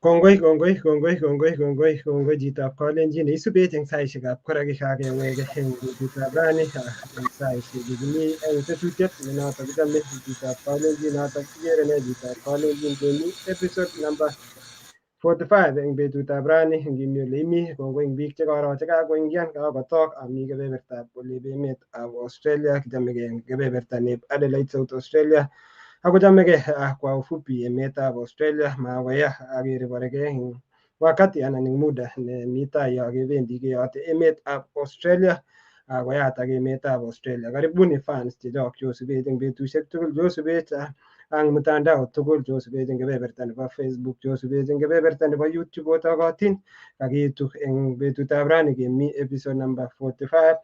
Kongoi, kongoi, kongoi, kongoi, kongoi, kongoi chitab kalenjin neisubech eng saishekab kora kikakeweke eng betutab rani eng saishek chekimi eng tetutiet nenoto kichome chitab kalenjin notok ikere ne chitab kalenjin kemi episode number 45 eng betutab rani ngimi ole imi. Kongoi eng biik chekoro chekakoingian kakotok ami kebebertab olep emetab Australia, kichomegei eng kebeberta nep Adelaide, South Australia, akochamegei kwa ufupi emetab Australia makoya akere borekei eng wakati anan eng muda nemi tai yo kebendi keyote emetab Australia koyatak emetab Australia. Karibuni fans chechok chosubech eng betusiek tugul, chosubech ang mtandao tugul, chosubech eng kebeberta nebo Facebook, chosubech eng kebeberta nebo YouTube, otokotin kakiitu eng betutab rani kemi episode number 45.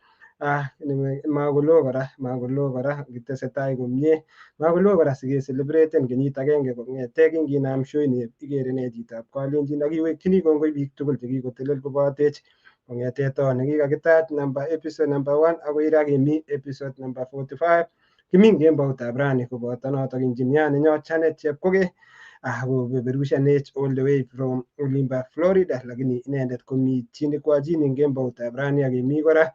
Makoloo kora, makoloo kora, kitesetai komie, makoloo kora sikeselebreten kenyit agenge kong'ete kinginam show ini ikere ne chitab kalenjin, akiwekchini kongoi biik tugul chekikotelel kobatech kong'ete to nekikakitach number episode number 1 akoi ra kemi episode number 45. Kimi kemboutab rani koboto notok engineer nenyo Janet Chepkogei kopeperushanech all the way from olimba Florida, lakini inendet komi chini kwa chini eng kemboutab rani, akemi kora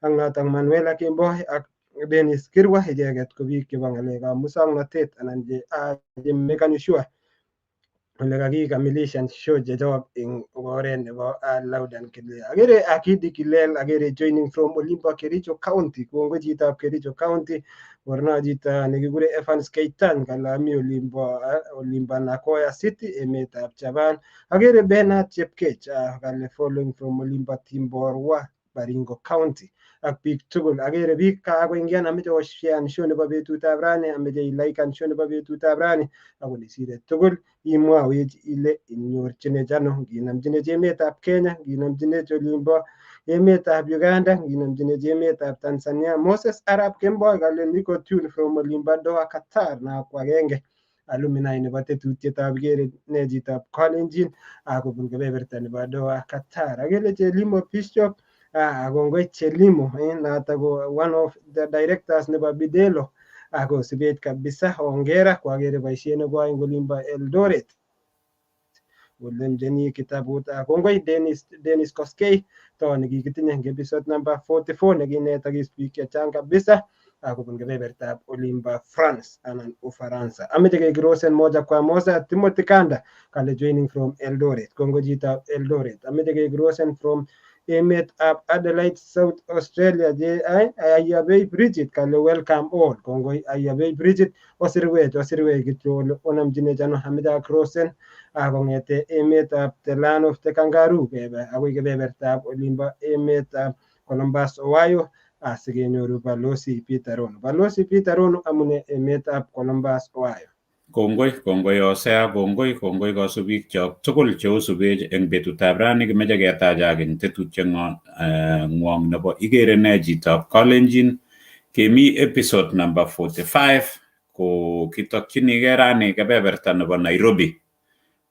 ak notok Manuela Kemboi ak Dennis Kirwa, icheket ko biik chebo ng'alekab muswoknotet anan che mekani sure ole kakikamilishan show chechok eng oret nebo loud and clear. Akere Akidi Kilel, akere joining from Olimba Kericho County, kongoi chitab Kericho County, borno chito nekikure Evans Keitan, kale ami olimbo Nagoya City, emetab Japan. Akere Bernard Chepkech, kale following from olimbo Timborwa, Baringo County, ak biik tugul. Akere biik kakoingian, ameche oshean show nebo betutab rani, ameche ilaikan show nebo betutab rani, ako nesire tugul imwawech ile inyorchinech ano, nginamchinech emetab Kenya, nginamchinech olimbo emetab Uganda, nginamchinech emetab Tanzania. Moses Arap Kemboi kale niko tune from olimbo Doha, Qatar, na ko agenge alumni nebo tetutietab ikere ne chitab kalenjin kobun kebeberta nebo Doha, Qatar. Akere Chelimo Bishop, kongoi Chelimo, noto ko one of the directors nebo Bidelo, akosubech kabisa, hongera, kwakere boisiet nekoyoe eng olimbo Eldoret olemcheni kitabut. Kongoi Dennis Koskei to nekikitinye eng episode number 44 nekinetokis biik chechang kabisa kobun kebebertab olimbo France anan Ufaransa. Ameche kekirosen moja kwa moja Timothy Kanda kale joining from Eldoret. Kongoi chitab Eldoret. Ameche kekirosen from emetab Adelaide, South Australia, je Ayabei Bridget kale welcome all. Kongoi Ayabei Bridget, osirwech, osirwech kityo ole onamchinech ano. Ameche akrosen kong'ete emetab the land of the kangaroo kebe akoi kebebertab olimbo emetab Columbus, Ohio, asikenyoru Balozi Peter Rono. Balozi Peter Rono, amune emetab Columbus, Ohio? Kongoi, kongoi Hosea, kongoi, kongoi kosubikchok tugul cheosubech eng betutab rani. Kimeche ketachak eng tetutieng'wong nebo ikere ne chitab kalenjin kemi episode number 45 ko kitokchinigei rani kebeberta nebo Nairobi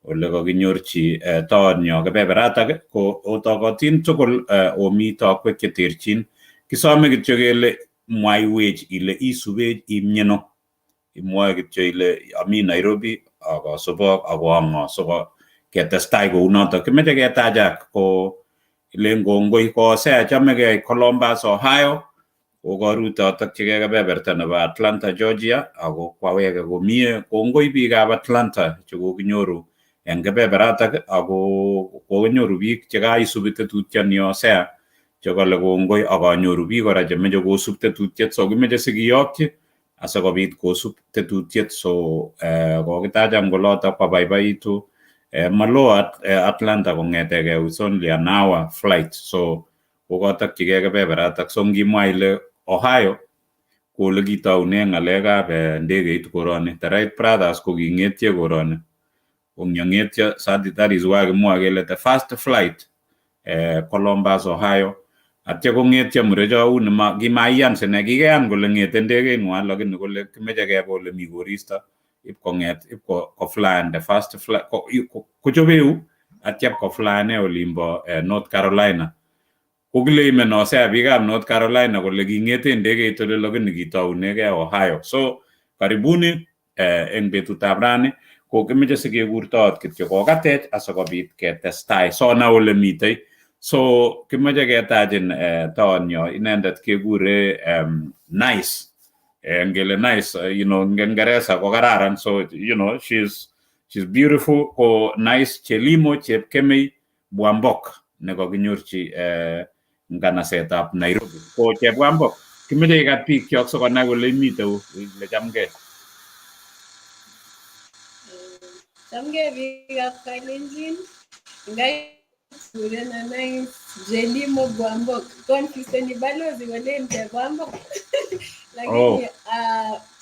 ole kakinyorchi toonyo kebeberatak ko otokotin tugul omi tokwek cheterchin. Kisome kityo kele mwaiwech ile isubech imyeno, imwoe kityo ile ami Nairobi akasubok ako ang'o siko ketestai kounotok. Kimeche ketachak ko ilen kongoi ko Hosea chamegei Columbus, Ohio, kokarutotokchigei kebeberta nebo Atlanta, Georgia, ako kwaweke komie. Kongoi biikab Atlanta chekokinyoru eng kebeberatak ako kokinyoru biik chekaisubi tetutioni Hosea chekale kongoi, akanyoru biik kora chemeche kosub tetutiet, so kimeche sikiyokyi asikobit kosub tetutiet, so kokitachan kolotok kwabaibaitu. Maloo Atlanta kong'etegei, it's only an hour flight, so kokatokchigei kebeberatak. So ngimwa ile Ohio ko ole kitoune ng'alekab ndegeit koroni, the Wright Brothers ko king'etye koroni kong'etyo, that is why kimwoe kele the first flight Columbus, Ohio. Atya kong'etyo murecho uni kimaiyan sine kikeyan kole ng'ete ndegeing'wa, lakini kole kimeche kebe ole mi koristo ip kong'et ip koflyan the first flight kochobeu atya koflyane olimbo North Carolina. Ko claimen Hosea biikab North Carolina kole king'ete ndegeit ole lakini kitounegei Ohio. So karibuni eng betutab rani. Ko kimeche sikekurtoot kityo kokatech asikobit ketestai sona ole mitei. So kimeche ketachin toonyo inendet kekure Nice. Ngele Nice, you know, Ngeresa ko kararan, so she's beautiful. Ko Nice Chelimo Chepkemei Bwambok nekokinyorchi nganasetab Nairobi. Ko Chepwambok, kimeche ikat biik kyok sikonai kole imite ile chamgei. Chamgei biikab Kalenjin. Kurena Nice Jelimo Bwambok. Confuse balozi kolen Chepwambok. Lakini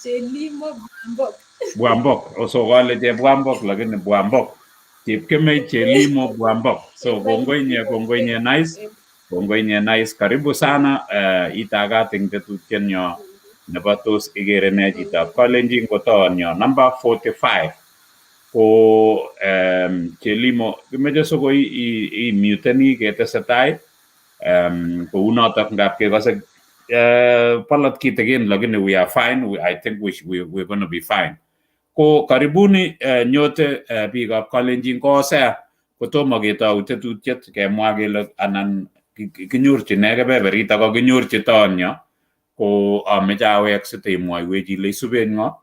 Chelimo Bwambok. Bwambok. So kale Chepwambok lakini Bwambok. Chepkemei Chelimo Bwambok. So kongoi nye, kongoi nye Nice. Kongoi nye Nice. Karibu sana itagat eng tetutienyo nebo tos ikere nee chitab Kalenjin ko toonyo number 45. Ko Chelimo, kimeche sikoi imuteni ketesetai kounotok ngap kekose bolot kitikin lakini we are fine. I think we're going to be fine. Ko karibuni nyote biikab Kalenjin. Ko Hosea, kotomo ketou tetutiet kemwa kele anan kinyorchi nee kebeberit ako kinyorchi toonyo, ko ameche awek siteimwoiwech ile isuben ng'o,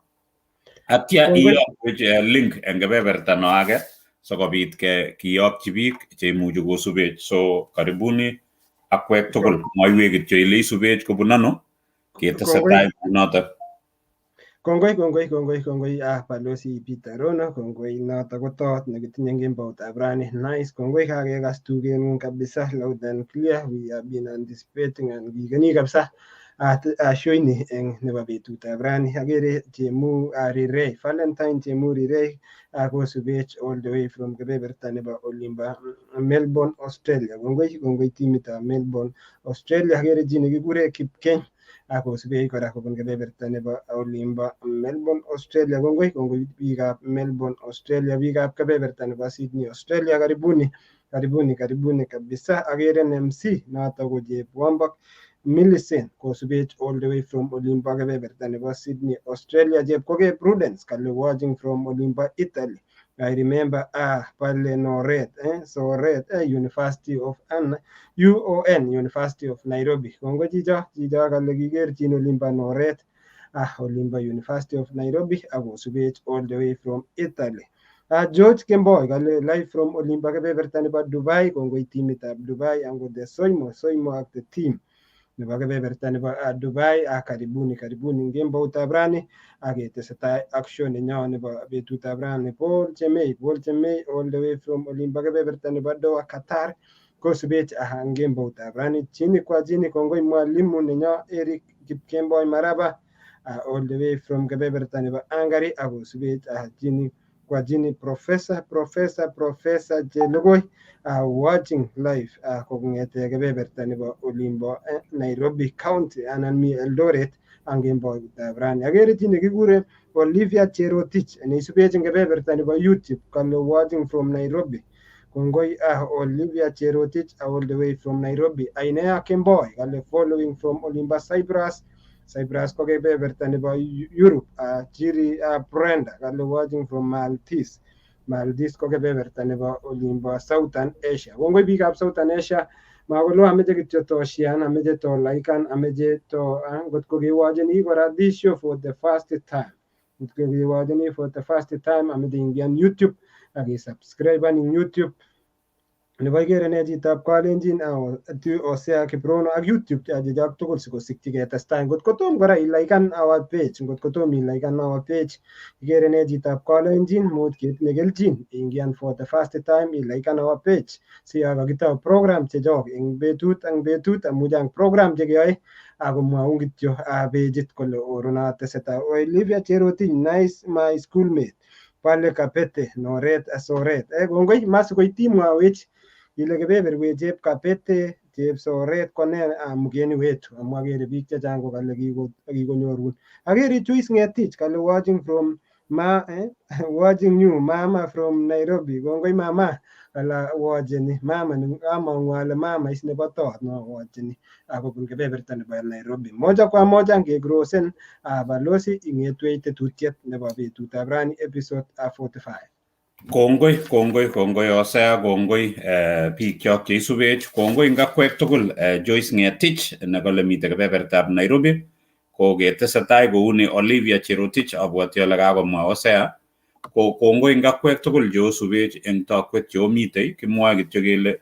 atya iyokwech link eng kebeberta no age sikobit kiyokyi biik cheimuchi kosubech. So karibuni akwek tugul, mwoiwech kityo ile isubech kobun ano, ketesetai kounotok. Kongoi, kongoi, kongoi, kongoi, balozi Peter Rono. Kongoi, noto ko toot nekitinye eng kemboutab rani. Nice, kongoi, kakekas tugeng'ung kabisa loud and clear. We have been anticipating and kikeni kabisa show ini eng nebo betutab rani. Akere Chemu Rirei, Valentine Chemu Rirei kosubech all the way from kebeberta nebo olimbo Melbourne, Australia. Kongoi, kongoi timitab Melbourne, Australia. Akere chi nekikure Kipkeny akosubech kora kobun kebeberta nebo olimbo Melbourne, Australia. Kongoi, kongoi biikab Melbourne, Australia, biikab kebeberta nebo Sydney, Australia. Karibuni, karibuni, karibuni kabisa. Akere MC noto ko Chepwambok Millicent kosubech all the way from olimbo kebeberta nebo Sydney, Australia. Chepkoge Prudence kale watching from olimbo Italy. I remember pale Noret, Soret, University of N UON, University of Nairobi. Kongoi chicho, chicho kale kikerchin olimbo Noret, olimbo University of Nairobi akosubech all the way from Italy. George Kemboi kale live from olimbo kebeberta nebo Dubai. Kongoi timitab Dubai ango the Soimo, Soimo ak the team nebo kebeberta nebo Dubai. Karibuni, karibuni kemboutab rani aketesetai ak show nenyo nebo betutab rani. Paul Chemei, Paul Chemei all the way from olimbo kebeberta nebo Doha, Qatar kosubech eng kemboutab rani. Chini kwa chini. Kongoi mwalimu nenyo Eric Kipkemboi Maraba all the way from kebeberta nebo Hungary akosubech chini kwa chini. Professor, Professor, Professor Chelugui watching live kong'ete kebeberta nebo olimbo Nairobi County anan mi Eldoret ang kemboutab rani. Akere chi nekikure Olivia Cherotich neisubech eng kebeberta nebo YouTube kale watching from Nairobi. Kongoi Olivia Cherotich all the way from Nairobi. Ainea Kemboi kale following from olimbo Cyprus. Cyprus ko kebeberta nebo Europe. Chiri Brenda kale watching from Maltese. Maldives ko kebeberta nebo olimbo Southern Asia. Kongoi biikab Southern Asia. Makolo ameche kityo to share, ameche to liken, ameche to ngot ko kewacheni kora this show for the first time. Ngot ko kewacheni for the first time, ameche ingian YouTube ak isubscribe eng YouTube nebo ikere ne chitab Kalenjin Hosea Kiprono ak YouTube chechok tugul sikosikyi ketestai. Ngot kotom kora iliken our page, ngot kotom iliken our page ikere ne chitab Kalenjin, much ketinye kelchin ingian for the first time iliken our page si yon kakitou program chechok eng betut eng betut amu chang program chekeyoe akomwaun kityo pageit kole oro tesetai. Olivia Cherotich, nice, my schoolmate pale Kabete Noret Soret. Kongoi masikoit imwawech ile kebeberwek chep Kabete, chep Soret ko nee mgeni wetu amu akere biik chechang ko kale kikonyorun. Akere Joyce Ngetich kale watching from Ma watching you mama from Nairobi. Kongoi mama kala watcheni mama ni among'u ale mama is nebo tot no watcheni akobun kebeberta nebo Nairobi. Moja kwa moja ngegrosen balozi ing'etwech tetutiet nebo betutab rani episode 45. Kongoi, kongoi, kongoi Hosea, kongoi biik kyok cheisubech, kongoi ngakwek tugul Joyce Ngetich nekole mitei kebebertab Nairobi, ko ketesetai kouni Olivia Cherotich abwoti ale kakomwa Hosea, ko kongoi ngakwek tugul cheosubech eng tokwek cheomitei kimwoe kityo kele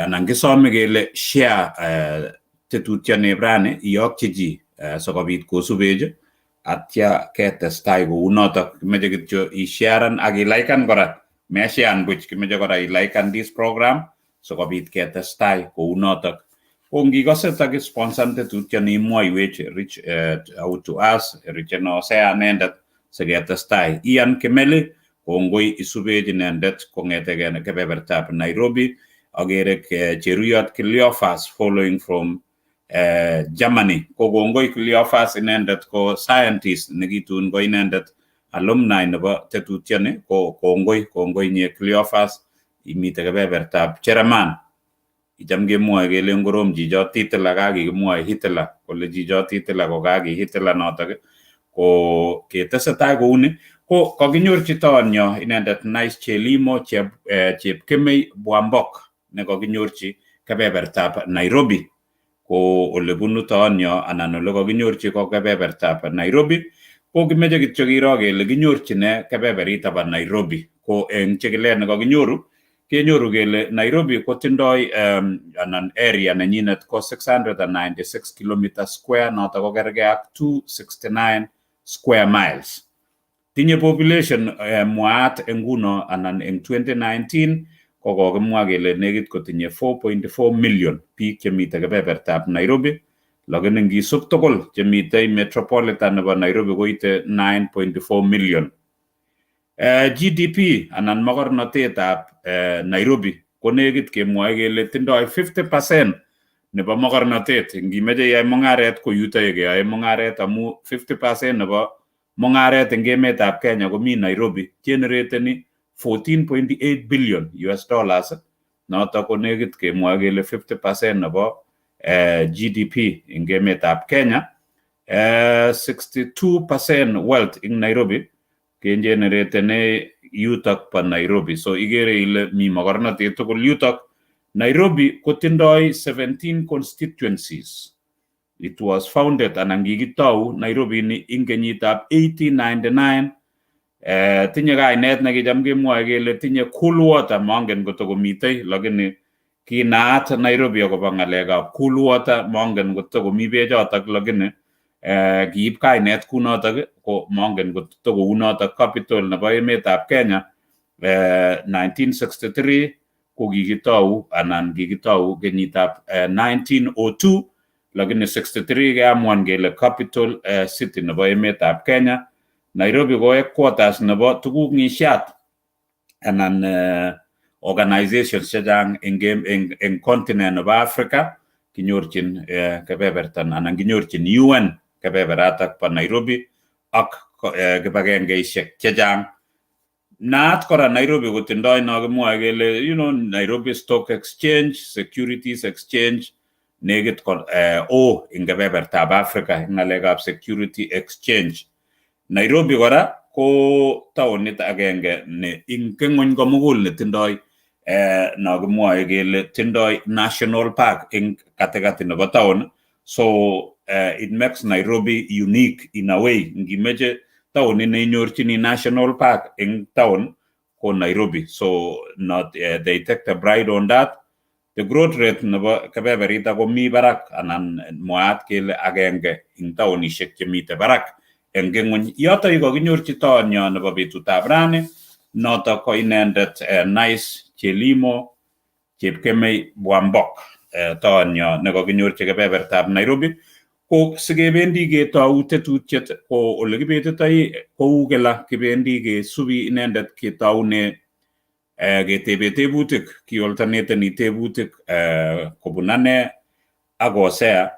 anan kisome kele share tetutionieb rani iyokyi chi sikobit kosubech atya ketestai kounotok. Kimeche kityo isharan ak ilikan kora, mesharan buch, kimeche kora ilikan this program sikobit ketestai kounotok. Ko ngikose takisponsan tetutioni imwoiwech reach out to us, reachen Hosea inendet siketestai. Ian Kimeli kongoi isubech inendet kong'etegen kebebertab Nairobi. Agere Cheruyot Cleophas following from Germany, ko kongoi Cleophas, inendet ko scientist nekitun ko inendet alumni nebo tetutioni, ko kongoi, kongoi nye Cleophas imite kebebertab Chereman. Icham kemwoe kele korom chichot Hitler, kakikimwoe Hitler kole chichot Hitler ko kaki Hitler notok. Ko ketesetai kouni ko kakinyorchi toonyo inendet Nice Chelimo Chepkemei Bwambok nekokinyorchi kebebertab Nairobi. Ko olebunu toonyo anan ole kokinyorchi ko kebebertab Nairobi. Ko kimeche kityo kiro kele kinyorchi ne kebeberito bo Nairobi. Ko eng chikilet nekokinyoru kenyoru kele Nairobi kotindoi anan area nenyinet ko 696 kilometer square, notok ko kergei ak 269 square miles. Tinye population mwaat eng nguno anan eng 2019 ko kokimwa kele nekit kotinye 4.4 million biik chemite kebebertab Nairobi, lakini ngisub tugul chemitei metropolitan nebo Nairobi koite 9.4 million. GDP anan mokornotetab Nairobi ko nekit kemwoe kele tindoi 50% nebo mokornotet. Ngimeche iyai mung'aret ko yuto keyoe mung'aret amu 50% nebo mung'aret eng emetab Kenya komi Nairobi, generateni 14.8 billion US dollars, notok ko nekit kemwoe kele 50% nebo GDP eng emetab Kenya. 62% wealth eng Nairobi kegeneratene yutok bo Nairobi, so ikere ile mi mokornotet tugul yutok. Nairobi kotindoi 17 constituencies. It was founded anan kikitou Nairobi ni ing kenyitab 1899. Tinye kainet nekicham kemwoe kele tinye cool water, mongen kotokomitei, lakini kinaat Nairobi akobo ng'alekab cool water, mongen kotokomi bechotok, lakini kiib kainet kunotok, ko mongen kotokounotok. Capital nebo emetab Kenya 1963 ko kikitou anan kikitou kenyitab 1902, lakini 63 keamuan kele capital city nebo emetab Kenya. Nairobi ko headquarters nebo tuguk ng'isiat anan organizations chechang eng continent nebo Africa kinyorchin kebeberta anan kinyorchin UN kebeberatak bo Nairobi ak kibagengeishek chechang. Naat kora Nairobi kotindoi no kimwoe kele Nairobi Stock Exchange, Securities Exchange, nekit ko o eng kebebertab Africa eng ng'alekab Security Exchange. Nairobi kora ko taonit agenge ne ing ng'wony komugul netindoi no kimwoe kele tindoi national park eng katikati nebo town, so it makes Nairobi unique in a way. Ngimeche taonit neinyorchini national park eng town ko Nairobi, so not they take the pride on that. The growth rate nebo kebeberita komi barak anan mwaat kele agenge eng taonishek chemite barak eng ng'wony. Yoto kokinyorchi toonyo nebo betutab rani, notok ko inendet Nice Chelimo Chepkemei Bwambok, toonyo nekokinyorchi kebebertab Nairobi. Ko sikebendi ketou tetutiet ko ole kibetitoi kou kila kibendi kesubi inendet ketoune ketebe tebutik, kioltaneteni tebutik kobun ane ak Hosea.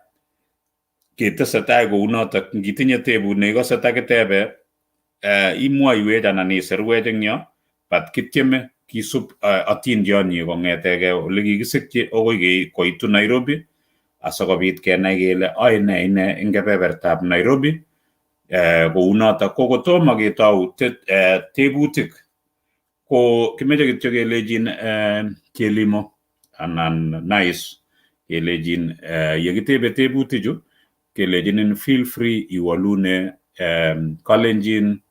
Ketesetai kounotok, ngitinye tebut neikose takitebe. Imwoiwech anan isirwech eng yo, but kityeme kisub atindionyi kong'etegei ole kikisikyi akoi koitu Nairobi asikobit kenai kele ae ne ine eng kebebertab Nairobi. Kounotok ko kotomo ketou tebutik ko kimeche kityo kelechin Chelimo anan Nice kelechin yekitebe tebutichu kelechinin feel free iwolune Kalenjin,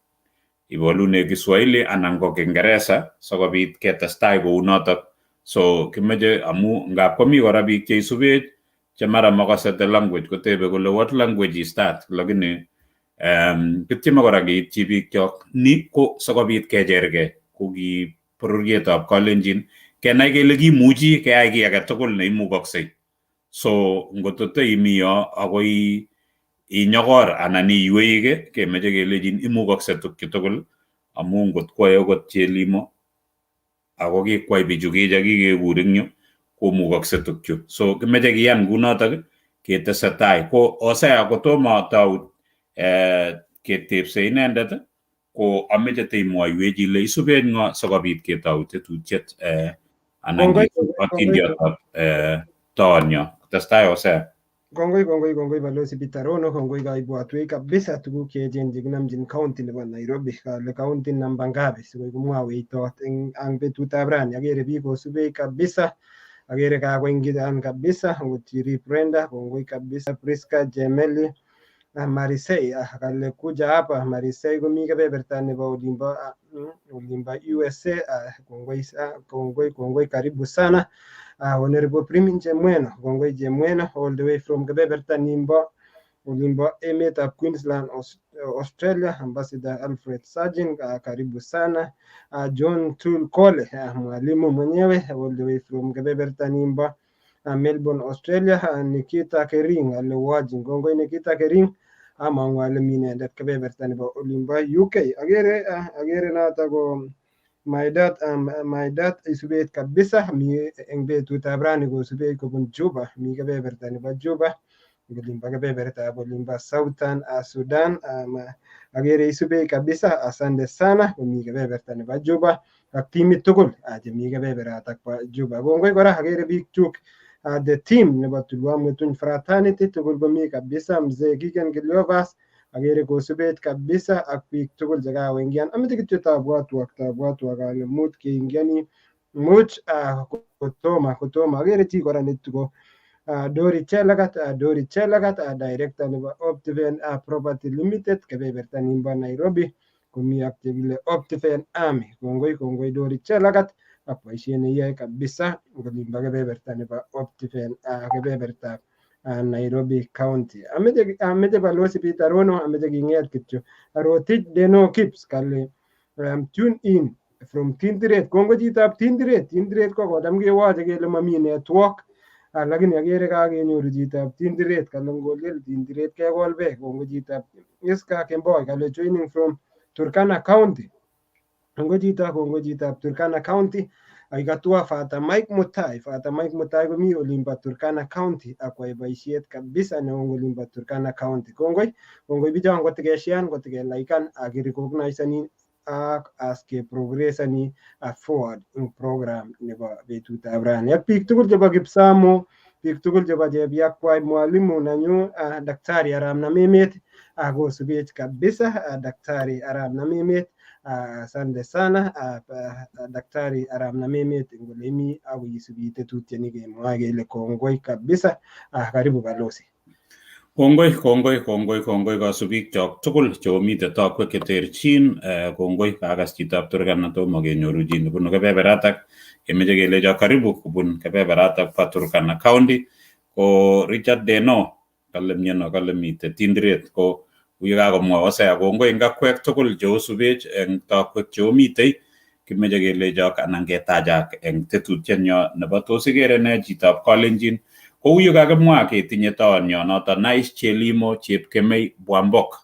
iwolune Kiswahili anan ko Kiingereza sikobit ketestai kounotok. So kimeche amu ngap komi kora biik cheisubech che mara makase the language kotebe kole what language is that, lakini kityeme kora keityi biikchok. Ni ko sikobit kechergei ko ki bororietab Kalenjin kenai kele kimuchi keyai kiy age tugul neimukoksei. So ngot imi yo akoi inyokor anan iywei kemeche kelechin imukokse tukchu tugul amu ngot kwoe okot Chelimo ako kikwai bichu kiche kikekur eng yu komukokse tukchu. So kimeche kiyan kunotok ketesetai. Ko Hosea kotomo atou ketepse inendet ko ameche teimwoiwech ile isubech ng'o sikobit ketou tetutiet anan atindiotab toonyo. Testai Hosea. Kongoi, kongoi, kongoi Balozi Peter Rono, kongoi kaibwatwech kabisa tuguk cheechen chekinamchin county nebo Nairobi, kale county namba ngapi sikoi komwawech tot eng ang betutab rani. Akere biik kosubech kabisa, akere kakoingian kabisa, ngot Brenda, kongoi kabisa Priska Jemeli, Marisei kale kuja hapa. Marisei komi kebeberta nebo olimbo USA. Kongoi, kongoi, kongoi, karibu sana. Honorable Primin Chemweno, kongoi Chemweno all the way from kebeberta nimbo olimbo emetab Queensland, Australia. Ambassador Alfred Sajin, karibu sana. John Tul Kole, mwalimu mwenyewe all the way from kebeberta nimbo Melbourne, Australia. Nikita Kering ale watching, kongoi Nikita Kering, among'u ale mi inendet kebeberta nebo olimbo UK. Akere noto ko my dad isubet kabisa, mi eng betutab rani kosubech kobun Juba, mi kebeberta nebo Juba olimbo kebebertab olimbo Southern Sudan. Akere isubech kabisa, asante sana, komi kebeberta nebo Juba ak timit tugul chemi kebeberatak bo Juba. Kongoi kora, akere biik chuk, the team nebo Tulwa Mwetuny Fraternity tugul komi kabisa. Mzee Kigen Cleophas akere kosubech kabisa ak biik tugul chekakoingian. Ameche kityo tabwatwak ale much keingiani much kotoma akere chi kora netuko Dori Chelagat, Dori Chelagat, director nebo Optiven Property Limited kebeberta nimbo Nairobi, komi ak chekile Optiven Army. Kongoi, kongoi Dori Chelagat ak boisiet neiyoe kabisa olimbo kebeberta nebo Optiven, kebebertab Nairobi County. Ameche Balozi Peter Rono, ameche king'et kityo. Rotich Deno Kips kale tune in from Tindiret. Kongoi chitab Tindiret. Tindiret ko kocham kewoche kele mami network, lakini akere kakenyoru chitab Tindiret, kale ngolel Tindiret kekol beek. Kongoi chitab Iska Kemboi, kale joining from Turkana County. Kongoi chito, kongoi chitab Turkana County. Aikatua Father Mike Mutai. Father Mike Mutai komi olimbo Turkana County akwai boisiet kabisa neo olimbo Turkana County. Kongoi, kongoi bichon kotikeshian, kotikelaikan ak kirecognisani ak as ke progressani forward eng program nebo betutab rani. Ak biik tugul chebo Kipsamo, biik tugul chebo Chepyakwai, mwalimu nenyu Daktari Arap Namemet akosubech kabisa. Daktari Arap Namemet, asante sana Daktari Arap Namemet eng ole imi ako isubi tetutiet kemwoe kele kongoi kabisa. Karibu Balozi. Kongoi, kongoi, kongoi, kongoi kasubikyok tugul cheomite tokwek cheterchin. Kongoi kakas chitab Turkana, tomo kenyoru chi nebunu kebeberatak, kemeche kelecho karibu kobun kebeberatak bo Turkana County. Ko Richard Deno kale miano, kale mite Tindiret, ko uye kakomwa Hosea. Kongoi eng akwek tugul cheosubech eng tokwek cheomitei. Kimeche kelechok anan ketachak eng tetutietnyo nebo tos ikere ne chitab Kalenjin. Kou yu kakimwa ketinye toonyo noto Nice Chelimo Chepkemei Bwambok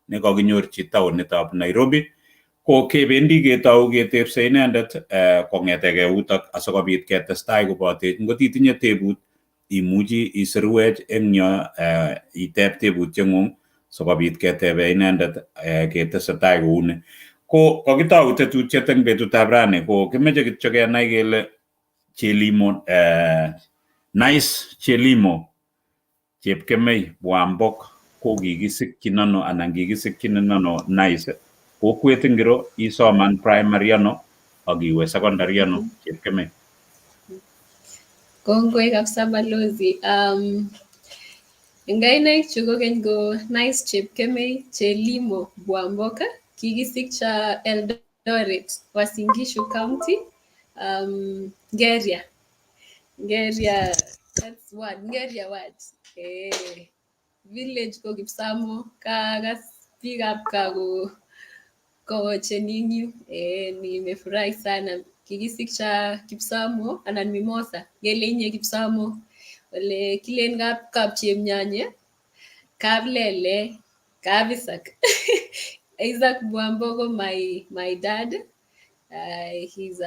nekakinyorchi taonitab Nairobi, ko kebendi ketou ketepse inendet kong'etegei yutok asikobit ketestai kobotech. Ngot itinye tebut imuchi isirwech eng yo iteb tebutyeng'ung. Sikobit ketebe inendet ketesetai kouni. Ko kokitou tetutiet eng betutab rani ko kimeche kityo kenai kele Chelimo, Nice Chelimo Chepkemei Bwambok ko kikisikyin ano anan kikisikyin ano Nice? Kokwet ingiro, isoman primary ano ak iwe secondary ano, Chepkemei? Kongoi kabisa, balozi. Eng kainaik chu kokeny ko Nice Chepkemei Chelimo Bwamboka. Kikisikcha Eldoret, Uasin Gishu County, Ngeria. Ngeria, that's ward, Ngeria ward. Village ko Kipsamo, kakas biikab kaa ko kowocheni eng yu. Nimefurahi sana. Kikisikcha Kipsamo anan Mimosa, ngele inye Kipsamo. Ole kilen kap Chepnyanye, Kaplele, kap Isaac. Isaac Bwambogo, my dad. He's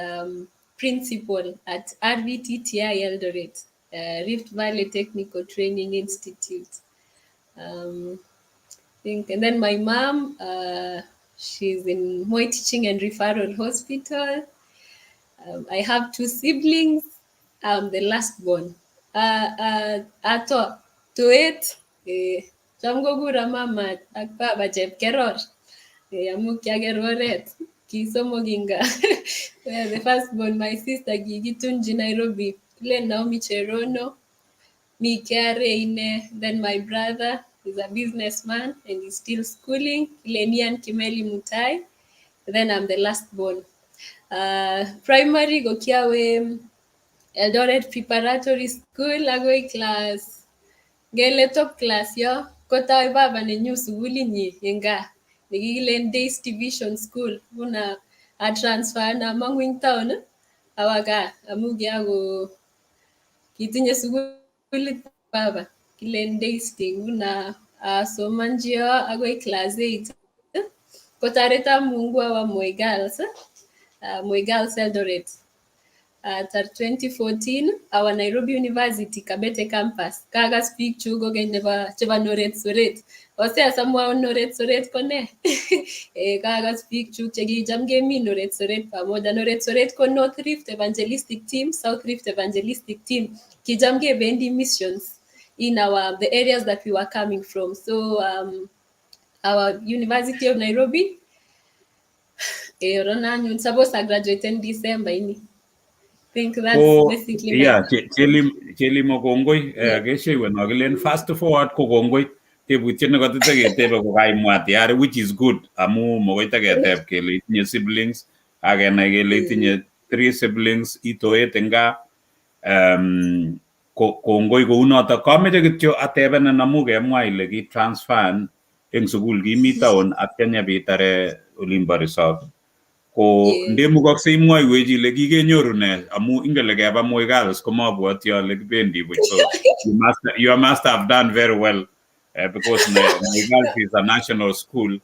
principal at RVTTI Eldoret, Rift Valley Technical Training Institute. Think, and then my mom, she's in Moi Teaching and Referral Hospital. I have two siblings. I'm the last born. Ato toet, cham kokuro mama ak baba Chepkeror. Amu kiaker oret kisomok inga. The first born, my sister, kikitunji Nairobi. Kilen Naomi Cherono. Mi KRA ine. Then my brother is a businessman and he's still schooling. Kilen Ian Kimeli Mutai. Then I'm the last born. Primary ko kiawe Eldoret Preparatory School akoi class ngele top class yo kotoi baba nenyu sukulinyi eng gaa nekikilen Days Division School. Nguna a transfer amangu eng town awa gaa amu kiako kitinye sukulit baba kilen Days. Nguna asomanji yo akoi class 8, kotoreto Mungu awa Moi Girls, Moi Girls Eldoret. Tar 2014 awa Nairobi University Kabete campus. Kakas biik chu kokeny nebo chebo Noret Soret. Ose samwaun Noret Soret ko ne? Kakas biik chuk chekicham kemi Noret Soret pamoja. Noret Soret ko North Rift Evangelistic Team, South Rift Evangelistic Team. Kicham kebendi missions in our the areas that we were coming from. So our University of Nairobi. Orona anyun suppose I graduate in December ini. Think that's Ko basically my yeah, Chelimo, kongoi. Kesheiwen akilen fast forward ko kongoi tebutiet nekatete ko kaimwa tayari, which is good, amu mokoi taketeb kele itinye siblings, akenai kele itinye three siblings, itoet eng gaa. Kongoi kounotok. Kameche kityo atebenen amu kemwa ile ki transfer eng sukul kimi town atya nyepitare olimbo resort ko ndemukokse imwoiwech ile kikenyoru ne, amu ingele keba Moi Girls komabwoti ale kibendi buch, so you must have done very well, because Moi Girls is a national school.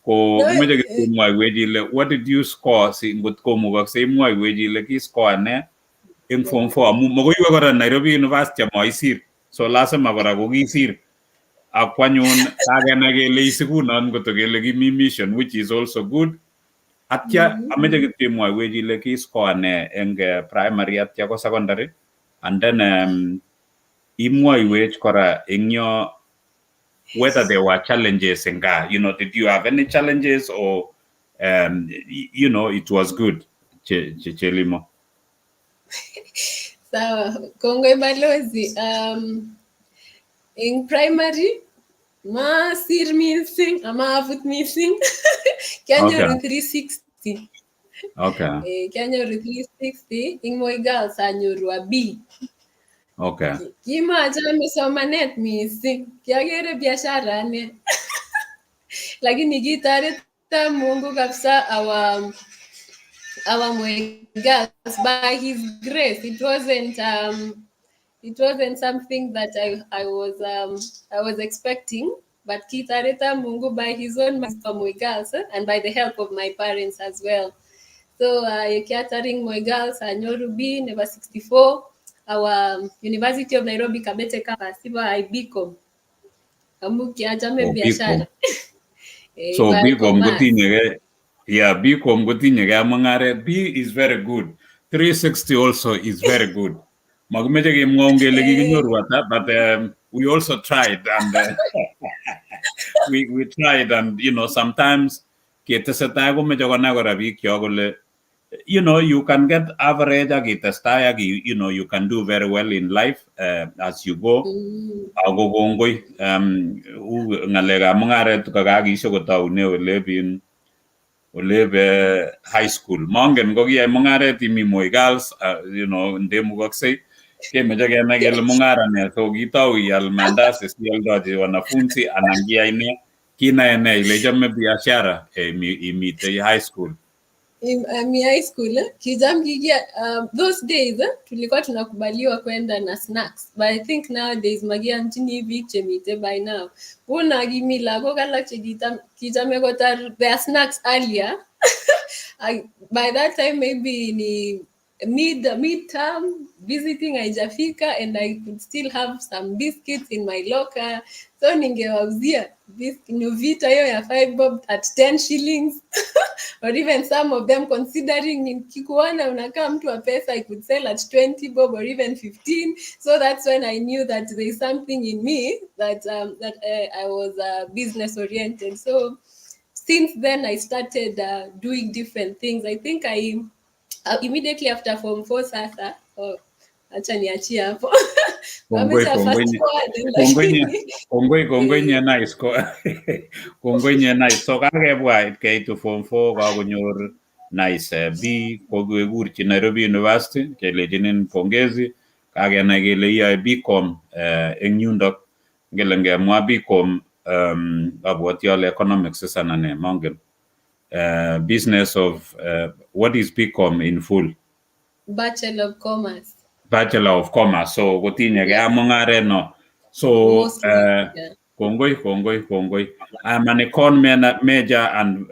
Ko No, kimeche kityo imwoiwech ile what did you score, si ngot komukokse imwoiwech ile kiscore ne eng form 4, amu mokoi iwe kora Nairobi University amaisir, so lazima kora kokisir. Ak anyun kakenai kele isikunon koto kele kimi mission, which is also good. Atya ameche kityo imwoiwech ile kiscore ne eng primary atya ko secondary, and then imwoiwech kora eng yo whether there were challenges in gaa. Did you have any challenges or it was good, Chelimo? Sawa, kongoi balozi. In primary, masir missing, amafut missing. Kianyoru 360. Kianyoru 360 ing Moi Girls anyoru a B. Kimachame somanet missing. Kiakere biashara ane. Lakini kitoreta Mungu kabisa our Moi Girls by his grace. It wasn't something that I was expecting, but kitareta Mungu by his own mercy for Moi Girls, and by the help of my parents as well. So ye kiatar ing Moi Girls anyoru B nebo 64, our University of Nairobi Kabete campus, ibo I BCom. Amu kiachame biashara. So BCom kotinyegei, yeah, BCom kotinyegei ak mung'aret. B is very good. 360 also is very good. Makimeche kemwoun kele kikinyoru ata, but we also tried and we tried and you know sometimes ketesetai komeche konai kora biik kyok kole you know you can get average ak itestai ak you know you can do very well in life as you go. Ako kongoi u ng'alekab mung'aret kokakishe kotoune olep olep high school. Mongen ko kiyai mung'aret imi Moi Girls, you know ndemukoksei kemeche kenai kele mung'ara nee. So kitou ial mandazi sialdochi wanafunzi anan kiyai nee? Kinae nee ile ichome biashara imitei high school? Mi high school kijam kikia those days tulikuwa tunakubaliwa kwenda na snacks, but I think nowadays makiyanchini biik chemite by now. Nguno kimi lagok alak chekichame kotar their snacks earlier. By that time maybe ni mid term visiting haijafika and I could still have some biscuits in my locker, so ningewauzia Nuvita hiyo ya 5 bob at 10 shillings or even some of them, considering nikikuona unakaa mtu wa pesa, I could sell at 20 bob or even 15. So that's when I knew that there is something in me that I was business oriented. So since then I started doing different things. I think I immediately after form 4 sasa, oh, acha niachie hapo. Kongoi, kongoi, kongoi, kongoi nye Nice, kongoi nye Nice. So kakebwa keitu form 4, kakonyor Nice B, kokekurchi Nairobi University kelechinin pongezi. Kakenai kele iyoe BCom eng yundok. Ngele ngemwa BCom, abwoti ale economics is anan ne, mongen. Business of what is BCom in full? Bachelor of Commerce. Bachelor of Commerce, so kotinyegei ak mung'aret no. So Mostly, yeah. Kongoi, kongoi, kongoi. I'm an econ major and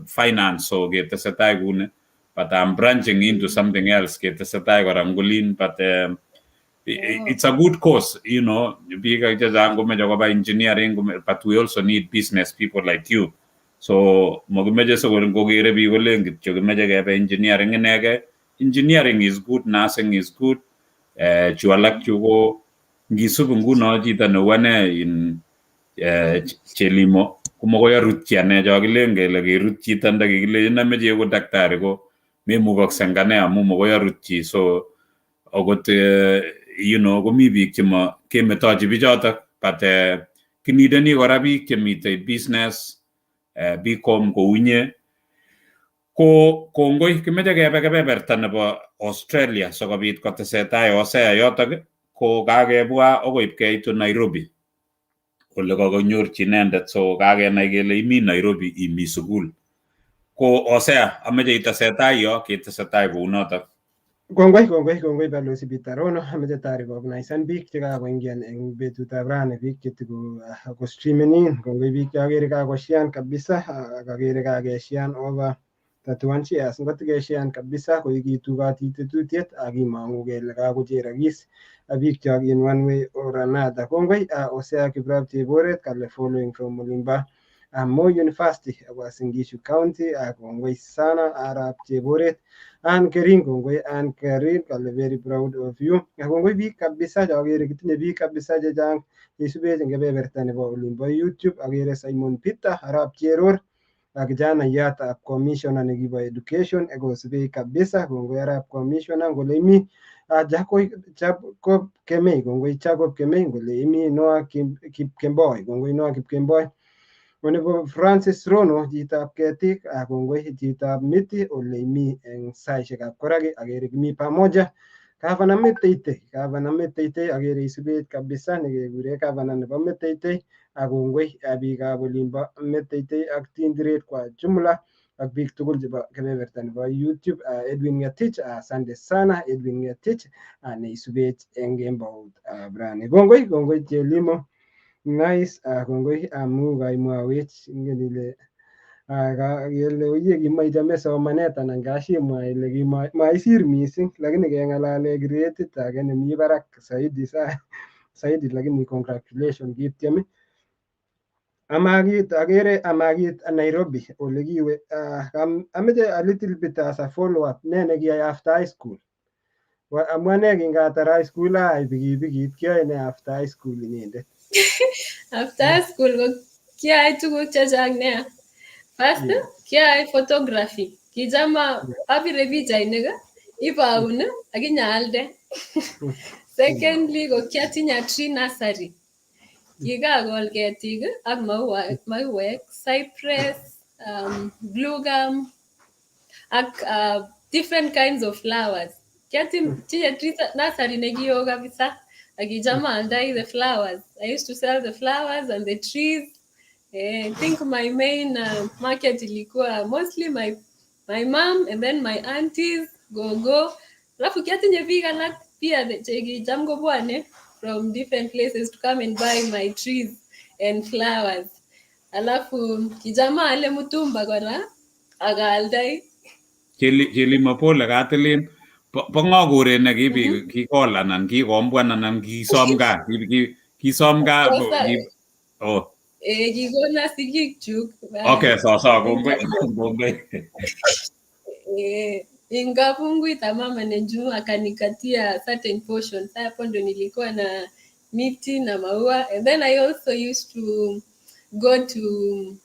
finance, so ketesetai kuni, but I'm branching into something else. Ketesetai kora ngolin, but it's a good course. Biik chechang komeche koba engineering, but we also need business people like you. So mokimeche sikor ngokere biik kolen kityo kimeche kebe engineering inegei. Engineering is good, nursing is good. Chu alak chu ko ngisup nguno chito neu ane in Chelimo komokoi arutchi ane cho kilen kele kerut chito nda kikilechin ameche iegu daktari ko memukokse eng ane amu mokoi arutchi. So akot komi biik chemo kemetochi bichotok, but kinideni kora biik chemitei business, BCom kou inye. Ko kongoi, kimeche kebe kebeberta nebo Australia sikobit kotesetai Hosea yotok. Ko kakebwa akoi keitu Nairobi ole kakonyorchi inendet. So kakenai kele imi Nairobi, imi sukul. Ko Hosea, ameche itesetai yo ketesetai kounotok. Kongoi, kongoi, kongoi, Balozi Peter Rono. Ameche tarekognaisan biik chekakoingian eng betutab rani, biik chetiko kostreamenin. Kongoi biik cheakere kakoshian kabisa, ak akere kakeshian over 31 shares. Ngotikeshian kabisa koikitu katitetutiet ak imong'u kele kakocherakis biikchok in one way or another. Kongoi Hosea Kiprop Cheboret kale following from Olimba Moi University, Uasin Gishu County. Kongoi sana Arap Cheboret. Ann Kerin, kongoi Ann Kerin kale very proud of you. Kongoi biik kabisa chokere kitinye biik kabisa chechang cheisubech eng kebeberta nebo olimbo YouTube. Akere Simon Peter Arap Cheror, kijanayatab commissioner nekibo education ekosubech kabisa. Kongoi Arap commissioner. Ngole imi Jacob Kemei, kongoi Jacob Kemei. Ngole imi Noah Kipkemboi, kongoi Noah Kipkemboi. Nebo Francis Rono, chitab ketik, kongoi chitab miti ole imi eng saishekab koraki, akere kimi pamoja. Gavana Meteitei, Gavana Meteitei, akere isubech kabisa nekekure gavana nebo Meteitei, ak kongoi biikab olimbo Meteitei ak Tindiret kwa jumla ak biik tugul chebo kebeberta nebo YouTube. Edwin Ngetich, asante sana Edwin Ngetich neisubech eng kembout ab rani. Kongoi, kongoi Chelimo Nice, kongoi amu kaimwawech. Ingen ile kele oye kimoichome somanet anan kashimwa ile maisir missing, lakini keng'alale gradit age nemi barak zaidi zaidi, lakini congratulation kityem. Amakit agere amakit Nairobi ole kiwe ameche a little bit as a follow up ne nekiyai after high school. Amu ane kingatar high school aai pikipikit kiyoe ne after high school inyendet? After high school ko kiayai tuguk chechang nea. First, kiayai photography. Kicham apire pichainik ipaun ak inyaalde. Secondly, ko kiatinye tree nursery. Kikakol ketik ak mauek, cypress, blue gum, ak different kinds of flowers. Kiatinye tree nursery nekioo kabisa. Ak kicham aaldai the flowers. I used to sell the flowers and the trees. I think my main market ilikuwa mostly my mom and then my aunties, gogo. Alafu kiatinye biik alak pia chekicham kobwone from different places to come and buy my trees and flowers. Alafu kicham aale mutumba kora ak aaldai. Chelimo pole katilin bo ng'o koret ne kikol anan kikombwan anan kisom gaa kisom gaa? Oh. Eh, kikona sigikyuk. Okay, sawa sawa, kongoi kongoi. Eh, ingapunguita mama nenju akanikatia certain portion. Sasa hapo ndo nilikuwa na miti na maua. And then I also used to go to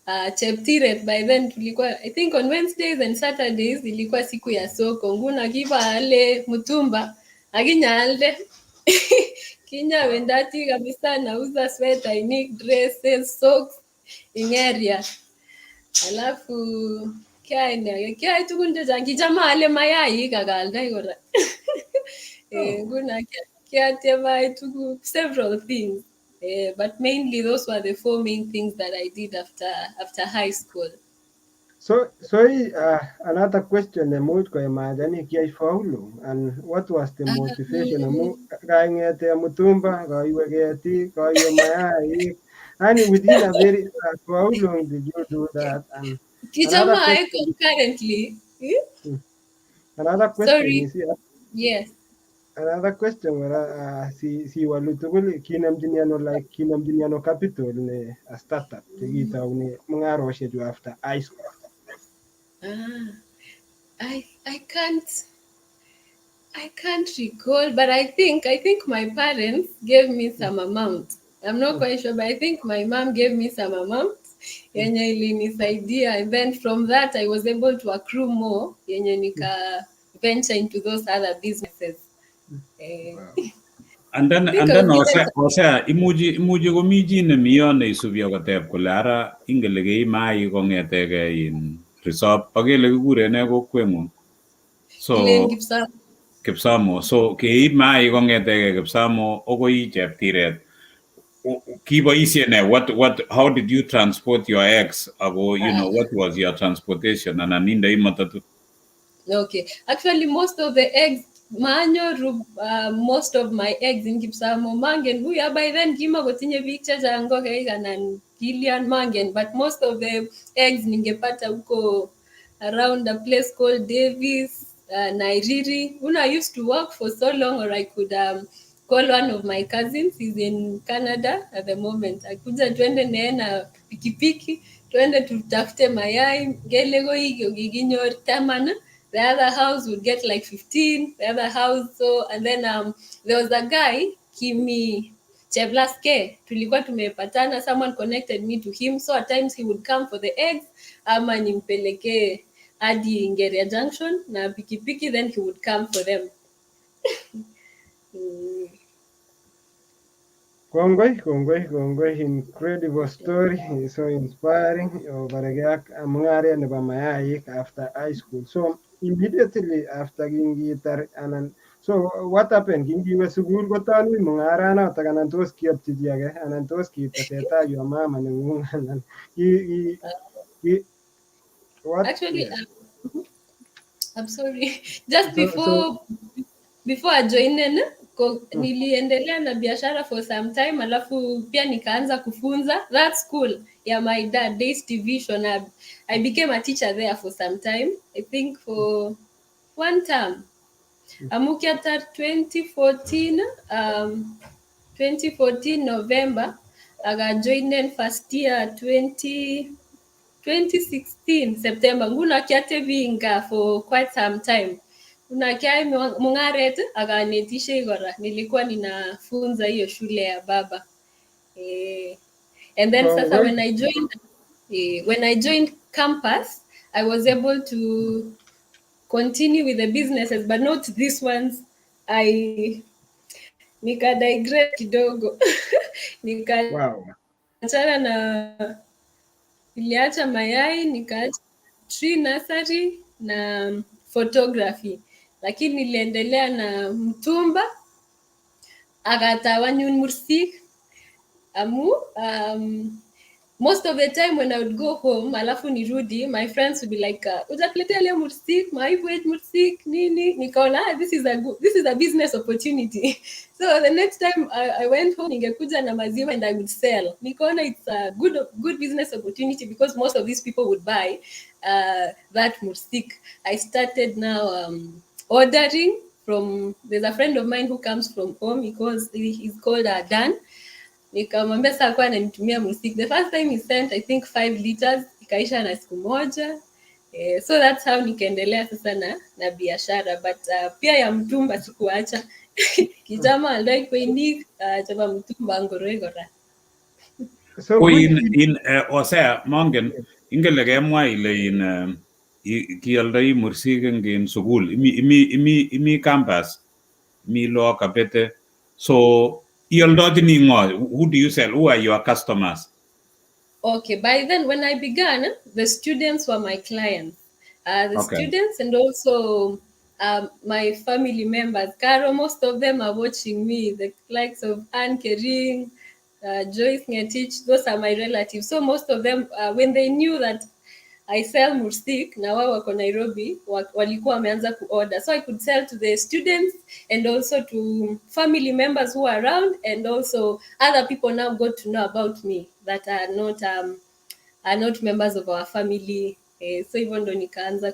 Cheptiret. By then tulikuwa, I think, on Wednesdays and Saturdays ilikuwa siku ya soko. Nguno kiba ale mutumba akinyaalde. Kinyawendati kabisa nauza sweatainik, dresses, socks in area. Alafu kiayai ne age? Kiayai tugun chechang. Kicham aale mayaik ak aaldai kora. Eh, nguno kiatiem ayai tuguk, several things. Eh, but mainly those were the four main things that I did after high school. So another question nemuch koimagine kiai for how long and what was the motivation amu kaing'ete mutumba kaiwe ketik kaiwe mayaik and within a very for how long did you do that and Kicham another ayai question concurrently. Eh? Another question Sorry. is Yes. another question kora si siwalu tugul kinemchini ano like kinemchini ano capital ne a startup chekitoune mung'aroshechu after high school? Ah, I can't recall, but I think my parents gave me some amount. I'm not quite sure, but I think my mom gave me some amount yenye ilinisaidia, and then from that I was able to accrue more yenye nika venture into those other businesses. Eh, And then I think and I then was given Hosea imuchi komi chi nemi yon neisubi akoteb kole ara ingele keib maik kong'etegei in resort akele kikure nee kokweng'ung? So Kilen Kipsamo. Kipsamo. So keib maik kong'etegei Kipsamo akoi Cheptiret kiboisien nee? What how did you transport your eggs ako what was your transportation anan indoi matatu? Okay. Actually, most of the eggs, manyoru most of my eggs in Kipsamo. Mangen, huya by then kimakotinye biik chechang ngokaik anan kilian mangen, but most of the eggs ningepata huko around a place called Davis, Nairiri. When I used to work for so long, or I could call one of my cousins, he's in Canada at the moment. Akuja twende naye na pikipiki, twende tutafute mayai, ngele ko kikinyor 10, the other house would get like 15, the other house. So and then there was a guy Kimi Cheblaske, tulikuwa tumepatana, someone connected me to him, so at times he would come for the eggs ama nimpelekee hadi Ngeria Junction na pikipiki, then he would come for them. Kongoi, kongoi, kongoi. Incredible story, so inspiring. Obaregei ak mung'aret nebo mayaik after high school. So immediately after kingitar anan so what happened kingiwe sukul kotanui mung'aranotok anan tos kiopchi chi age anan tos kitesetai your mama neng'ung anan ki what? Actually, Yeah. I'm sorry. Just So before I join in, ko, niliendelea na biashara for some time, alafu pia nikaanza kufunza that school ya my dad, Days Division. I became a teacher there for some time. I think for one term. Amu kiatar 2014, 2014 November. Akajoinen first year 2016 September. Nguno kiatebi eng gaa for quite some time. Nguno kiai mung'aret akanetishei kora. Nilikuwa ninafunza hiyo shule ya baba. And then sasa Kongoi. when I joined campus, I was able to continue with the businesses, but not these ones. I nika digress kidogo, nikaachana na, niliacha mayai, nikaacha tree nursery na photography, lakini niliendelea na mtumba akatau anyun mursik amu most of the time when I would go home alafu nirudi, my friends would be like, "Utatuletea leo mursik, maibwech mursik nini?" Nikaona, ah, this is a business opportunity. So the next time I went home, ningekuja na maziwa and I would sell. Nikaona it's a good business opportunity because most of these people would buy that mursik. I started now ordering from, there's a friend of mine who comes from home, he's called Dan. Nikamwambia saa kuwa ananitumia mursik. The first time he sent, I think, 5 liters, ikaisha na siku moja. So that's how nikaendelea sasa na biashara, but pia ya mtumba sikuacha. Kichama aldoi kweinik chebo mtumba, ngoroik kora. So Ko nguni in Osea, mongen ingele kemwa ile in kioldoi mursik eng in sukul, imi campus, imi Lower Kabete, so ioldochini ng'o? Who do you sell? Who are your customers? Okay, by then when I began, the students were my clients. The students and also my family members. Caro, most of them are watching me, the likes of Anne Kering, Joyce Ngetich, those are my relatives. So most of them, when they knew that I sell mursik na wao wako Nairobi, walikuwa wameanza kuorder. So I could sell to the students and also to family members who are around, and also other people now got to know about me that are not members of our family. So hivyo ndo nikaanza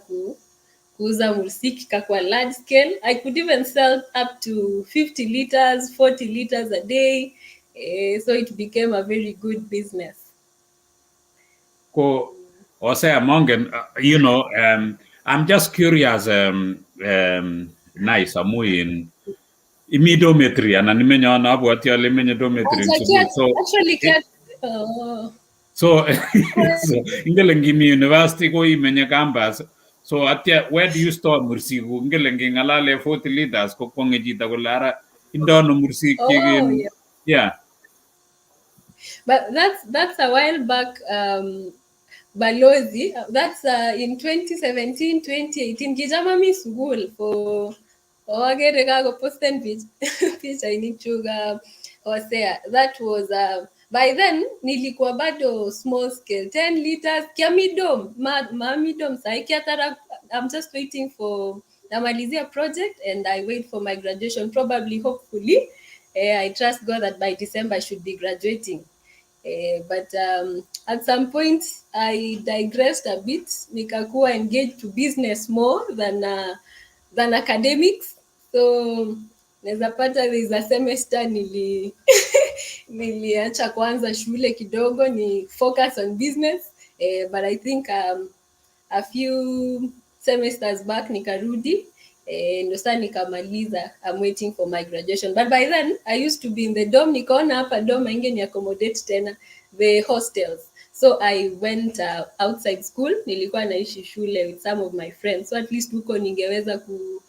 kuuza mursik kwa large scale. I could even sell up to 50 liters, 40 liters a day. So it became a very good business. Ko Osea, mongen, I'm just curious, nice amu in imi dormitory anan imenye ano? Abwoti ale imenye dormitory en sukul, so Actually, oh. So ingele ngimi university ko imenye campus, so atya where do you store mursikuk? Ngele nging'alale 40 liters ko kwonge chito kole ara indono mursik Oh, chik yeah. Yeah. But that's a while back, Balozi. That's in 2017, 2018. Kicham ami sukul for awakere kakoposten pichainik chuk, Hosea. That was by then nilikuwa bado small scale, 10 liters. Kiami dom, mami dom sahi kiatara. I'm just waiting for, namalizia project and I wait for my graduation, probably, hopefully. I trust God that by December I should be graduating. But at some point I digressed a bit, nikakuwa engaged to business more than academics. So naweza pata there is a semester niliacha kwanza shule kidogo ni focus on business. But I think a few semesters back nikarudi, ndo sasa nikamaliza. I'm waiting for my graduation, but by then I used to be in the dorm. Nikaona hapa dorm haingeni accommodate tena, the hostels, so I went outside school. Nilikuwa naishi shule with some of my friends, so at least huko ningeweza ku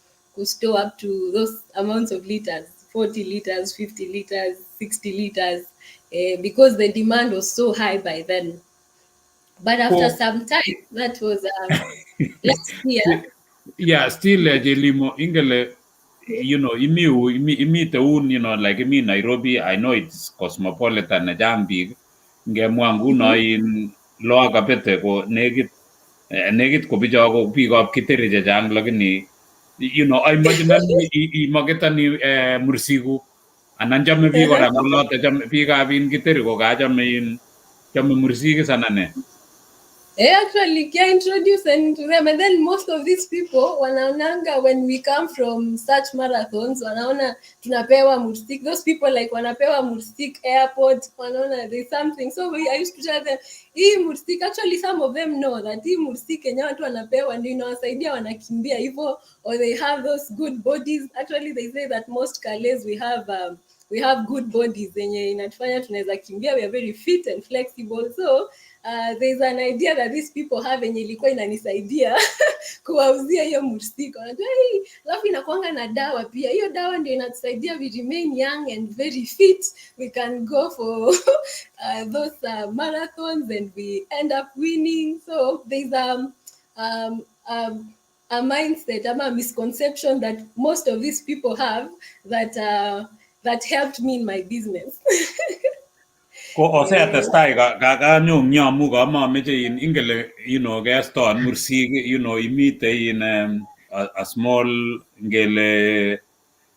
store up to those amounts of liters, 40 liters, 50 liters, 60 liters, because the demand was so high by then. But after some time, that was last year. Yeah, still, Jelimo, ingele imi imi teun, like imi Nairobi, I know it's cosmopolitan na chang biik. Ngemwa nguno in Lower Kabete ko nekit ko bicho ko biikab Kiteri chechang, lakini imaginani imaketani mursikuk anan chome biik kora ngolote, chome biikab in Kiteri ko kachome in chome mursik is anan ne? Actually, can introduce and to them, and then most of these people wanaonanga when we come from such marathons, wanaona tunapewa mursik. Those people like wanapewa mursik airport, wanaona there's something. So I used to tell them, hii mursik, actually some of them know that hii mursik yenye watu wanapewa ndio inawasaidia wanakimbia hivyo, or they have those good bodies. Actually, they say that most Kales we have good bodies zenye inatufanya tunaweza kimbia, we are very fit and flexible. So there's an idea that these people have yenye ilikuwa inanisaidia kuwauzia hiyo mursik. Wanajua hii, alafu inakuanga na dawa pia. Hiyo dawa ndio inatusaidia we remain young and very fit. We can go for those marathons and we end up winning. So there's a mindset, ama a misconception that most of these people have that helped me in my business. Ko Hosea, testai kanyo ngyo amu kamameche in ingele kestoan mursik imite in a small, ngele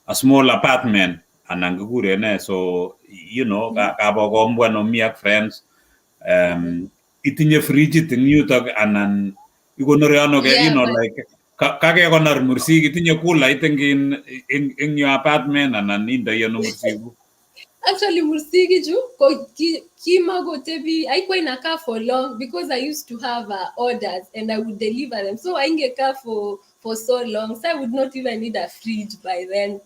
a small apartment anan kikure ne, so kabokombwan omi ak friends, itinye frijit eng yutok anan ikonori ano ke like kakekonor mursik, itinye kulait eng your apartment anan indoi ano mursikuk? Actually, mursik ichu ko kimakotebi, haikuwa inakaa for long because I used to have orders and I would deliver them, so haingekaa for so long, so I would not even need a fridge by then,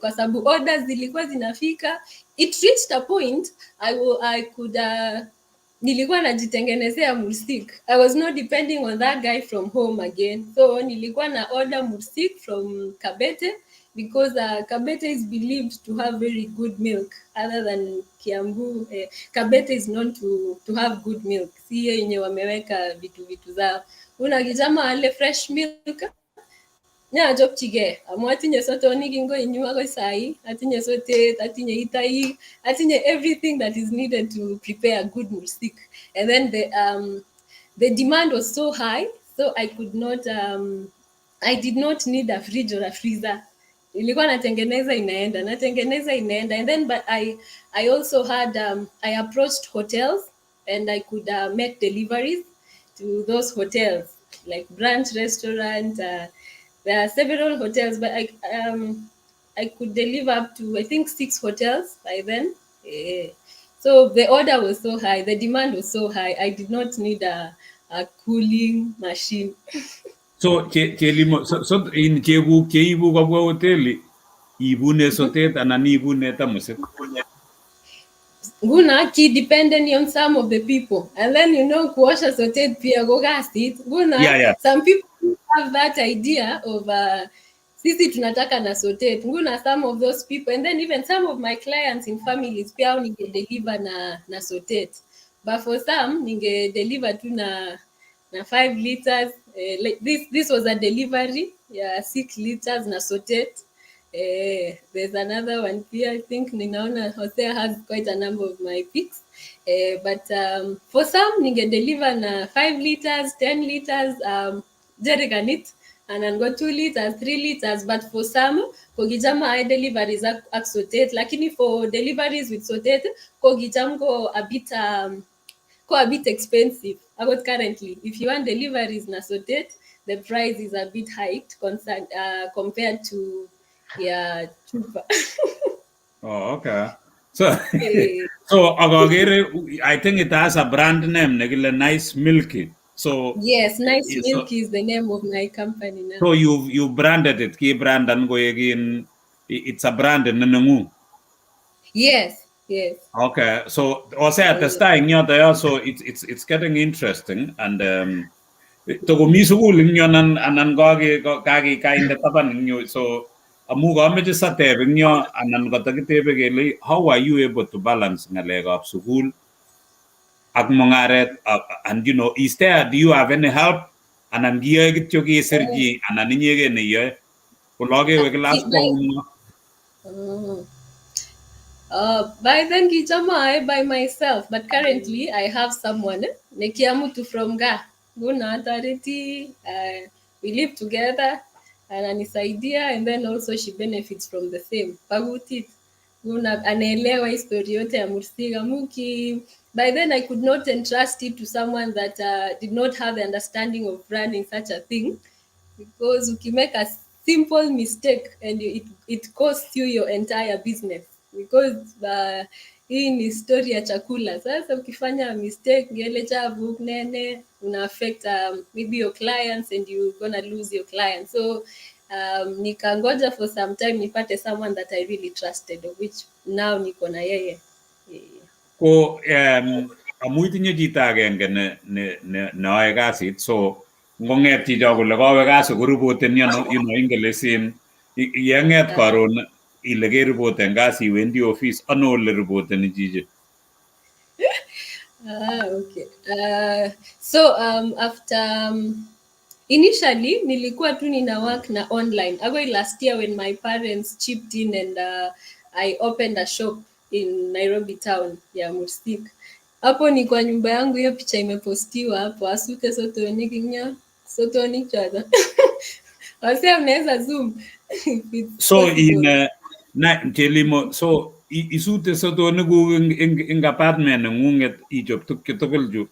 kwa sababu orders zilikuwa zinafika. It reached a point I could nilikuwa najitengenezea mursik. I was not depending on that guy from home again. So nilikuwa na order mursik from Kabete because Kabete is believed to have very good milk other than Kiambu. Kabete is known to have good milk. Si hiyo yenye wameweka vitu zao. Una kichama ale fresh milk nyachopchigei amu atinye sotonik eng koinyu akoi sahi, atinye sotet, atinye itaik, atinye everything that is needed to prepare a good mursik. And then the demand was so high, so I could not I did not need a fridge or a freezer. Nilikuwa natengeneza, inaenda, natengeneza, inaenda. And then but I also had I approached hotels and I could make deliveries to those hotels like Branch Restaurant. There are several hotels, but I could deliver up to, I think, six hotels by then. So the order was so high, the demand was so high. I did not need a cooling machine. So chelimo so in chekuk cheibu kobwa hoteli ibune sotet anan ibune tamusit? Nguna ki dependent on some of the people. And then kuosha sotet pia ko kasit. Nguna some people have that idea of sisi tunataka na sotet. Nguna some of those people, and then even some of my clients in families pia hao ninge deliver na sotet. But for some ninge deliver tu na 5 liters. Like this was a delivery, yeah, 6 liters na sotet. There's another one here. I think ninaona Hosea has quite a number of my pics. But for some ninge deliver na 5 liters, 10 liters, jerrycanit anan go 2 liters, 3 liters. But for some kokicham ae deliveries ak sotet, lakini for deliveries with sotet kokicham ko a bit expensive. Akot currently, if you want deliveries na sotet, the price is a bit hiked compared to, yeah, chupa. Oh, okay. So, so akakere, I think it has a brand name, nekile Nice Milky. So, Yes, Nice so, Milk is the name of my company now. So you branded it, ki brandan koek in, it's a brand nenengung. Yes. Okay, so Hosea, testai eng yoto yo, so it's getting interesting and tokomi sukul eng yo anan kake kainde taban eng yu, so amu kameche sateb eng yo anan katakitebe kele how are you able to balance ngalekab sukul ak mungaret, and is there do you have any help anan kiyoe kityo kisir chi anan inyegei neiyoe kolokewe class koungo? By then kicham ae by myself, but currently I have someone nekiamutu from gaa. Nguna atareti, we live together, ananisaidia, and then also she benefits from the same. Pagutit. Una anaelewa history yote ya mursik amu ki by then I could not entrust it to someone that did not have the understanding of running such a thing, because ukimake a simple mistake and it costs you your entire business, because hii ni story ya chakula. Sasa ukifanya mistake, ngele chabuk nene una affect maybe your clients and you gonna lose your clients. So nikangoja for some time nipate someone that I really trusted, of which now niko na yeye, yeah. Ko amu itinye chito agenge ne neoe kasit, so ngong'et chicho kole kawe kasi koripoteni ano, ingele sin yeng'et karon ile keripoten kasi, iwendi office, ano ole ripoteni chichi? Ah, okay. So after initially nilikuwa tu nina work na online. Agoi last year when my parents chipped in and I opened a shop in Nairobi town ya mursik. Hapo ni kwa nyumba yangu, hiyo picha imepostiwa hapo. Asute sotonik nya sotonik choto. Wase mnaweza zoom if it's So possible. In na Chelimo, so isute sotonikuk eng apartment neng'ung'et, ichob tukchu tugul chu,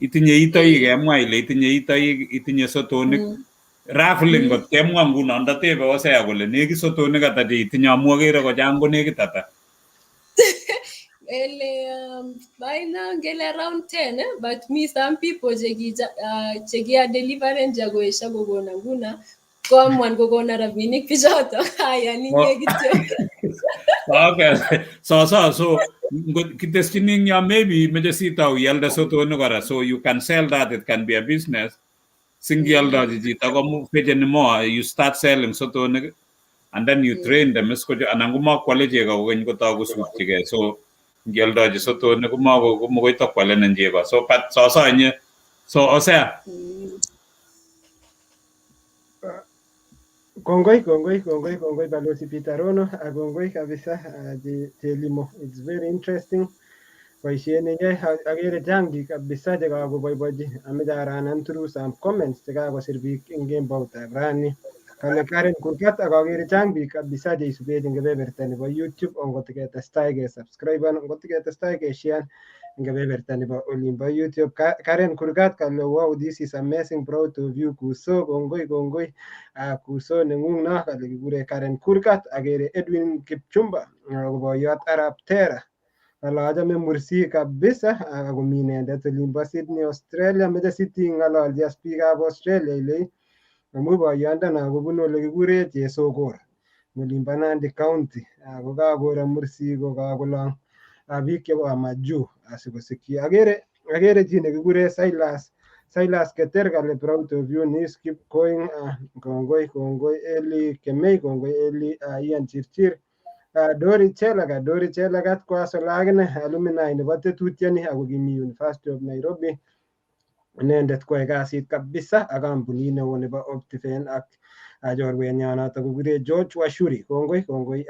itinye itoik, kemwa ile itinye itoik, itinye sotonik. Roughly, ngot kemwa nguno, ndatebe Hosea kole nekit sotonik ata che itinye, amu akere kochang, ko nekit ata? Ele by now ngele around 10, eh? But me some people chekia deliveren jagoesha kokona nguna koamuan kokona rabinik bichoto. Haya, ninye kityo. Okay, so ngot kiteschini eng yo, maybe imeche sitau ialde sotonik kora, so you can sell that, it can be a business. Singialdochi chito ko fetcheni more. You start selling sotonik and then you train them is kocho anan komakwale chego kokeny kotou kosutchigei. So ngialdochi sotonik komako komokoi tokwalenin chego. So but soso inye, so Hosea. Kongoi, kongoi, kongoi, kongoi, Balozi Peter Rono. Kongoi kabisa, Chelimo. It's very interesting. Boisiet neyoe, akere chang biik kabisa chekakoboiboichi. Ameche aranan through some comments chekakosir biik eng kemboutab rani. Kale Karen Kurgat, ak akere chang biik kabisa cheisubech eng kebeberta nebo YouTube. Ongotiketestai kesubscriben, ongotiketestai kesharean eng kebeberta nebo olimbo YouTube. Karen Kurgat kale, "Wow, this is amazing, proud of you, kuso." Kongoi, kongoi. Kuso neng'ung no kale kikure Karen Kurgat. Akere Edwin Kipchumba ko boyot Arap Tera kale achame mursik kabisa, akomi inendet olimbo Sydney, Australia. Meche siting'ololchi as biikab Australia ile amu boyondono kobunu ole kikure Chesokor olimbo Nandi County, ako kakoro mursik ko kakolong biik chebo majuu asikosikyi. Akere chi nekikure Silas Keter kale proud of you niece, keep going. Kongoi, kongoi Eli Kemei, kongoi Eli, Ian Chirchir, Dori Chelagat. Dori Chelagat ko asola akine alumni nebo tetutioni ako kimi University of Nairobi. Inendet koyae kasit kabisa ak kampunit neo nebo Optiven ak chorwenyon noto kikure George Washuri. Kongoi, kongoi.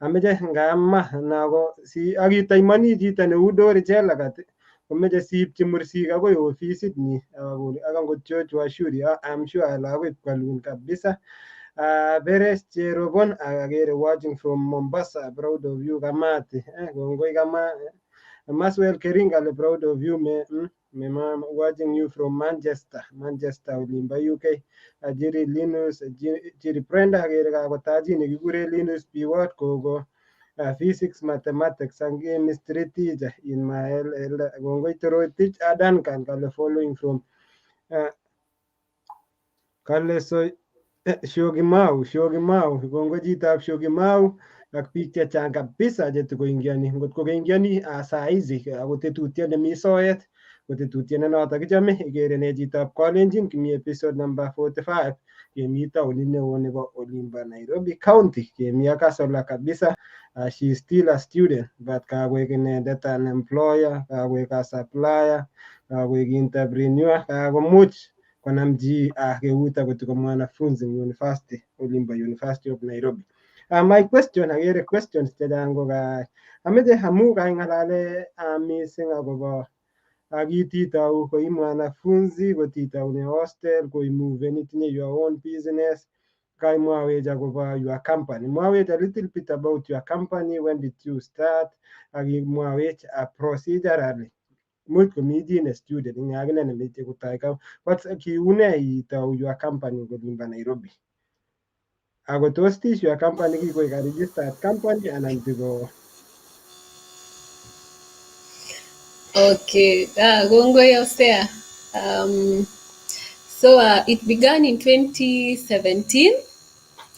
Ameche ngama nako si akitaimani chito neu Dori Chelagat komeche siipchi mursik akoi ofisit nyi, ak angot George Washuri, I'm sure ale akoi kwalun kabisa. Beres Cherobon akere watching from Mombasa, proud of you Kamati. Kongoi kama Maswell Keringa kale proud of you me mom, watching you from Manchester, Manchester olimbo UK. Jiri Linus, Jiri Brenda, akere kakotach chi nekikure Linus Biwott koko physics, mathematics and chemistry teacher in my L. Kongoi Torotich Duncan kale following from kale so Syokimau, Syokimau. Kongoi chitab Syokimau ak biik chechang kabisa chetikoingioni. Ngot ko keingioni saa hizi ako tetutiet nemi soet ko tetutiet ne notok kichome ikere ne chitab Kalenjin. Kimi episode number 45, kemi taonit neo nebo olimbo Nairobi County, kemi ak Asola kabisa. She is still a student but kakoek inendet an employer, kakoek a supplier, kakoek entrepreneur, kakomuch konam chi keut akot ko mwanafunzi university olimbo University of Nairobi. My question, akere questions chechang ko ka ameche amu kaing'alale mising akobo kititau koi mwanafunzi, kotitaune hostel, koimuven itinye your own business. Kaimwawech akobo your company. Mwawech a little bit about your company, when did you start, ak imwawech procedurally. Much komi chi ne student ing akine nemeche kotoi what's kiune itou your company kolimbo Nairobi. Ako tos this your company kikoik a registered company anan tiko? Okay, kongoi Hosea. So it began in 2017.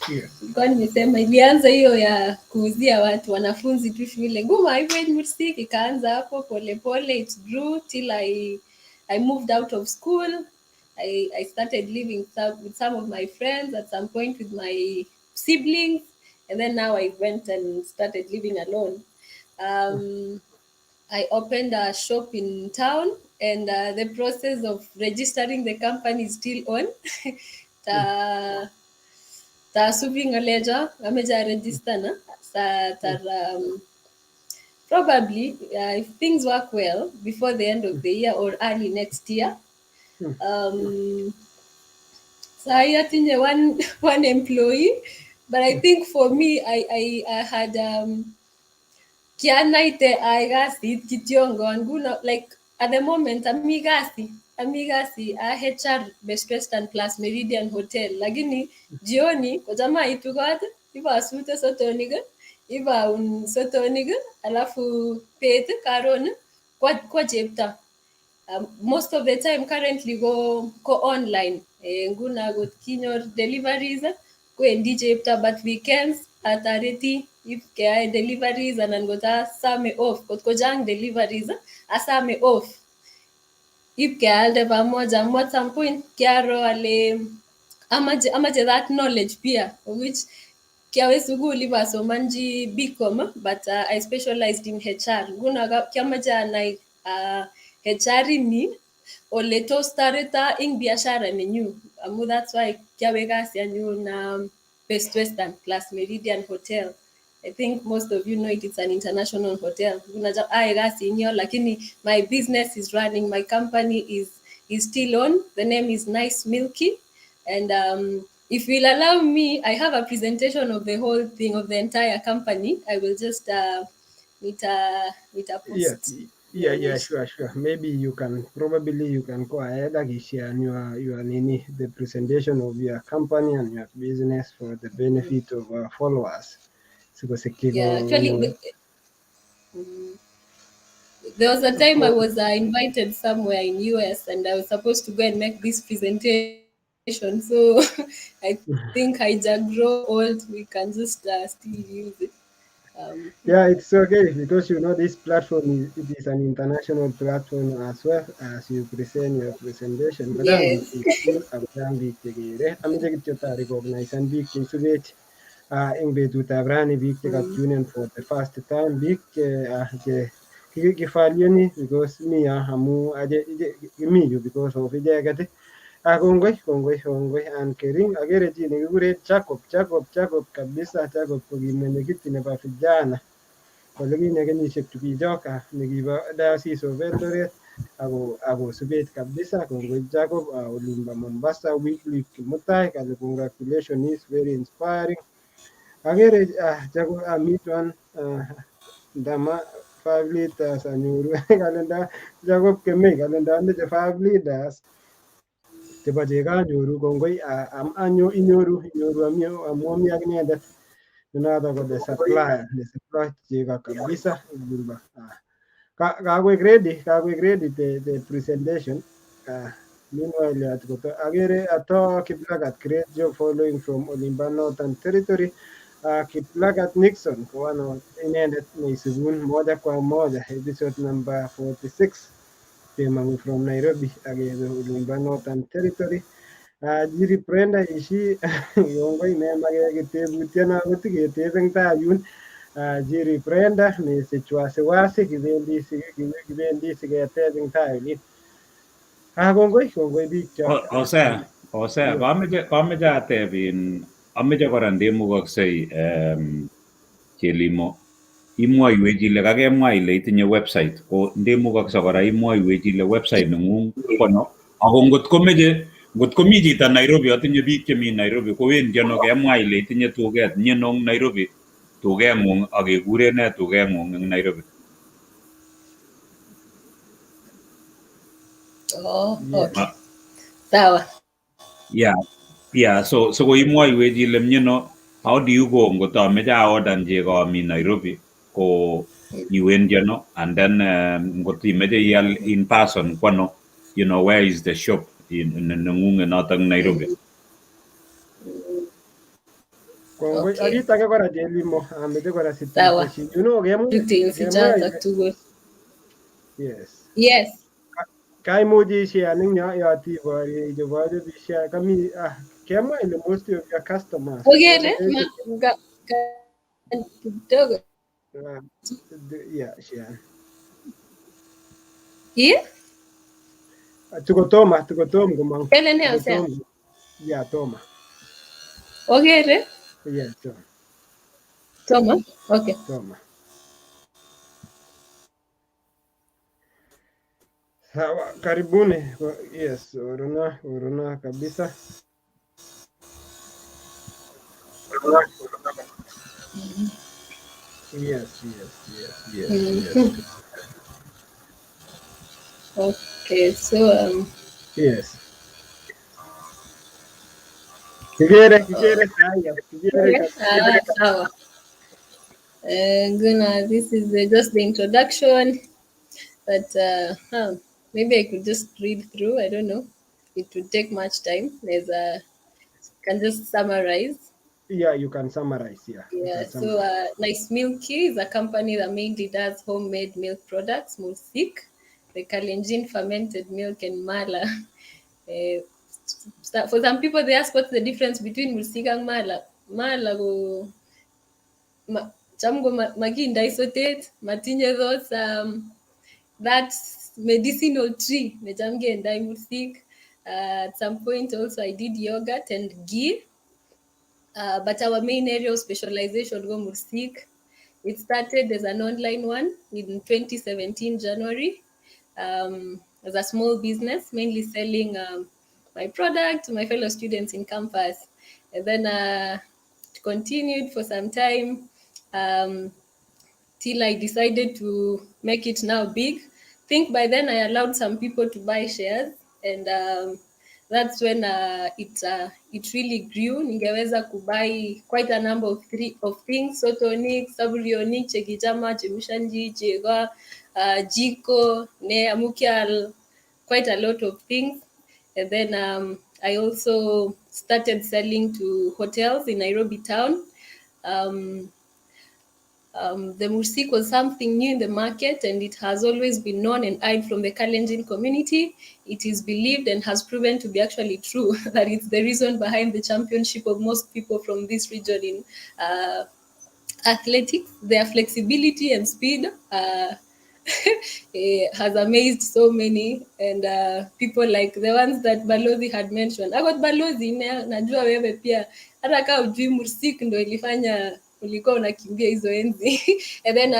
Yes. Nilikuwa nimesema ilianza hiyo ya kuuzia watu wanafunzi tu shule nguma hivyo mursik, ikaanza hapo polepole, it grew till I moved out of school. I started living with some of my friends, at some point with my siblings, and then now I went and started living alone. I opened a shop in town, and the process of registering the company is still on. Ta tasubi ngaleja ameja register na sa tar probably if things work well before the end of the year or early next year. Sahi atinye one employee, but I think for me I had kianaite ai kasit kityongon nguno, like at the moment ami kasi a HR Best Western Plus Meridian Hotel, lakini jioni kocham aitu kot ibasute sotonik, ibaun sotonik, alafu bet karon kwa chepto. Most of the time currently go online. Nguno akot kinyor deliveries kwendi chepto, but weekends atareti if keyae deliveries anan kot asame off, kot kochang deliveries asame off if kealde pamoja. Amu at some point kiaro ale amache that knowledge pia, which kiawe sukul ibasomanji BCom, but I specialized in HR. Nguno kiamache anai HR ni ole tos toreta ing biashara nenyu, amu that's why kiawe kasi anyun Best Western Plus Meridian Hotel. I think most of you know it, it's an international hotel. Ae kasi inyo, lakini my business is running, my company is still on. The name is Nice Milky. And if you'll allow me, I have a presentation of the whole thing, of the entire company. I will just meet a post. Yeah, sure. Maybe you can go ahead and share your nini, the presentation of your company and your business for the benefit of our followers. Yeah, actually, there was a time I was invited somewhere in US, and I was supposed to go and make this presentation. So I think I just grow old. We can just still use it. Yeah, it's okay because you know this platform is an international platform as well as you present your presentation. But yes. Recognize eng betutab rani biik che tune for the first time, biik che kifalioni because mi amu aje mi yu because of icheket. Kongoi and Kering agere chi nekikure Jacob kabisa. Jacob ko ki mwenyekiti nebo vijana kole kinye kenyisiek chukichok nekibo Diocese of Eldoret ako subet kabisa. Kongoi Jacob olimbo Mombasa weekly Kimutai kale congratulations is very inspiring. Agere Jacob amitwan ndama 5 liters anyoru kalenda Jacob Kemei kalenda ameche 5 liters chebo chego anyoru. Kongoi inyoru amu ami ak inendet noto ko the supplier the supply chego kabisa. Kakoek ready the presentation. Meanwhile agere ato Kiplagat great job following from Olimba Northern Territory. Kiplagat Nixon ko inendet neisubun moja kwa moja episode number 46 kemangu from Nairobi agebe Olimba Northern Territory. Jiri Brenda ishi kongoi memake tebutiet akot keteb eng tai yun. Jiri Brenda mesich wasiwasi kibendi siketeb eng tai olin. Kongoi biik chok. Hosea, kameche ateb ameche kora ndemukoksei Chelimo imwoiwech ile kakemwa ile itinye website ko ndemukokse kora imwoiwech ile website nengung kono ako ngot komeche Ngot komi chito Nairobi, atinye biik chemi Nairobi, kowendi ano kemwa ile itinye tuket mieno eng Nairobi, tukeng'ung ak kekure nee tukeng'ung eng Nairobi? Oh, okay. Sawa. Yeah. So koimwoiwech ile mieno, how do you go ngot ameche aorder chego ami Nairobi, ko iwendi ano? And then ngot imeche ial in person kwano, where is the shop in neng'ung'et notok Nairobi? Kongoi. Okay. Ak kit age kora Chelimo, ameche kora Sawa. siteshi. Kemwa Details kemwa ichotok ile tugul. Yes. Yes. Kaimuch ishean eng yo yotibori chebo kami kemwa ile most of your customers Ogere ma kidogo. Yeah, share. Yeah? Tukotoma, tukotom komang. Kele ne Hosea? Tukotom. Yeah, toma. Ogere? Yeah, toma. Toma? Okay. Toma. Sawa, karibuni. Yes, uruna, uruna kabisa. Yes. Okay, so Yes. Kikere, kikere, haya, kikere okay. Sawa. Guna, this is just the introduction, but maybe I could just read through. I don't know. It would take much time. There's a can just summarize. Yeah, you can summarize. Yeah. You Yeah, can so summarize. Nice Milky is a company that mainly does homemade milk products, mursik, the Kalenjin fermented milk and mala. For some people, they ask what's the difference between mursik and mala. Mala go ma, cham go makindai sotet, matinye those that medicinal tree necham kendai mursik. At some point also I did yogurt and ghee. But our main area of specialization go mursik. It started as an online one in 2017 January, as a small business, mainly selling my product to my fellow students in campus. And then it continued for some time till I decided to make it now big. I think by then I allowed some people to buy shares, and that's when it really grew. Ningeweza kubuy quite a number of three of things: sotonik, saburionik, chekichama, chemushanji, chego, jiko, ne amukial, quite a lot of things. And then I also started selling to hotels in Nairobi town. The mursik was something new in the market, and it has always been known and eyed from the Kalenjin community. It is believed and has proven to be actually true that it's the reason behind the championship of most people from this region in athletics. Their flexibility and speed has amazed so many, and people like the ones that Balozi had mentioned. Agot Balozi, najua wewe pia, hata kaa ujui mursik ndo ilifanya ulikuwa unakimbia hizo enzi. And then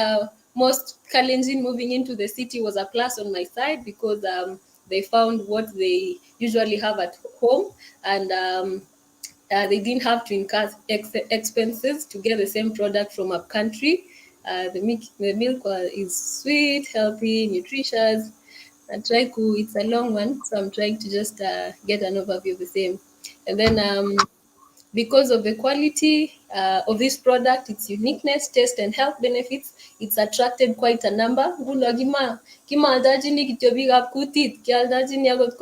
most Kalenjin moving into the city was a plus on my side because they found what they usually have at home, and they didn't have to incur expenses to get the same product from up country. The milk is sweet, healthy, nutritious. I try to, it's a long one, so I'm trying to just get an overview of the same. And then because of the quality of this product, its uniqueness, taste, and health benefits, it's attracted quite a number. Nguno kima kimaaldachini kityo biikab kutit, kialdachini akot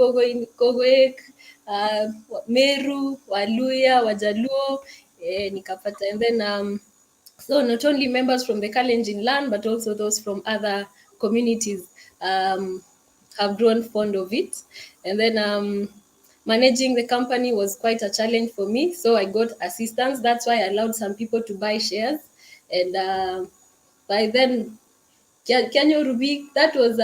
kokoek, Meru, Waluya, Wajaluo, nikapata. And then so not only members from the Kalenjin land, but also those from other communities have grown fond of it. And then managing the company was quite a challenge for me. So I got assistance. That's why I allowed some people to buy shares. And by then, kianyoru biik, that was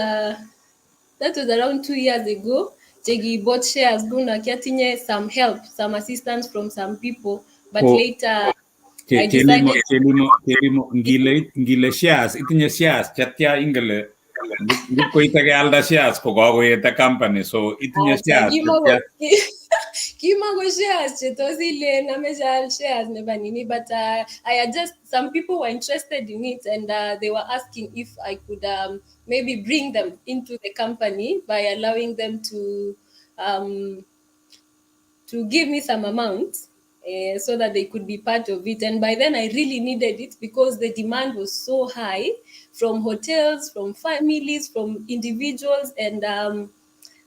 around 2 years ago. Chegi bought shares, Guna kiatinye some help, some assistance from some people. But later, I Chelimo, decided Chelimo, Chelimo, ngile shares, itinye shares chetya ingele ngipkoite kealda shares ko kakoete company, so itinye shares Kimoko chetya? Kimako shares che tos ilen ameche aal shares nebo nini, but I had just, some people were interested in it and they were asking if I could maybe bring them into the company by allowing them to give me some amount so that they could be part of it. And by then I really needed it because the demand was so high from hotels, from families, from individuals, and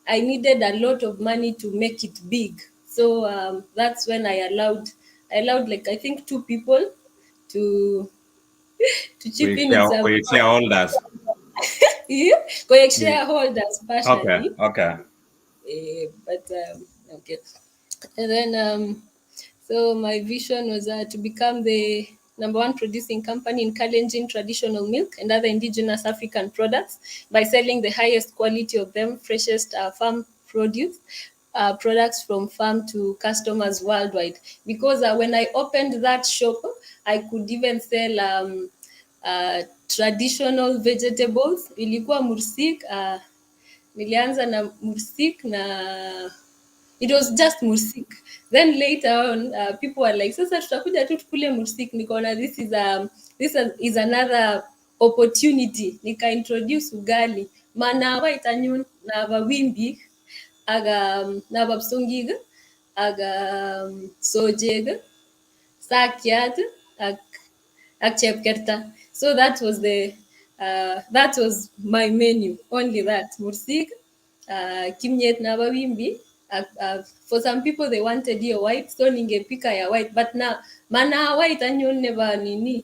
I needed a lot of money to make it big. So that's when I allowed like, I think, two people to chip in in some Koek shareholders. Yeah, koek shareholders partially. But okay. And then so my vision was to become the number one producing company in Kalenjin traditional milk and other indigenous African products by selling the highest quality of them, freshest farm produce, products from farm to customers worldwide. Because when I opened that shop, I could even sell traditional vegetables. Ilikuwa mursik, nilianza na mursik na it was just mursik. Then later on, people were like, "Sasa tutakuja tu tukule mursik." Nikaona this is another opportunity. Nika introduce ugali mana white anyun na wimbi aga na psongik aga sojek, sakiat ak chepkerta. So that was my menu, only that mursik, kimyet naba wimbi. For some people they wanted hiyo white, so ningepika ya white, but na mana white anyun neba nini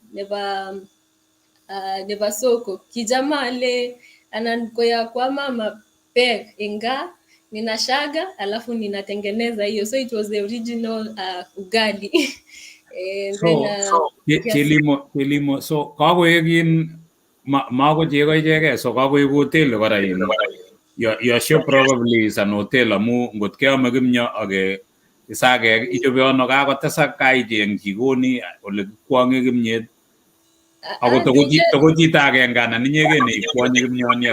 neba soko kijama le anan koya kwa mama pek inga ninashaga alafu ninatengeneza hiyo. So it was the original ugali. And So, then yes. Chelimo, so kakoek in mako chego ichegei, so kakoek hoteli kora in your shop probably is an hotel amu ngot keame kimyo ak isakek ichobe ano kakotesak kaicheng jikoni ole kikwonge kimyet ako toko chito agenge anan inyegei neikwonye kimyoni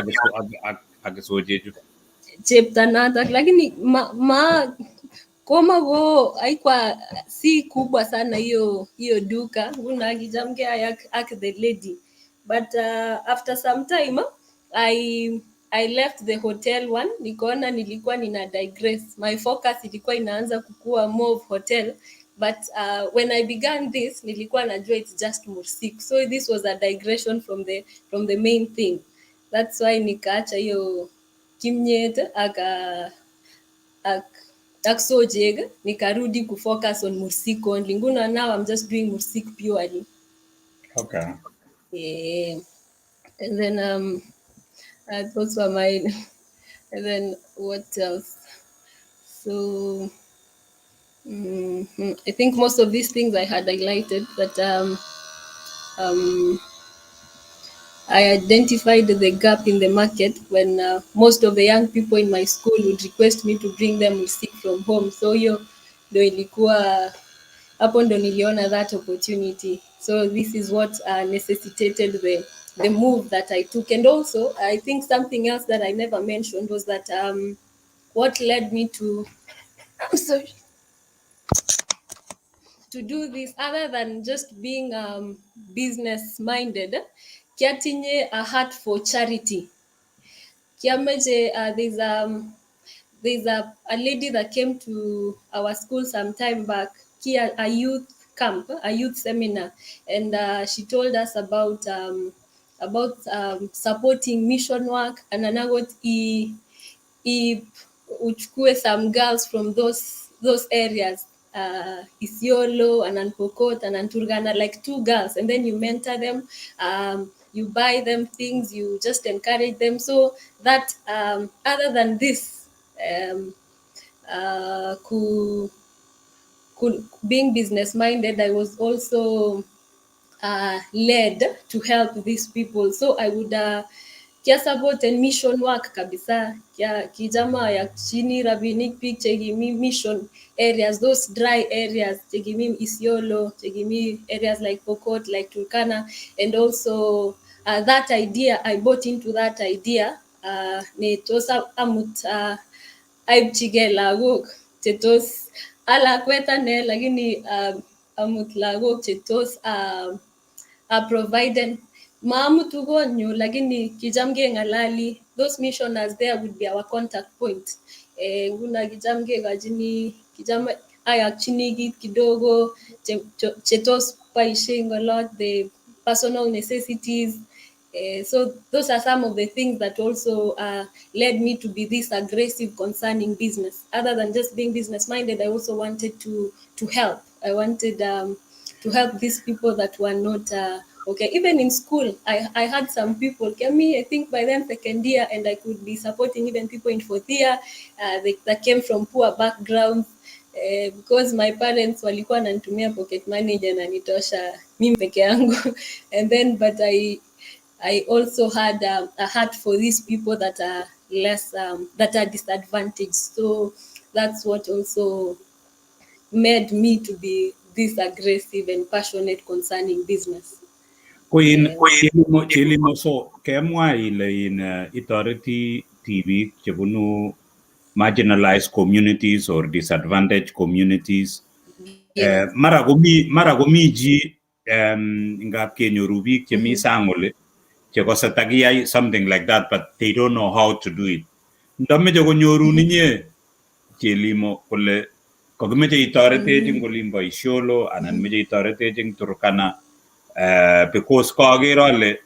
ak isochechu? Chepto natak, lakini ma koma ko haikuwa si kubwa sana hiyo duka. Nguno akichamgei ak the lady, but after some time I left the hotel one. Nikaona nilikuwa nina digress, my focus ilikuwa inaanza kukua more of hotel, but when I began this nilikuwa najua it's just mursik, so this was a digression from the main thing. That's why nikaacha hiyo kimyet ak sojek, nikarudi kufocus on mursik only. Nguno now I'm just doing mursik purely. Yeah. And then those were my, and then what else? So I think most of these things I had highlighted, that I identified the gap in the market when most of the young people in my school would request me to bring them mursik from home. So hiyo ndo ilikuwa, hapo ndo niliona that opportunity. So this is what necessitated the move that I took. And also, I think something else that I never mentioned was that what led me to, I'm sorry, to do this, other than just being business minded, kiatinye a heart for charity. Kiameche, there's a lady that came to our school some time back, kia a youth camp, a youth seminar, and she told us about supporting mission work and anagot i uchukue some girls from those areas, Isiolo and Pokot and Turkana, like two girls, and then you mentor them, you buy them things, you just encourage them. So that other than this, being business minded, I was also led to help these people. So I would kia support and mission work kabisa. Kia kijama ya chini rabinik pik chekimi mission areas, those dry areas, chekimi Isiolo, chekimi areas like Pokot, like Turkana, and also that idea, I bought into that idea. Ne tos amut aibchige lagok Chetos alakwet ane, lakini amut lagok chetos providen. Maamutu konyu, lakini kicham keng'alali. Those missioners there would be our contact point. Nguno kicham kekochini, kicham ayokchini kit kidogo chetos boisie eng olot, the personal necessities. So those are some of the things that also led me to be this aggressive concerning business. Other than just being business minded, I also wanted to help. I wanted to help these people that were not okay. Even in school, I had some people, Kemi, I think by then second year, and I could be supporting even people in fourth year that came from poor backgrounds. Because my parents walikuwa wananitumia pocket money inanitosha mimi peke yangu, and then but I also had a heart for these people that are less that are disadvantaged. So that's what also made me to be this aggressive and passionate concerning business. Ko in Chelimo, so kemwa ile in itoreti tibik chebunu marginalized communities or disadvantaged communities. Mara komi chi ngap kenyoru biik chemi sang oli chekose takiyai something like that, but they don't know how to do it. Ndomeche konyorun inye, Chelimo, kole kokimeche itoretech eng olimbo Isiolo anan meche itoretech eng Turkana, because kaker ale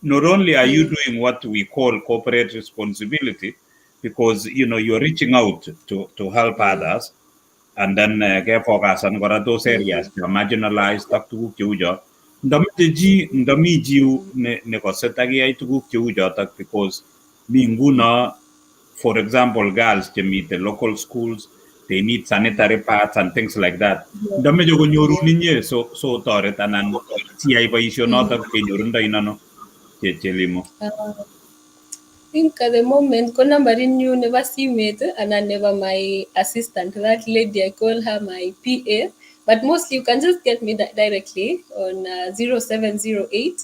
not only are you doing what we call corporate responsibility, because you're reaching out to help others, and then kefokasan kora those areas che marginalized ak tuguk cheu cho. Ndomeche chi, ndomi chi ne nekose takiyai tuguk cheu chotok, because mi nguno, for example, girls chemite local schools, they need sanitary pads and things like that. Ndomeche konyorun inye so toret anan siyai boisionotok, kenyorundoi ano, Chelimo? I think at the moment ko nambarit nyu nebo simet anan nebo my assistant, that lady, I call her my PA, but mostly you can just get me directly on 0708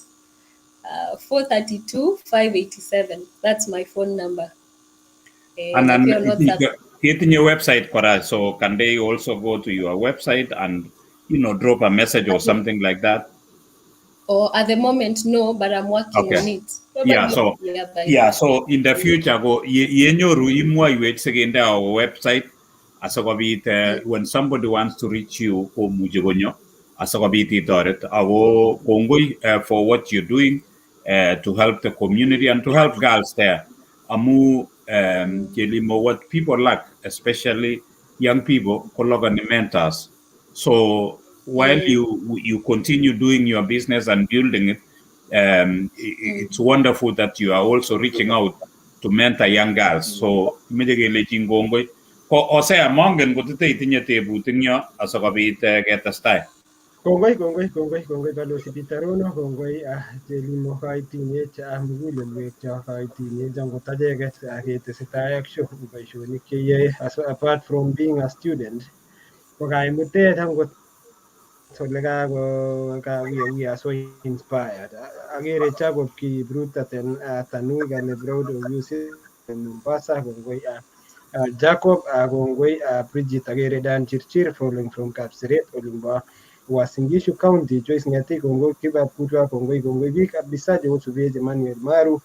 432 587. That's my phone number. Anan ketinye website kora, so can they also go to your website and drop a message or something like that? Or at the moment, no, but I'm working on it. Probably, Yeah, so yeah, so in the future ko yenyoru imwoiwech sikinde our website asikobit when somebody wants to reach you komuchi konyo asikobit itoret. Ako kongoi for what you're doing to help the community and to help girls there, amu Chelimo, what people lack, especially young people, ko lakani mentors. So while you continue doing your business and building it, it's wonderful that you are also reaching out to mentor young girls. So meche kelechin kongoi. Ko Osea, mongen kotite itinye tebut eng yo asikobit ketestai. Kongoi, kongoi, kongoi, kongoi, Balozi Peter Rono, kongoi Chelimo, kaitinyech mugulelwek cho, kaitinyech angot acheket ketesetai ak show boisionik cheiyoe. As apart from being a student, ko kaimutech angot ole kako we are so inspired. Akere Jacob Kibruta Tanui kale proud of you in Mombasa. Kongoi Jacob, kongoi Bridget. Akere Dan Chirchir following from Kapseret, olimbo Uasin Gishu County. Joyce Ngati, kongoi. Kibab Kutwa, kongoi, kongoi biik kabisa cheosubech. Emmanuel Maru,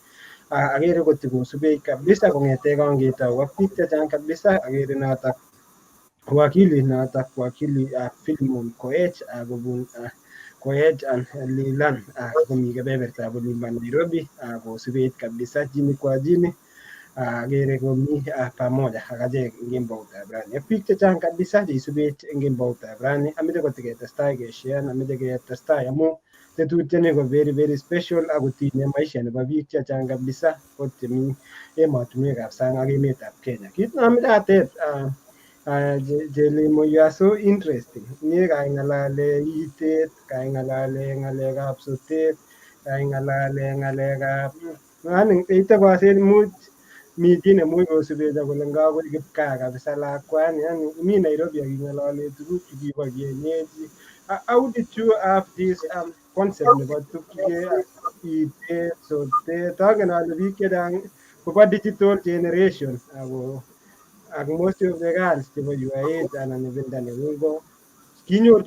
akere kotikosubech kabisa kong'ete kongetou ak biik chechang kabisa. Akere notok wakili, notok wakili Philemon Koech kobun Koech and Lilan, komi kebebertab olimbo Nairobi kosubech kabisa. Jimmy kwa Jimmy, akere komi pamoja ak achek eng kemboutab rani ak biik chechang kabisa cheisubech eng kemboutab rani. Ameche kotiketestai keshean, ameche ketestai amu tetutioni ko very very special akotinye maisha nebo biik chechang kabisa kot chemi emotinwekab sang ak emetab Kenya. Kit neameche ateb Chelimo, you are so interesting. Inye kaing'alale itet, kaing'alale ng'alekab sotet, kaing'alale ng'alekab yani itekosen imuch mi chi nemuch kosubech akole ngakoik kipkaa kabisa lakwani, yani imi Nairobi ak ing'olole tuguk chukibo kienyeji. How did you have this concept nebo tukche itet, sotet? Angen ale biik chechang kobo digital generation ako Ak most of the girls chebo your age anan ibinda neng'ung ko kinyor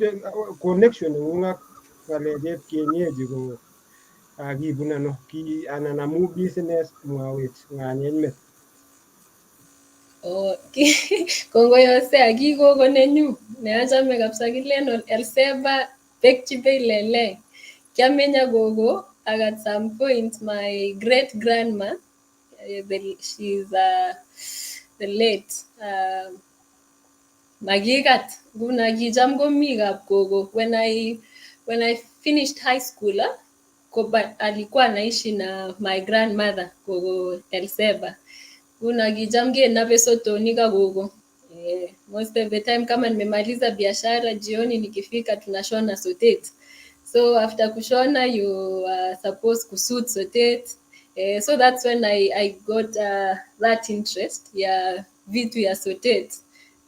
connection neng'ung ak ng'alekab kienyeji ko kibun ano ki anan amu business mwawech ng'anyeny met. Oh, kongoi Hosea, ki gogo nenyu neachame kabisa kilen Elseba bekchi lele. Kiamenya gogo ak at some point my great grandma, she's the late makikat nguno kicham komi kap gogo when I finished high school, koba, alikuwa anaishi na my grandmother, Gogo Elseba. Nguno kicham kenape sotonik ak gogo. Most of the time kama nimemaliza biashara jioni nikifika tunashona sotet. So after kushona you are supposed kusut sotet. So that's when I got that interest ya vitu ya sotet.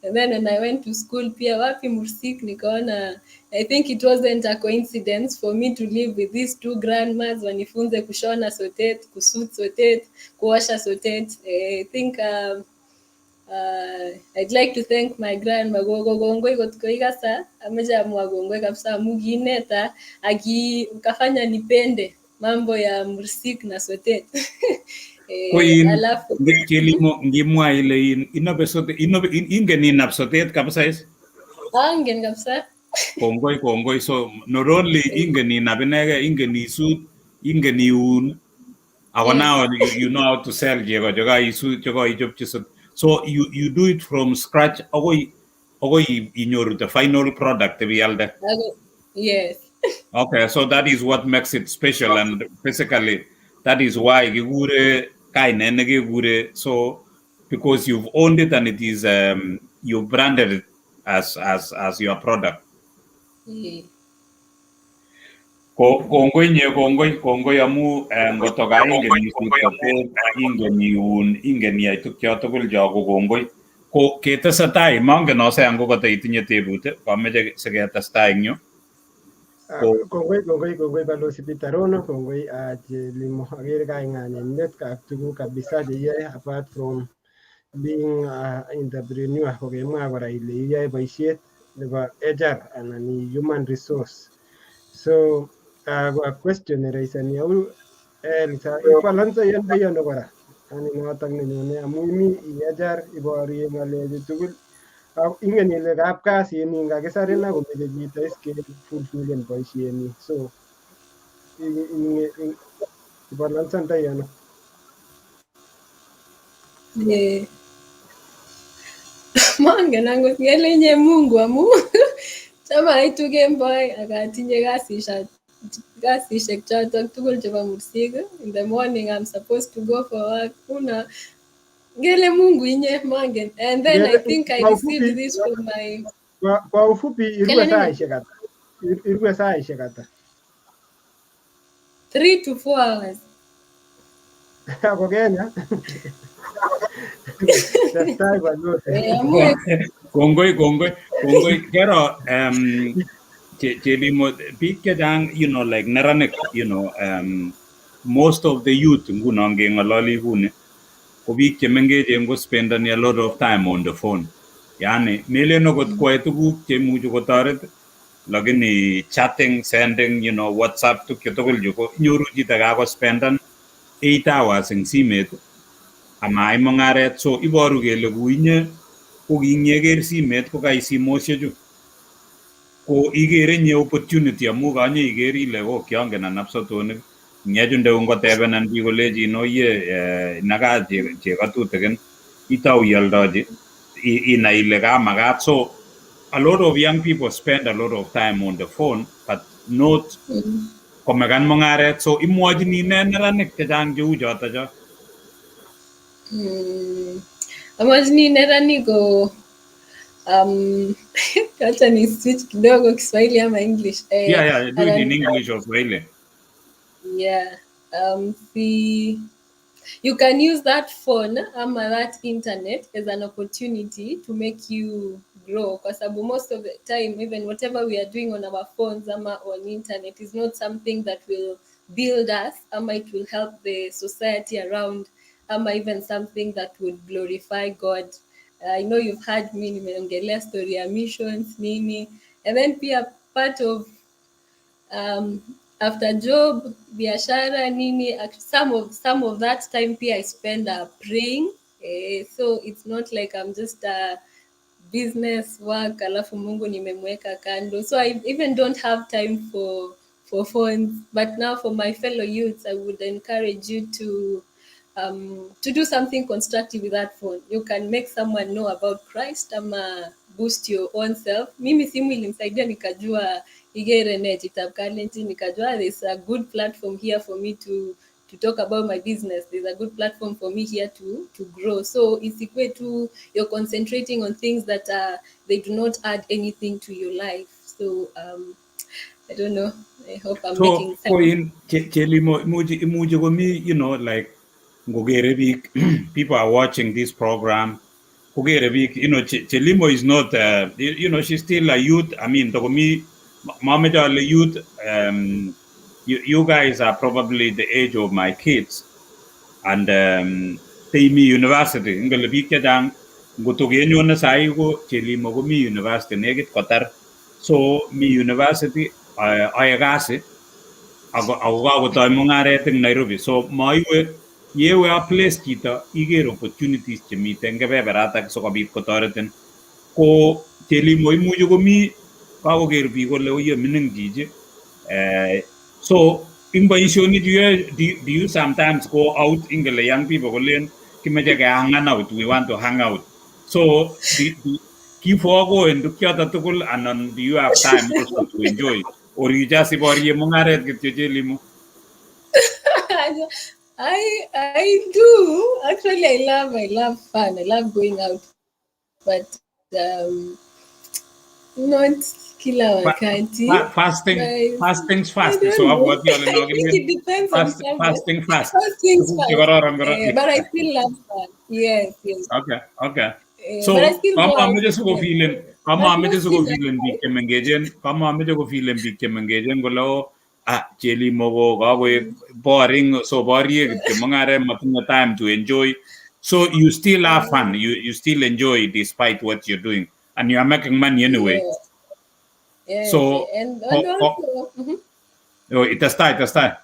And then when I went to school pia wapi Mursik nikaona I think it wasn't a coincidence for me to live with these two grandmas wanifunze kushona sotet, kusut sotet, kuosha sotet. I think I'd like to thank my grandma gogo kongoi kot koikasa ameche amwa kongoi kabisa amu kiineta aki ukafanya nipende mambo ya mursik na sotet. Ko in Alafu Chelimo ngimwa ile in inobe sotet inobe ingen inap sotet kabisa is? Angen kabisa. Kongoi, kongoi. So not only ingen inap inege, ingen isut, ingen iun ako now you know how to sell chego chekaisut chekaichopchi sot. So you do it from scratch akoi inyoru the final product ibialde? Yes. Okay, so that is what makes it special, and basically that is why kikure kainet nekekure, so because you've owned it and it is you branded it as your product. Ko kongoi nye, kongoi, kongoi amu ngoto ka ingen isut sotet, ingen iun, ingen iyai tukcho tugul cho ko kongoi. Ko ketesetai mongen Hosea ngo koto itinye tebut kameche siketestai eng yu. Kongoi, kongoi, kongoi Balozi Peter Rono, kongoi Chelimo, akere kaing'anyenet ak tuguk kabisa cheiyoe apart from being entrepreneur kokemwa kora ile iyoe boisiet nebo HR anan ni human resource. So question neraisani au Elsa ibalansa yono kora ani notok nenyone amu imi i HR iborie ng'alechu tugul ak ingen ile kapkasi ni kakisarin akomeche chito is kefulfilen boisienyi so ibalansandai ano? Mongen angot ngele inye Mungu amu cham aitu kemboi ak atinye kasisiek chotok tugul chebo mursik. In the morning I'm supposed to go for work. Una ngele Mungu inye mongen. And then I think I received this from my Kwa ufupi irue Kele nini? Saisiek ata? Irue saisiek ata? 3 to 4 hours. Ako Kenya testai balozi. Amu Kongoi, kongoi, kongoi. Kero Chelimo biik chechang like neranik most of the youth nguno ngeng'ololi kuni ko biik chemengechen ko spendani a lot of time on the phone, yani melen okot koyae tuguk cheimuchi kotoret lakini chatting, sending WhatsApp tukche tugul chu ko inyoru chito kakospendan 8 hours eng simet amaai mung'aret. So iboru kele ku inye ko kinyeker simet ko kai simoshechu ko ikere inye opportunity amu kanye iker ile ko kiangen anap sotonik ngechunde ngotebenan biik kolechin oye inakaa chego tutikin itou ioldochi inai ile kamakat. So a lot of young people spend a lot of time on the phone but not komekan mung'aret. So imwochini nee neranik chechang cheu choto cho? Amwachini neranik ko acha ni switch kidogo Kiswahili ama English. Yeah, do it in English or Swahili. Yeah. See, you can use that phone ama that internet as an opportunity to make you grow. Kwa sababu most of the time, even whatever we are doing on our phones ama on internet is not something that will build us ama it will help the society around ama even something that would glorify God. I know you've heard me nimeongelea story ya missions nini, and then pia part of after job, biashara nini, some of that time pia I spend praying. So it's not like I'm just business work alafu Mungu nimemweka kando. So I even don't have time for phones. But now for my fellow youths, I would encourage you to do something constructive with that phone. You can make someone know about Christ ama boost your own self. Mimi simu ilinisaidia nikajua Igere ne Chitab Kalenjin, nikajua there's a good platform here for me to talk about my business. There's a good platform for me here to grow. So isikwe tu you're concentrating on things that they do not add anything to your life. So I don't know. I hope I'm So making sense. Ko in Chelimo, imuchi komi, like ngokere biik, people are watching this program, kokere biik, Chelimo is not she's still a youth. I mean, tokomi mameche ale youth. You guys are probably the age of my kids and teimi university. Ngele biik chechang ngoto kenyone sahi ko Chelimo komi university, nekit kotar. So mi university, ae kasi ako kakotoi mung'aret eng Nairobi. So maiwe yewe a place chito iker opportunities chemiten kebeberatak sikobit kotoretin. Ko Chelimo imuchi komi kakoker biik kole oye, mining chichi. So ing boisionichu yoe, do you sometimes go out? Ingele young people kolen kimeche ke hang out, we want to hang out. So kifokoen tukchoto tugul anan do you have time also to enjoy, or you just iborye mung'aret kityo, Chelimo? I do actually. I love fun. I love going out, but not kila wakati. Fasting, But fasting's I fast. don't So know. abwati ale I think it depends on fast, someone. Fasting fast. First things Tuguk first. chekororon kora. But I still love fun. Yes. Okay. So But I still go out. Kamameche sikofeelen kamameche But mostly sikofeelen biik chemengechen, kamameche kofeelen biik chemengechen kole o ah, Chelimo ko kakoek boring, so borie kityo mung'aret, matinye time to enjoy. So you still have fun, you still enjoy despite what you're doing, and you are making money anyway. Yeah. So, And also, Oh, itestai, testai.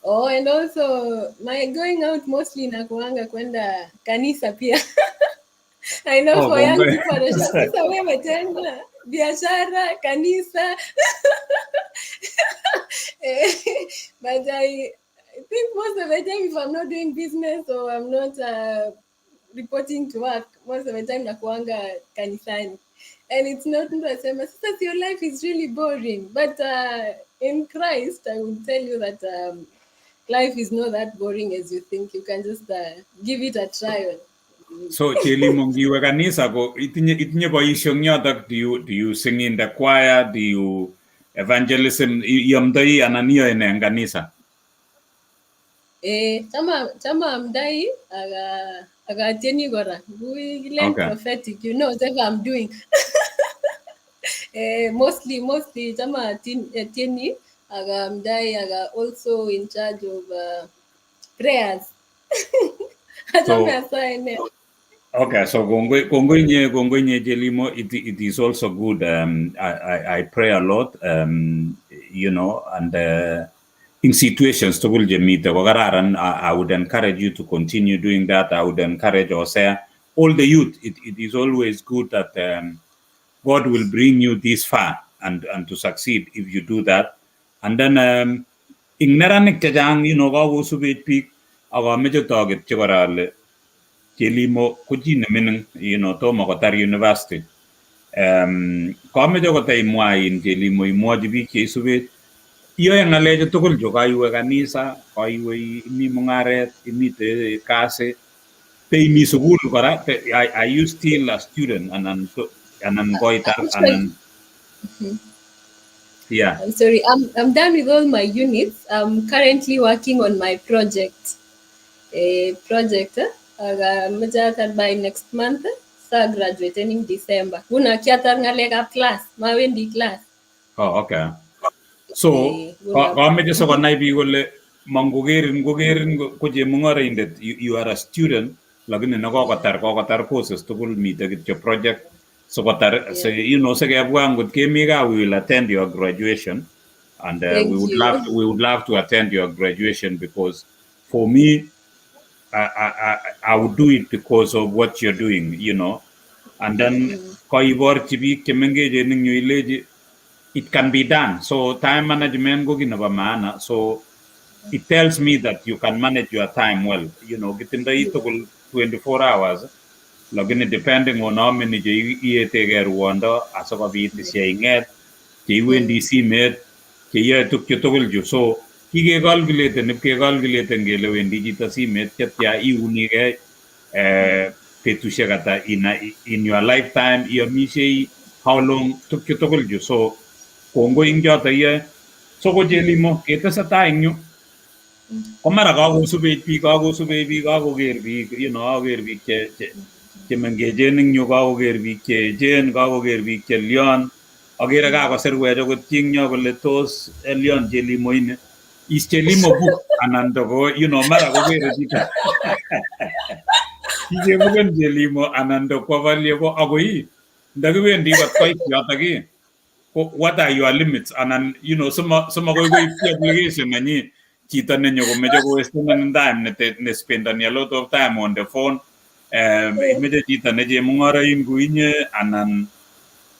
Oh, and also my going out mostly inakuanga kwenda kanisa pia. I know Oh, for young kongoi. People wanasema, sasa wewe tena biashara, kanisa. But I think most of the time if I'm not doing business or I'm not reporting to work, most of the time nakuanga kanisani. And it's not mtu asema sasa your life is really boring. But in Christ, I would tell you that life is not that boring as you think. You can just give it a trial. So Chelimo, ngiwe kanisa ko itinye boisio eng yotok? Do you sing in the choir? Do you evangelism? Iamdoi anan iyoe ne eng kanisa? Eh, chama amdai aga akatieni kora. Ngui kilen prophetic, you know whatever I'm doing. Mostly chama tieni aga amdai aga also in charge of prayers. Achame asae nea. Okay, so kongoi nye Chelimo, it is also good. I pray a lot, and in situations tugul chemite ko kararan. I would encourage you to continue doing that. I would encourage Hosea, all the youth. It is always good that God will bring you this far and to succeed if you do that. And then ing neranik chechang, kakosubech biik ak ameche toketyi kora ale Chelimo ko chi nemining, tomo kotar university. Kameche kota imwa in Chelimo, imwochi biik cheisubech, iyoe ng'alechu tugul chu, kaiwe kanisa, kaiwe imi mung'aret, imite kasi, te imi sukul kora, are you still a student anan koitar anan yeah? I'm sorry, I'm done with all my units. I'm currently working on my project. A project, eh? Aga meche atar by next month. Sa graduate in December. Nguno kiatar ng'alekab class, mawendi class. Oh, okay. So Eh, nguno kameche sikonai biik kole mangokerin kokerin ko chemung'oroindet, you are a student. Lakini nekokotar kokotar courses tugul miten kityo project sikotar so, sikebwa ngot kemi gaa, we will attend your graduation and Thank we would you. love to, we would love to attend your graduation because for me I would do it because of what you're doing. And then koiborchi biik chemengechen eng yu ilechi it can be done. So time management ko kiy nebo maana. So it tells me that you can manage your time well. Kitindoi tugul 24 hours, lakini depending on how many che iyetegei ruondo asikobit ing'et, cheiwendi simet, cheiyoe tukchu tugul chu. So kikekalkulaten, ipkekalkulaten kele wendi chito simet chetya, iunigei betusiek ata in your lifetime, iomishei how long, tukchu tugul chu. So kongoi eng choto iyoe. So ko Chelimo, ketesetai eng yu ko mara kakosubech biik, kakosubech biik, kakoker biik, kakoker biik che chemengechen eng yu, kakoker biik che echen, kakoker biik che lion. Akere kakosirwech akot chi eng yo kole tos lion Chelimo ini. Is Chelimo booked anan toko, mara kokere chito kikebuken Chelimo anan to kwo value ko akoi ndakiwendi kot koit yotok ii ko what are your limits anan simakoi koipchi application nenyi chito nenyo komeche kowastenin time ne spendani a lot of time on the phone, imeche chito ne chemung'oroin kou inye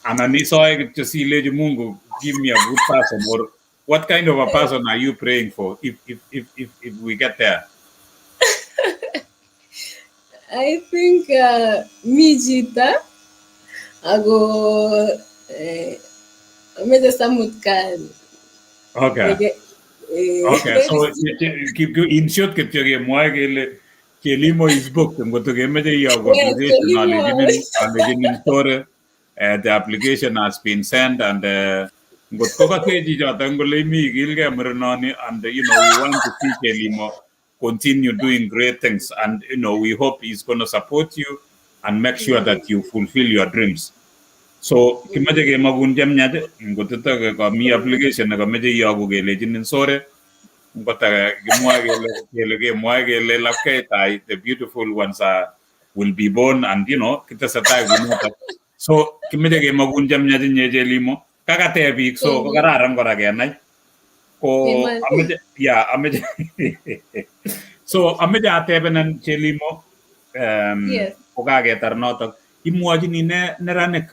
anan isoe kityo silechi Mungu give me a good person, or what kind of a person are you praying for if we get there? I think mi chito ako ameche samut kazi. Okay, so in short kityo kemwoe kele Chelimo is booked. Ngot kemeche iyoku application Chelimo. Alechinin sorry, the application has been sent and ngot ko kase chichoto kole imi ikilgei murenoni and we want to see Chelimo continue doing great things and we hope he's going to support you and make sure that you fulfill your dreams. So kimeche kemakun chemiach ngotito kami application nekameche iyoku kelechinin sorry, ngot kimwoe kele kemwoe kele lapkei tai, the beautiful ones are will be born and kitesetai kunotok. So kimeche kemakun chemiach inye Chelimo, kakateb biik so ko kararan kora kenai ko Iman. Ameche ya ameche so ameche atebenen Chelimo kokaketar notok imwochini ne neranik,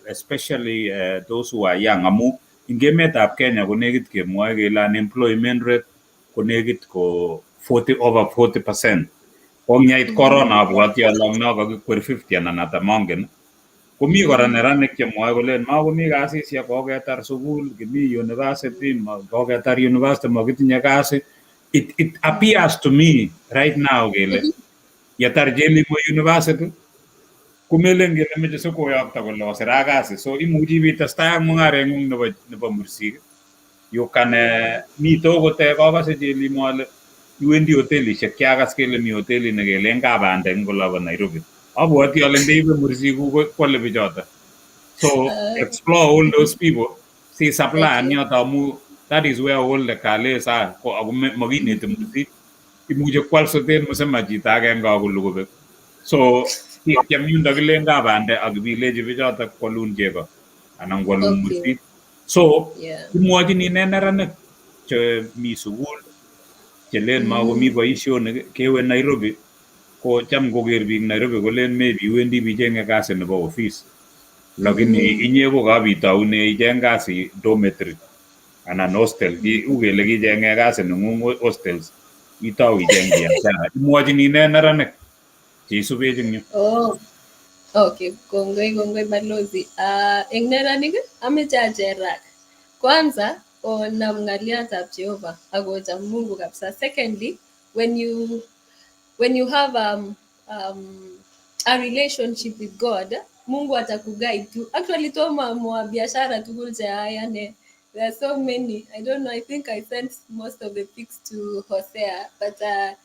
especially those who are young, amu ing emetab Kenya ko nekit kemwoe kele unemployment rate ko nekit ko 40 over 40%. Kongyait corona abwoti ale ang no kakikwer 50 anan ata mongen. Komi kora neranik chemwoe kolen makomi kasisiek, koketar sukul, kimi university, koketar university makitinye kasi. It appears to me right now kele yetar Chelimo university komelen kele meche sikoyokto kole osirak kasi, so imuchi ibitestai ak mung'areng'ung nebo mursik. You can mite okot kokose Chelimo ale iwendi hotelishek, kiakas kele mi hotelit nekelen Kabande eng olobo Nairobi. Abwoti ale ndeibe mursikuk kwole bichoto. So explore all those people si supply yoto amu that is where all the kales are ko ako makineti mursik, imuche kwal sotet msema chito agenge akolu kobek. So kiam yundo kilen Kabande ak ibilechi bichoto kwalun chego anan kwalun mursik. So imwochini ne neranik che mi sukul chelen makomi boisionik, kewe Nairobi ko cham koker biik Nairobi kolen maybe iwendi bichenge kasi nebo office, lakini inye ko kabitoune icheng kasi dormitory anan hostel, u kele kichenge kasi neng'ung hostels, itou icheng biashara. Imwochini ne neranik cheisubech eng yu? Oh, okay. Kongoi, kongoi balozi. Eng neranik ameche acherak. Kwanza onam ng'aliotab Jehova akocham Mungu kabisa. Secondly, when you have a relationship with God, Mungu atakuguide tu. Actually, tomo amwa biashara tugul che ane. There are so many. I don't know. I think I sent most of the pics to Hosea, but there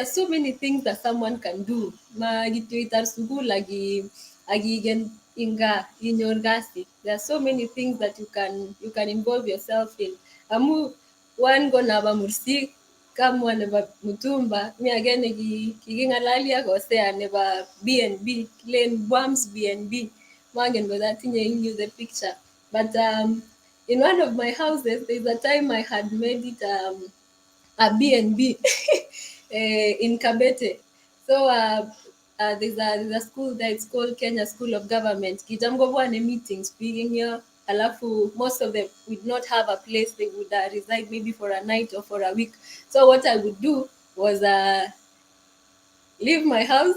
are so many things that someone can do. Ma kityo itar sukul aki akigen inga inyor kasi. There are so many things that you can involve yourself in. Amu one ko naba mursik Kamwa nebo Mutumba, mi age nekiking'alali ak Hosea nebo BNB, kilen Bwams BNB. Mangen ngot atinye eng yu the picture. But in one of my houses, there's a time I had made it a B&B in Kabete. So there's a school there, it's called Kenya School of Government. Kitam kobwone meetings speaking here. Alafu, most of them would not have a place they would reside maybe for a night or for a week. So what I would do was leave my house,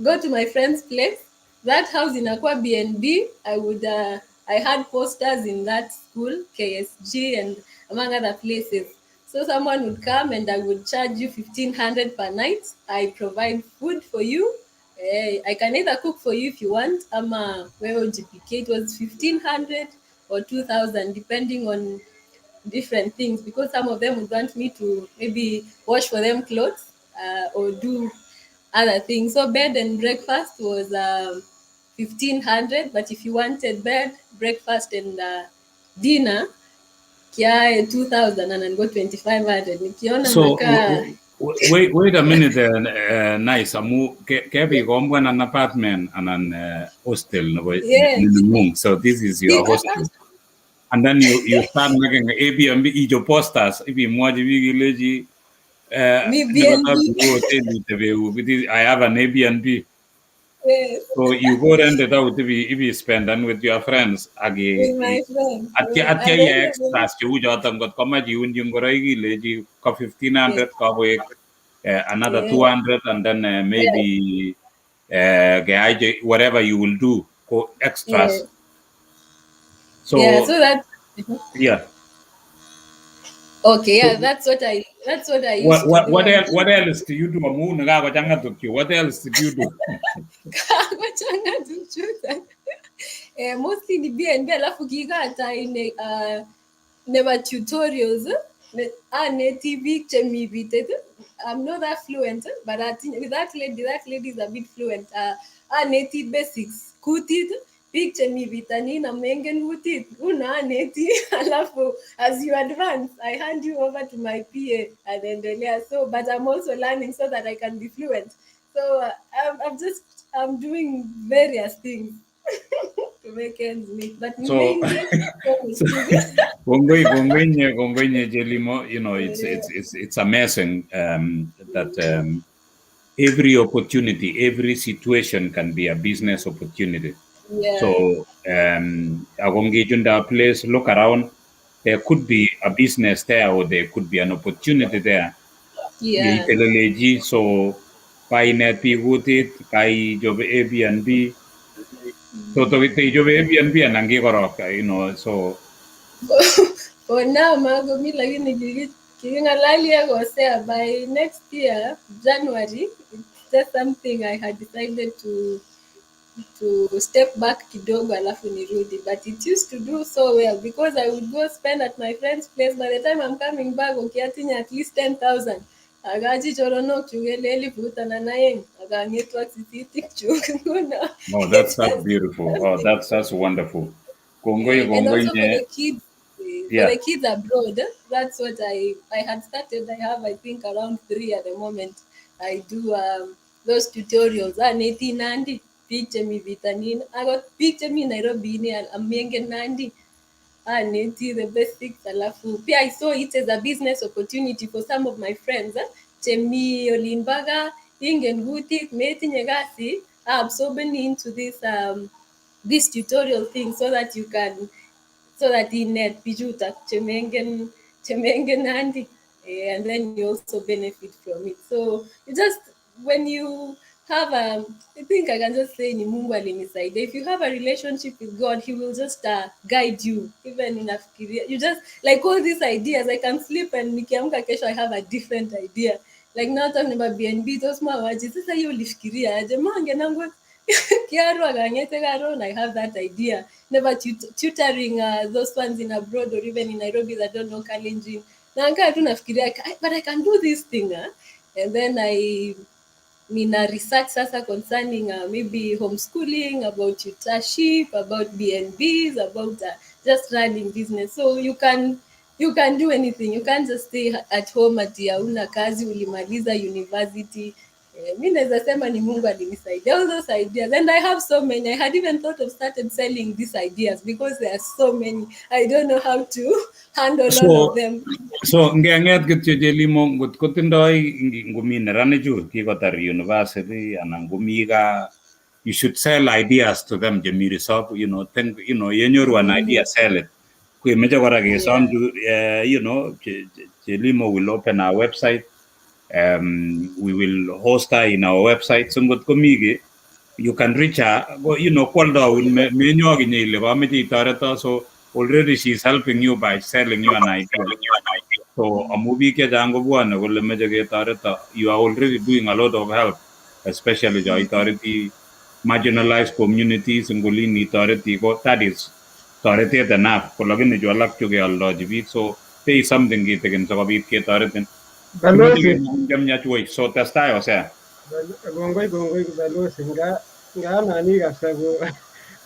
go to my friend's place. That house in Aqua BNB, I had posters in that school, KSG, and among other places. So someone would come and I would charge you 1500 per night. I provide food for you. I can either cook for you if you want, ama wewe ujipikie. It was 1500 or 2000 depending on different things, because some of them would want me to maybe wash for them clothes or do other things. So bed and breakfast was 1500, but if you wanted bed, breakfast and dinner, kiae 2000 and go 2500. Nikiona So nakaa wait a minute, nice. Amu kebikomboan an apartment anan hostel nebo nengung. So this is your hostel. And then you start making Airbnb ichob posters ibimwochi biik ilechi Mi nekata BNB. hotelit tebe I have an Airbnb. So you go rent it out if you spend and with your friends ak With my friends. atya atya And ye then extras cheu choton ngot komach iunchi ngoroik ilechi ko 1500 kowek another 200 and then maybe keyai whatever you will do ko extras. So Yeah, so that yeah. Okay, yeah, So that's what I used what to what do. what And else what else do you do amu nekakochanga tukchu? What else did you do? Kakochanga tukchuton. Mostly ni BNB, alafu kikatai ne nebo tutorials aneti biik chemi bitet. I'm not that fluent, but I think with that lady is a bit fluent. Aneti basics kutit, biik chemi bitonin amengen kutit uno aneti, alafu as you advance I hand you over to my PA anaendelea. So but I'm also learning so that I can be fluent. So I'm doing various things to make ends meet, but So mainly so kongoi nye Jelimo, it's it's amazing that every opportunity, every situation can be a business opportunity. So ako ngichunda place, look around, there could be a business there or there could be an opportunity there. Yeitelelechi, so kainet biik kutit, kaichob Airbnb. So to ichobe Airbnb anan kikorok, so For now makomi, lakini kiking'alali ak Hosea by next year January. It's just something I had decided to step back kidogo alafu nirudi, but it used to do so well because I would go spend at my friend's place. By the time I'm coming back, okiatinye at least 10,000 akachi choronok chuk kele eliput anan aeng akang'etu ak sisitik chuk nguno. No, that's beautiful. Oh, that's wonderful. Kongoi And kongoi also for nye the kids, for the kids abroad, that's what I had started. I have, I think, around three at the moment. I do those tutorials. Aneti Nandi biik chemi bitonin, akot biik chemi Nairobi ini amengen Nandi, aneti the basics. Alafu pia I saw it as a business opportunity for some of my friends, chemi olin bo gaa, ingen kutit, metinye kasi, absorbing into this tutorial thing so that you can so that inet bichutok chemengen Nandi. And then you also benefit from it. So you just when you have a I think I can just say ni Mungu alinisaidia. If you have a relationship with God, he will just guide you. Even unafikiria, you just like all these ideas. I can sleep and nikiamka kesho I have a different idea. Like now talking about BNB, tos mwachi sasa hiyo ulifikiria aje? Mangen angot kiaru akang'ete karon I have that idea. Never tutoring those ones in abroad or even in Nairobi that don't know Kalenjin. Naangaa tu nafikiria, but I can do this thing. Huh? And then I nina research sasa concerning maybe homeschooling, about tutorship, about BNBs, about just running business. So you can You can do anything. You can't just stay at home ati hauna kazi, ulimaliza university. Mi naweza sema ni Mungu alinisaidia. All those ideas, and I have so many. I had even thought of started selling these ideas because there are so many. I don't know how to handle all So of them. So ngeng'et kityo Chelimo, ngot kotindoi ngomi neranichu kikotar university anan komi gaa, you should sell ideas to them chemi resop, think, yenyoru an idea, sell it. Koimeche kora kesom Chelimo will open our website. We will host her in our website. So ngot komi kiy, you can reach her, kwoldoun, menyo akinye ile kameche itoreto. So already she's helping you by selling you an idea. So amu biik chechang kobwone kole meche ketoreto, you are already doing a lot of help, especially cho itoreti marginalized communities eng olin itoreti, ko that is toretet enough. Ko lakini chu alak chu keoldochi biik, so pay something kitikin sikobit ketoretin. Balozi. Chemyach woi, so testai Hosea. Kongoi, kongoi balozi, nga nani kabisa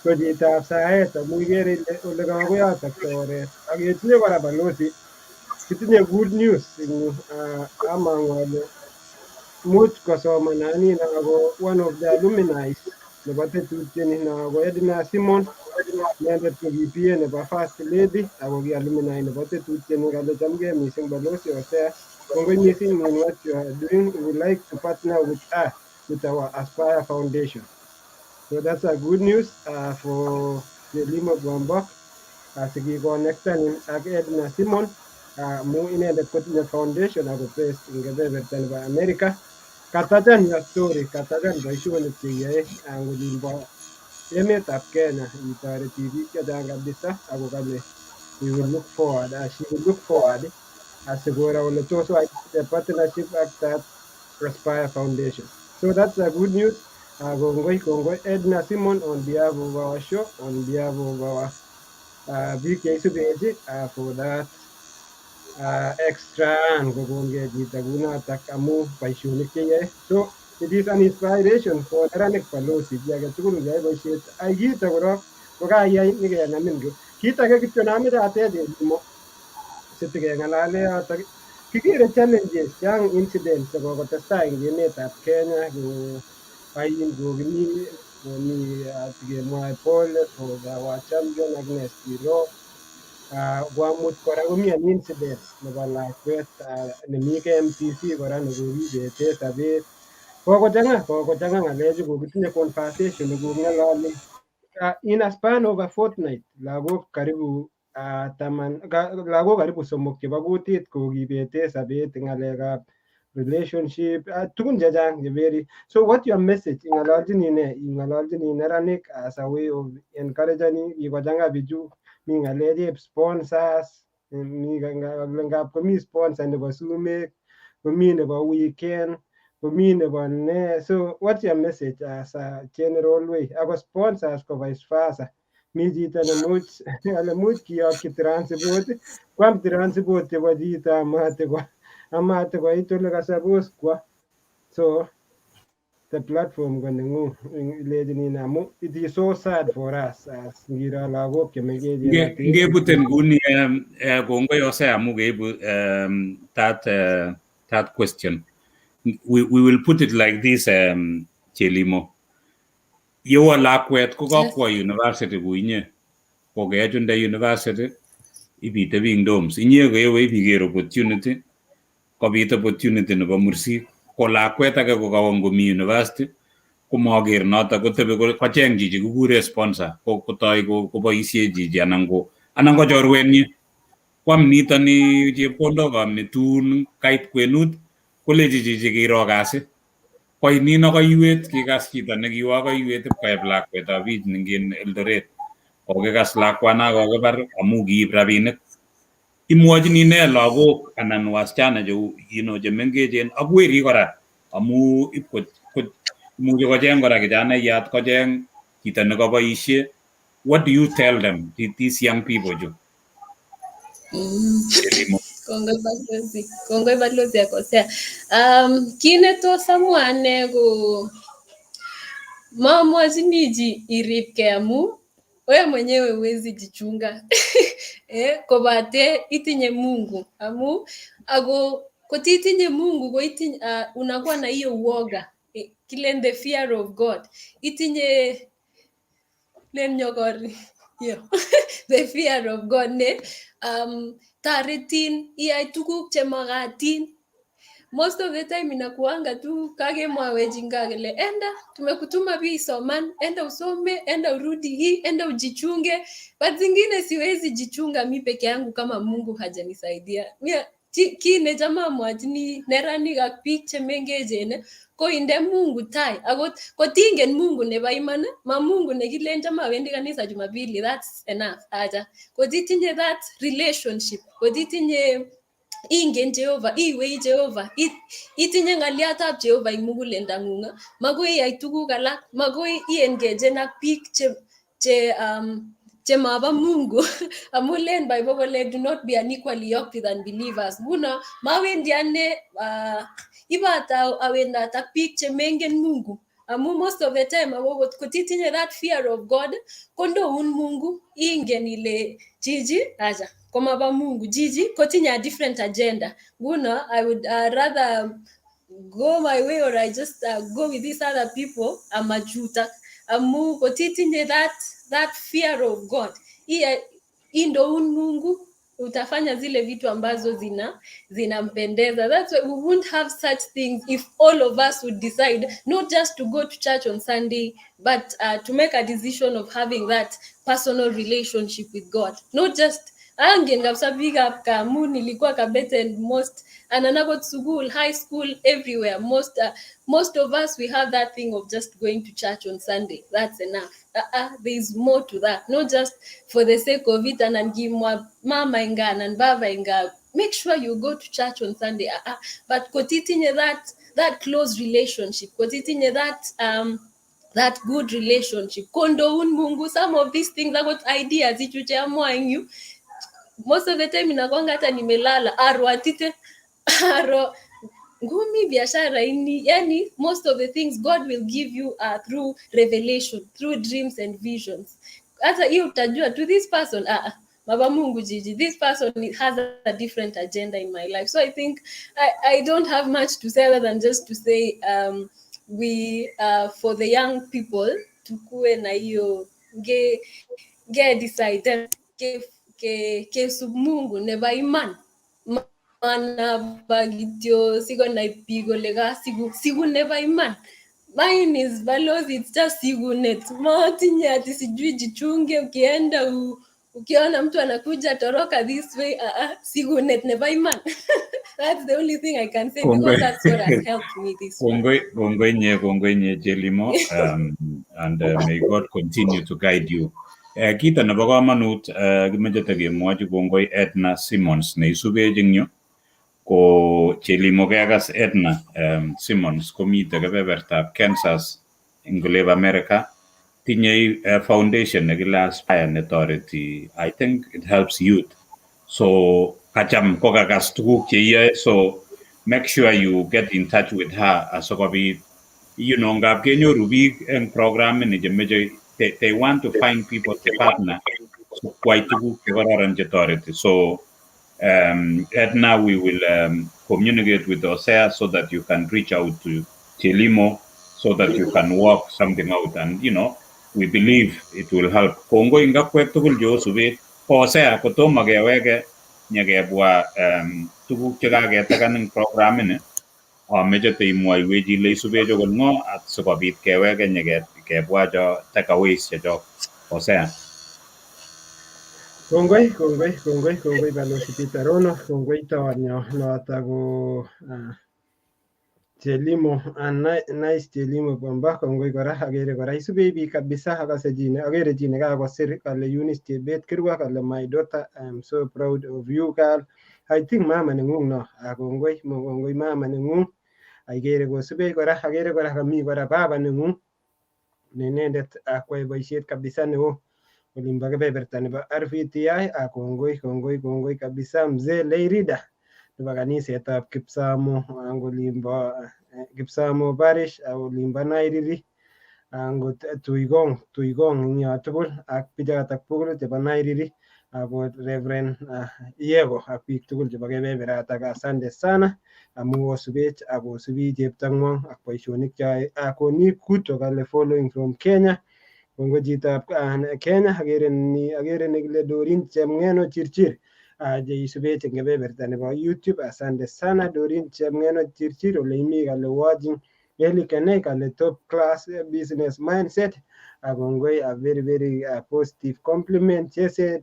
ko chitab saet amu ikere ile ole kakoyotokto oret ak ketinye kora balozi, kitinye good news eng yu. Amang'u ale much kosoman nani ko one of the alumni nebo tetutieni no ko Edna Simon. Inendet ko ki PA nebo First Lady ako ki alumni nebo tetutieni. Kale chamgei missing balozi Hosea, kongoi missing in what you are doing. We would like to partner with her with our Aspire Foundation. So that's a good news for Chelimo Gwambok asikiconnectanin ak Edna Simon mu inendet kotinye foundation ako based eng kebeberta nebo America. Katachan your story, katachan boisionik cheiyoe eng olimbo emetab Kenya, itoreti biik chechang kabisa, ako kale we will look forward, she will look forward asikoro kole tos wai the partnership ak that Aspire Foundation. So that's a good news. Kongoi, kongoi Edna Simon on behalf of our show, on behalf of our biik cheisubech for that extra kokongei chito kunotok amu boisionik cheyoe. So it is an inspiration for neranik balozi, chi age tugul yae boisiet ai kito korok kokayai nikenamin ko kit age kityo nameche atech Chelimo sitikeng'alale yotok, kikere challenges, chang incidents chekokotestai eng emetab Kenya, ko ain kokimi komi tikemwoe pole for our champion Agnes Tirop. Koamut kora komi an incident nebo lakwet nemi KMTC kora nekokibete sobet. Kokochang'a, kokochang'a ng'alechu, kokitinye conversation nekoking'ololi in a span of a fortnight, lagok karibu 10, lagok karibu somok chebo kutit kokibete sobet eng ng'alekab relationship, tugun chechang che very. So what your message? Ing'ololchini ne, ing'ololchini neranik as a way of encouraging? Kikochang'a bichu, mi ng'alek sponsors, mi ngap komi sponsor nebo sumek, komi nebo weekend, komi nebo ne. So what's your message as a general way, ako sponsors ko vice versa, mi chito nemuch ale much kiyokyi transport, kwam transport chebo chito amate koit ole kasapos kwo. So the platform ko nengung, ilechini amu it is so sad for us as ngiro lagok chemengechen. Ngebuten kuni, kongoi Hosea amu keibu that question. We will put it like this, Chelimo. Yewo lakwet ko kakwo university kou inye, kokechunde university, ibitebi eng dorms, inye kewe ibiker opportunity, kobit opportunity nebo mursik, ko lakwet age kokawo ngomi university, komaker notok, kotebi kocheng chichi kikure sponsor, kotoi koboisie chichi anan ko chorwenyi, kwam nitoni chepkondok am ni tun kait kwenut kolechi chichi kiro kasi koit nino koiwet, kikas chito nekiwo koiwet ipkoep lakwetab bich ningen Eldoret, kokikas lakwana kokibar amu kiib rabinik. Imwochini ne lagok anan wasichana cheu chemengechen ak werik kora, amu ip imuchi kocheng kora kijanaiyat kocheng chito nekaboisie? What do you tell them, these young people chu? Kongoi balozi, kongoi balozi akosea. Kit netos amwa ane ko mamwachini chi iripkei amu wewe mwenyewe huwezi jichunga. Kobate itinye Mungu amu ako kotitinye Mungu ko itinye, unakuwa na hiyo uoga, kilen the fear of God, itinye len nyokori yo the fear of God ne toretin iyai tuguk chemakatin. Most of the time inakuanga tu kakemwawech nga kele enda, tumekutuma pia isoman, enda usome, enda urudi hii, enda ujichunge, but zingine siwezi jichunga mi peke yangu kama Mungu hajanisaidia. Kit nechome amwachini neranik ak biik chemengechen ko inde Mungu tai. Akot kotingen Mungu nebo iman, ma Mungu nekilen cham awendi kanisa Jumapili, that's enough. Acha, kotitinye that relationship, kotitinye ingen Jehova, iwei Jehova, itinye ng'alyatab Jehova eng muguleldang'ung, makoi iyai tuguk alak, makoi iengagen ak biik che chemabo Mungu, amu len Bible kole do not be unequally yoked with unbelievers. Nguno mawendi ane ibata awendat ak biik chemengen Mungu, amu most of the time ako kotitinye that fear of God kondoun Mungu, ingen ile chichi acha komaba Mungu, chichi kotinye a different agenda. Nguno I would rather go my way or I just go with these other people amachutak, amu kotitinye that fear of God, indoun Mungu, utafanya zile vitu ambazo zinampendeza. That's why we won't have such things if all of us would decide not just to go to church on Sunday, but to make a decision of having that personal relationship with God. Not just angen kabisa biikab kaa amu nilikuwa Kabete and most anan akot sukul, high school, everywhere. Most of us, we have that thing of just going to church on Sunday. That's enough. There is more to that. Not just for the sake of it anan kimwa mama inga anan baba inga make sure you go to church on Sunday. But kotitinye that close relationship, kotitinye that good relationship, kondoun Mungu. Some of these things, akot ideas ichu cheamwa eng yu, most of the time inakwanga hata nimelala aro atite aro ngumi biashara ini. Yani most of the things God will give you are through revelation, through dreams and visions. Hata hiyo utajua to this person, ah, ah, baba Mungu jiji, this person has a different agenda in my life. So I think I don't have much to say other than just to say we for the young people, tukue na hiyo nge decide ke kesub Mungu nebo iman, manaba kityo sikonai biik kole kasiku siku nebo iman. Mine is balozi, it's just sikunet, matinye ati sijui jichunge, ukienda ukiona mtu anakuja toroka this way. Sikunet nebo iman, that's the only thing I can say because Kongoi. That's what has helped me this far. Kongoi, kongoi nye, kongoi nye Chelimo, and may God continue to guide you. Kito nebo komonut, kimoche tekemwochi kongoi Edna Simmons neisubech eng yu. Ko Chelimo kekas Edna Simmons komite kebebertab Kansas eng olep America. Tinyei foundation nekile Aspire netoreti, I think it helps youth. So kacham kokakas tuguk cheiyoe, so make sure you get in touch with her asikobit ngap kenyoru biik eng program ini chemeche, they want to find people to partner so kwai tuguk chekororon chetoreti. So Edna, we will communicate with Hosea so that you can reach out to Chelimo so that you can work something out, and we believe it will help. Kongoi ngakwek tugul cheosubet. Hosea, kotomo keweke nyekebwa tuguk chekaketakan eng program ini, ameche teimwoiwech ile isubech okot ng'o ak sikobit keweke nyekebwa cho takeaways chechok. Hosea. Kongoi, kongoi, kongoi, kongoi Balozi Peter Rono, kongoi toonyo noto ko Chelimo, nice Chelimo Kwamba, kongoi kora, akere kora isube biik kabisa, akase chi akere chi nekakosir kale Eunice Chebet Kirwa kale my daughter, I am so proud of you girl. I think mama nengung no, kongoi, kongoi mama nengung. Akere kosubech kora, akere kora kami kora baba nengung ne inendet kwae boisiet kabisa neo olimbo kebeberta nebo RVTI. Kongoi, kongoi, kongoi kabisa mzee Leirida nebo kanisetab Kipsamo ang olimbo Kipsamo Parish olimbo Nairiri angot Tuigong, Tuigong eng yo tugul ak bichotok tugul chebo Nairiri. Ako Reverend Yego ak biik tugul chebo kebeberatak, asante sana amu osubech ak osubi cheptong'wong ak boisionik cheyoe. Koni Kuto kale following from Kenya. Kongoi chitab Kenya. Akere ni, akere nekile Dorin Chemng'eno Chirchir cheisubech eng kebeberta nebo YouTube. Asante sana, Dorin Chemng'eno Chirchir, ole imi. Kale watching. Eli Kenei kale top class business mindset. Kongoi, a very very positive compliment. Chese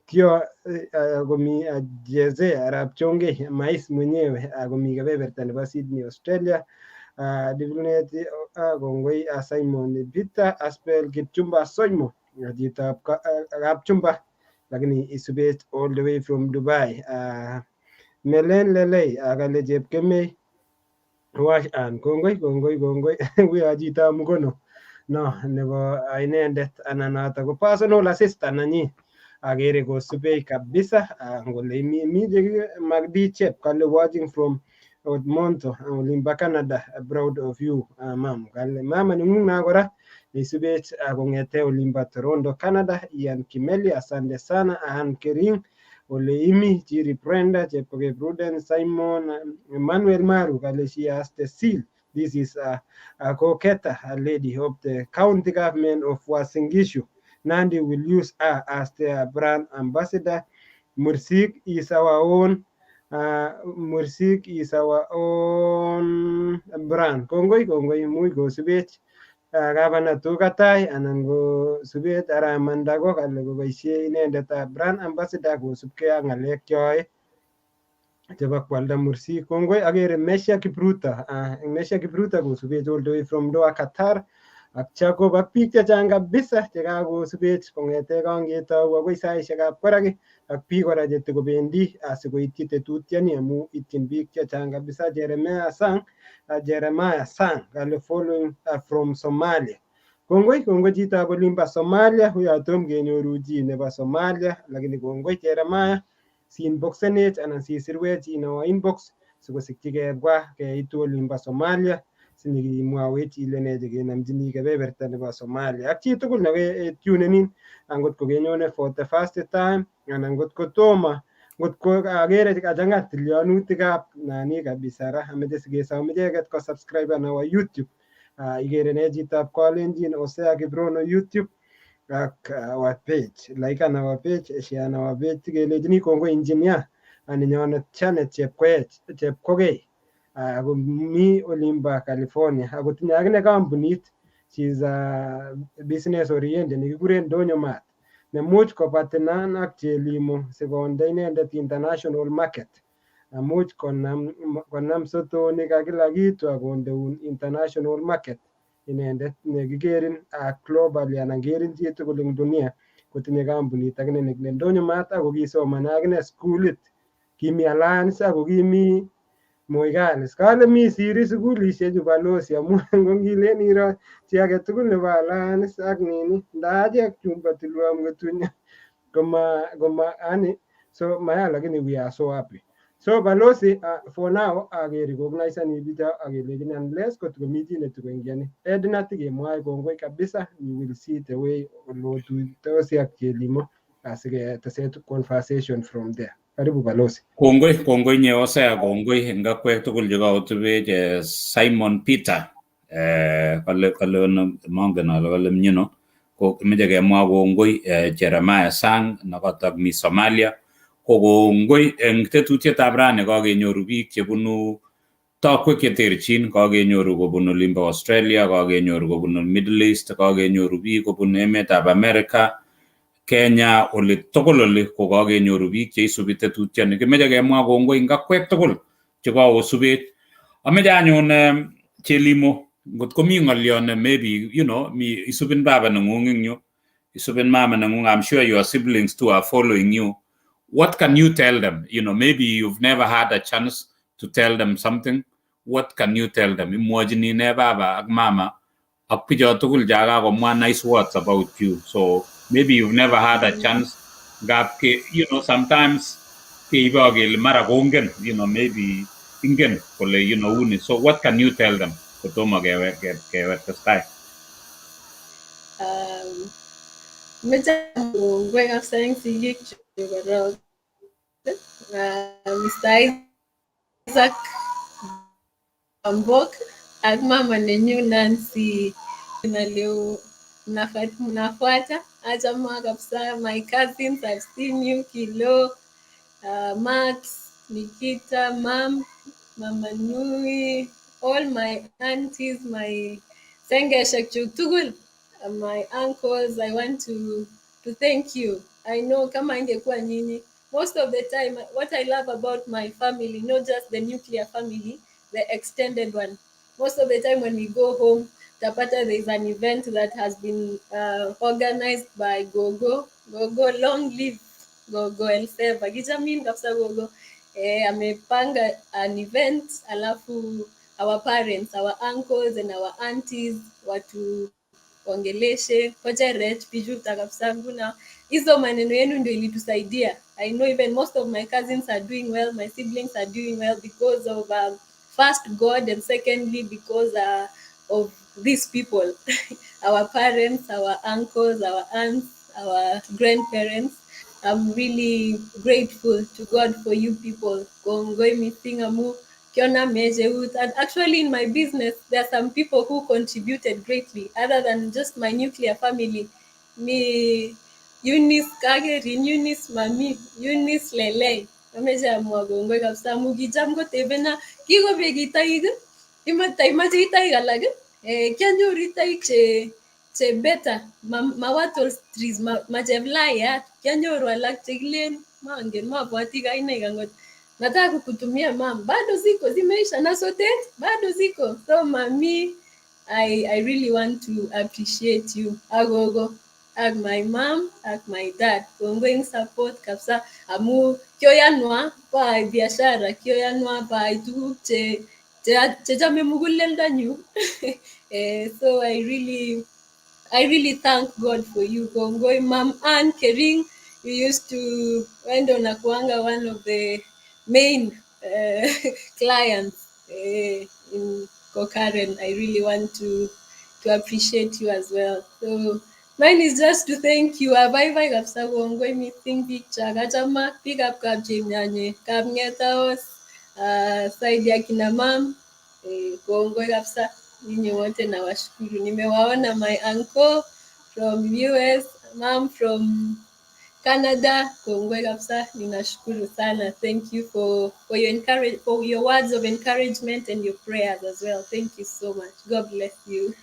Tio komi Jeze Arap Chonge mais mwenyewe komi kebeberta nebo Sydney, Australia. Divinet kongoi Simon Peter Aspel Kipchumba Soimo, chitab Kapchumba lakini isubech all the way from Dubai. Melen Lelei kale Chepkemei wash an kongoi, kongoi, kongoi. Uyo chitab Mukono no nebo inendet anan noto ko personal assistant nanyi, akere kosubech kabisa ngole mi Magdi Chep kale watching from Edmonton, olimba Canada. Proud of you, mam. Kale mama nengung na kora neisubech kong'ete olimba Toronto, Canada. Ian Kimeli, asante sana. Ann Kering, ole imi. Chiri Brenda Chepkoge, Prudence Simon, Emmanuel Maru kale she has the seal. This is Koketa, a lady of the county government of Uasin Gishu. Nandi will use her as their brand ambassador. Mursik is our own Mursik is our own brand. Kongoi, kongoi, muy kosubech Gavana Tukatai anan ko subet Aramanda ko kale koboisie inendet brand ambassador kosubkei ak ng'alek cheyoe chebo kwalda mursik. Kongoi. Akere Mesha Kipruto, Mesha Kipruto kosubech all the way from Doha, Qatar, ak Jacob ak biik chechang kabisa chekakosubech kong'ete kangetou akoi saishekab koraki, ak biik kora chetikobendi asikoityi tetutioni amu ityin biik chechang kabisa. Jeremiah Sang, Jeremiah Sang kale following from Somalia. Kongoi, kongoi chitab olimbo Somalia. Huyo tom kenyoru chi nebo Somalia, lakini kongoi, Jeremiah. Siinboxenech anan sisirwech in our inbox sikosikyi kebwa keitu olimbo Somalia sinyikimwowech ile nee chekenomchini kebeberta nebo Somalia. Ak chitugul neketunenin, angot kokenyone for the first time anan ngot ko tomo, ngot ko akere kachang'a tilyanutikab nani kabisa ra, ameche sikesom icheket ko subscribe our YouTube. Ikere ne chitab Kalenjin Hosea Kiprono YouTube ak our page, like our page, share our page. Kelechini kongoi engineer aninyonet Janet Chepkoech Chepkogei ako mi olimbo California akotinye akine kampunit. She's a business oriented nekikuren Donyo Mart nemuch kopatinan ak Chelimo sikonde inendet international market. Amuch konam sotonik ak kila kitu akondeun international market inendet nekikerin globally anan kerin chitugul eng dunia kotinye kampunit akine nekile Ndonyo Mart, ako kisomane akine skulit, kimi Alliance ako kimi Moi Girls. Kale mi siri sukulishechu, balozi, amu ngo ngilen iro chi agetugul nebo Alliance ak nini nda achek chumba tulwom kotunya koma yani so maya, lakini we are so happy. So balozi, for now ake recognize bicho akelechini unless kot komi chi netikoingiani Edna tikemwoe kongoi kabisa. We will see the way olotuitosi ak Chelimo asiketesen conversation from there. Karibu, balozi. Kongoi, kongoi nye Hosea, kongoi eng akwek tugul chekaotubech. Simon Peter kale mongen ale kale mnyeno ko kimeche kemwa kongoi Jeremiah Sang nokotok mi Somalia. Ko kongoi eng tetutietab rani kakenyoru biik chebunu tokwek cheterchin. Kakenyoru kobun olimbo Australia, kakenyoru kobun Middle East, kakenyoru biik kobun emetab America, Kenya, oli tugul oli ko kakenyoru biik cheisubi tetutioni. Kimeche kemwa kongoi eng akwek tugul chekakosubech. Ameche anyun Chelimo, ngot komi ng'olyo ne maybe mi isubin baba neng'ung eng yu, isubin mama neng'ung, I'm sure your siblings too are following you. What can you tell them? Maybe you've never had a chance to tell them something. What can you tell them? Imwochini ne baba ak mama ak bicho tugul cha kakomwa nice words about you? So maybe you've never had a chance, ngap ke sometimes keibo kele mara kongen, maybe ingen kole uni. So what can you tell them kotomo kewe testai? Meche kongoi kabisa eng sigik chuk korok. Mr. Isaac Ambok ak mama nenyu Nancy na leo mnafuata achama kabisa. My cousins, I've seen you, Kilo, Max, Nikita, Mam, Mama Nui, all my aunties, my sengeshek chuk tugul, my uncles. I want to thank you. I know kama ingekuwa nyinyi, most of the time, what I love about my family, not just the nuclear family, the extended one, most of the time when we go home, tapata there is an event that has been organized by Gogo. Gogo, long live Gogo Elseva. Kichamin kabisa Gogo. Amepanga an event, alafu our parents, our uncles and our aunties watu ongeleshe kocherech bichuta kabisa. Nguna hizo maneno yenu ndio ilitusaidia. I know even most of my cousins are doing well, my siblings are doing well because of first God and secondly because of these people, our parents, our uncles, our aunts, our grandparents. I'm really grateful to God for you people. Kongoi mising amu kiona mejeut. And actually in my business, there are some people who contributed greatly other than just my nuclear family. Me, Eunice Kagerin, Eunice Mami, Eunice Lele. Ameche amwa kongoi kabisa amu kicham kotebena kikobek itaik, imache itaik alak, kianyoru itaik che better, ma wattle trees, ma cheplayat. Kianyoru alak chekilen mangen, mabwati kainaik angot. Nataka kukutumia mam, bado ziko, zimeisha na sotet bado ziko. So mami, I really want to appreciate you, agogo ak my mom ak my dad. Kongoi eng support kabisa amu kioyanwa baai biashara, kioyanwa baai tuguk che chechome muguleldonyu. So I really thank God for you. Kongoi Mam Ann Kering, you used to wendo nakuanga one of the main clients in Kokaren. I really want to appreciate you as well. So mine is just to thank you. Abaibai kabisa, kongoi mising biik chak. Achama biikab Kapchemnyanye, Kapngetaos, side ya kina mam. Kongoi kabisa ninyi wote, nawashukuru. Nimewaona my uncle from US, mom from Canada. Kongoi kabisa, ninashukuru sana. Thank you for your words of encouragement and your prayers as well. Thank you so much. God bless you.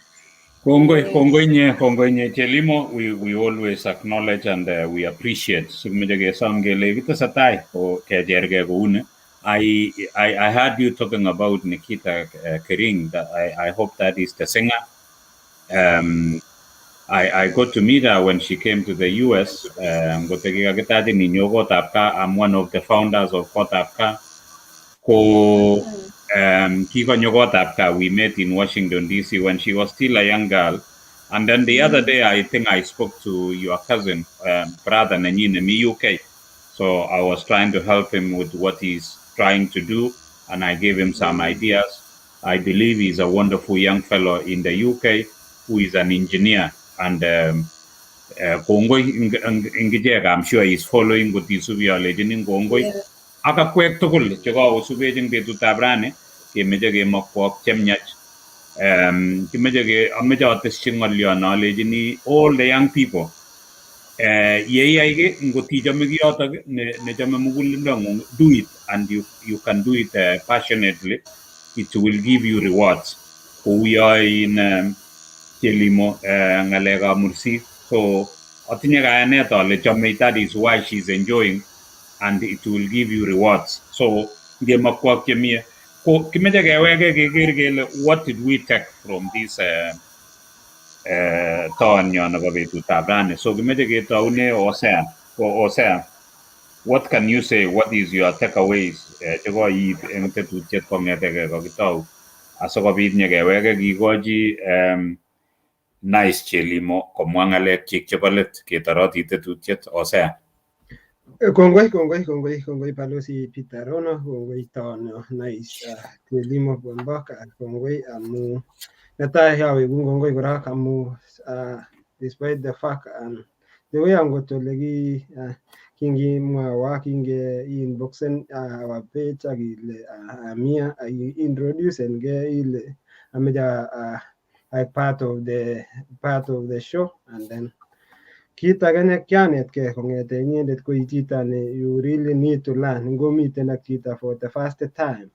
Kongoi, kongoi nye, kongoi nye Chelimo, we always acknowledge and we appreciate. So kimeche kesom kele kitesetai ko kechergei kouni. I heard you talking about Nikita Kering. That I hope that is the singer. I got to meet her when she came to the US. Ngot kikakitachin inyo kotab kaa. I'm one of the founders of Kotab Kaa. Ko kikonyo kotab kaa. We met in Washington DC when she was still a young girl. And then the other day, I think I spoke to your cousin, brother nenyin nemi UK. So I was trying to help him with what he's trying to do, and I gave him some ideas. I believe he's a wonderful young fellow in the UK who is an engineer. And kongoi eng ichek, I'm sure he's following kotisubi alechini kongoi. Ak akwek tugul chekakosubech eng betutab rani, kemeche kemokwok chemiach. Kimeche ke ameche atesyi ng'olyo no alechini all the young people, yeiyai ki, ngot ichome kiyotok nechome muguleldong'ung, do it, and you can do it passionately. It will give you rewards, kou yoe in Chelimo ng'alekab mursik. So atinye kayanet ale chome, that is why she's enjoying, and it will give you rewards. So ngemokwok chemie ko kimeche keweke keker kele what did we take from this toonyo nebo betutab rani. So kimeche ketoune Hosea. Hosea, what can you say? What is your takeaways chekoiib eng tetutiet kong'etegei kokitou, asikobit nyekeweke kikochi Nice Chelimo komwa ng'alekchik chebo let ketoroti tetutiet? Hosea. Kongoi, kongoi, kongoi, kongoi Balozi Peter Rono, kongoi tono Nice Chelimo Bombok, kongoi amu netai awekun kongoi korok amu despite the fact and The way angot ole ki kingimwawa kinge inboxen our page ak ile amia introducen ge ile ameche like part of the show. And then kit age ne kianetkei kong'ete inyendet ko chito ne you really need to learn ngomiten ak chito for the first time.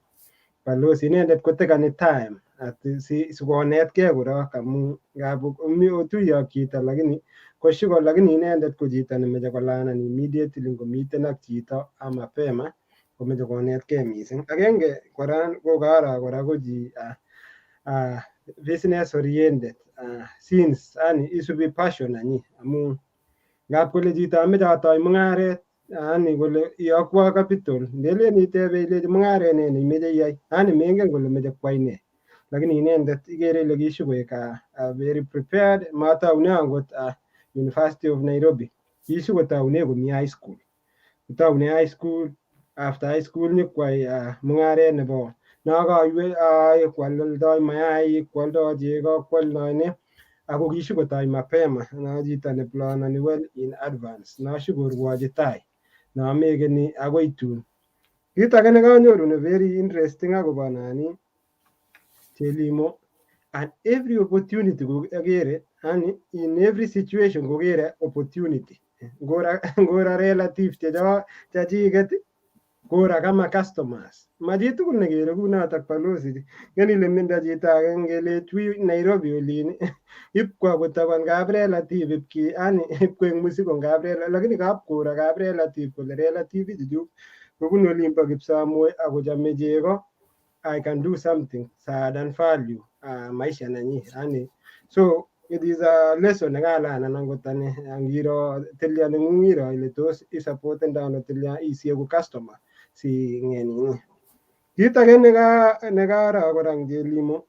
Balozi inendet kotekani time ati si sikonetkei korok amu ngap otuye ak chito lakini koshiko, lakini inendet ko chito nemeche kolanan immediately ngomiten ak chito mapema komeche konetkei mising. Agenge kora ko karo kora ko chi business oriented since yani isubi passion nanyi amu ngap kole chito ameche atoi mung'aret, yani kole iyokwo capital, ndelen itebe ilechi mung'aret nee neimeche iyai, yani mengen kole meche kwai nee, lakini inendet ikere ile kishu koek very prepared. Mataune angot University of Nairobi, kishu kotaune komi high school, kotaune high school. After high school nyikwai mung'aret nebo nokaiwe kwaldoi mayaik, kwoldoi chego, kwoldoi ne, ako kishu kotoi mapema no chito neplanani well in advance nashukorwochi tai namekeni akoi tun. Kit age nekanyoru ne very interesting akobo nani Chelimo, and every opportunity kokere, yani in every situation kokere opportunity, ngora relative checho chechiket, kora kama customers. Ma chitugul nekere kunotok, balozi. Ngen ile mindo chito age ngele tui Nairobi olin ipkwa kotaban kap relative ipki, yani ipkoek mzigo kap relative, lakini kap kora kap relative kole relative ichuchu kobunu olimbo Kipsamoe akochome chego, I can do something saadan value maisha nanyi yani. So it is a lesson nekalanan angot ane. Angiro tilya neng'ung iro ile tos isupportende ano tilya isieku customer si ngenini. Kit age nekaro kora eng Chelimo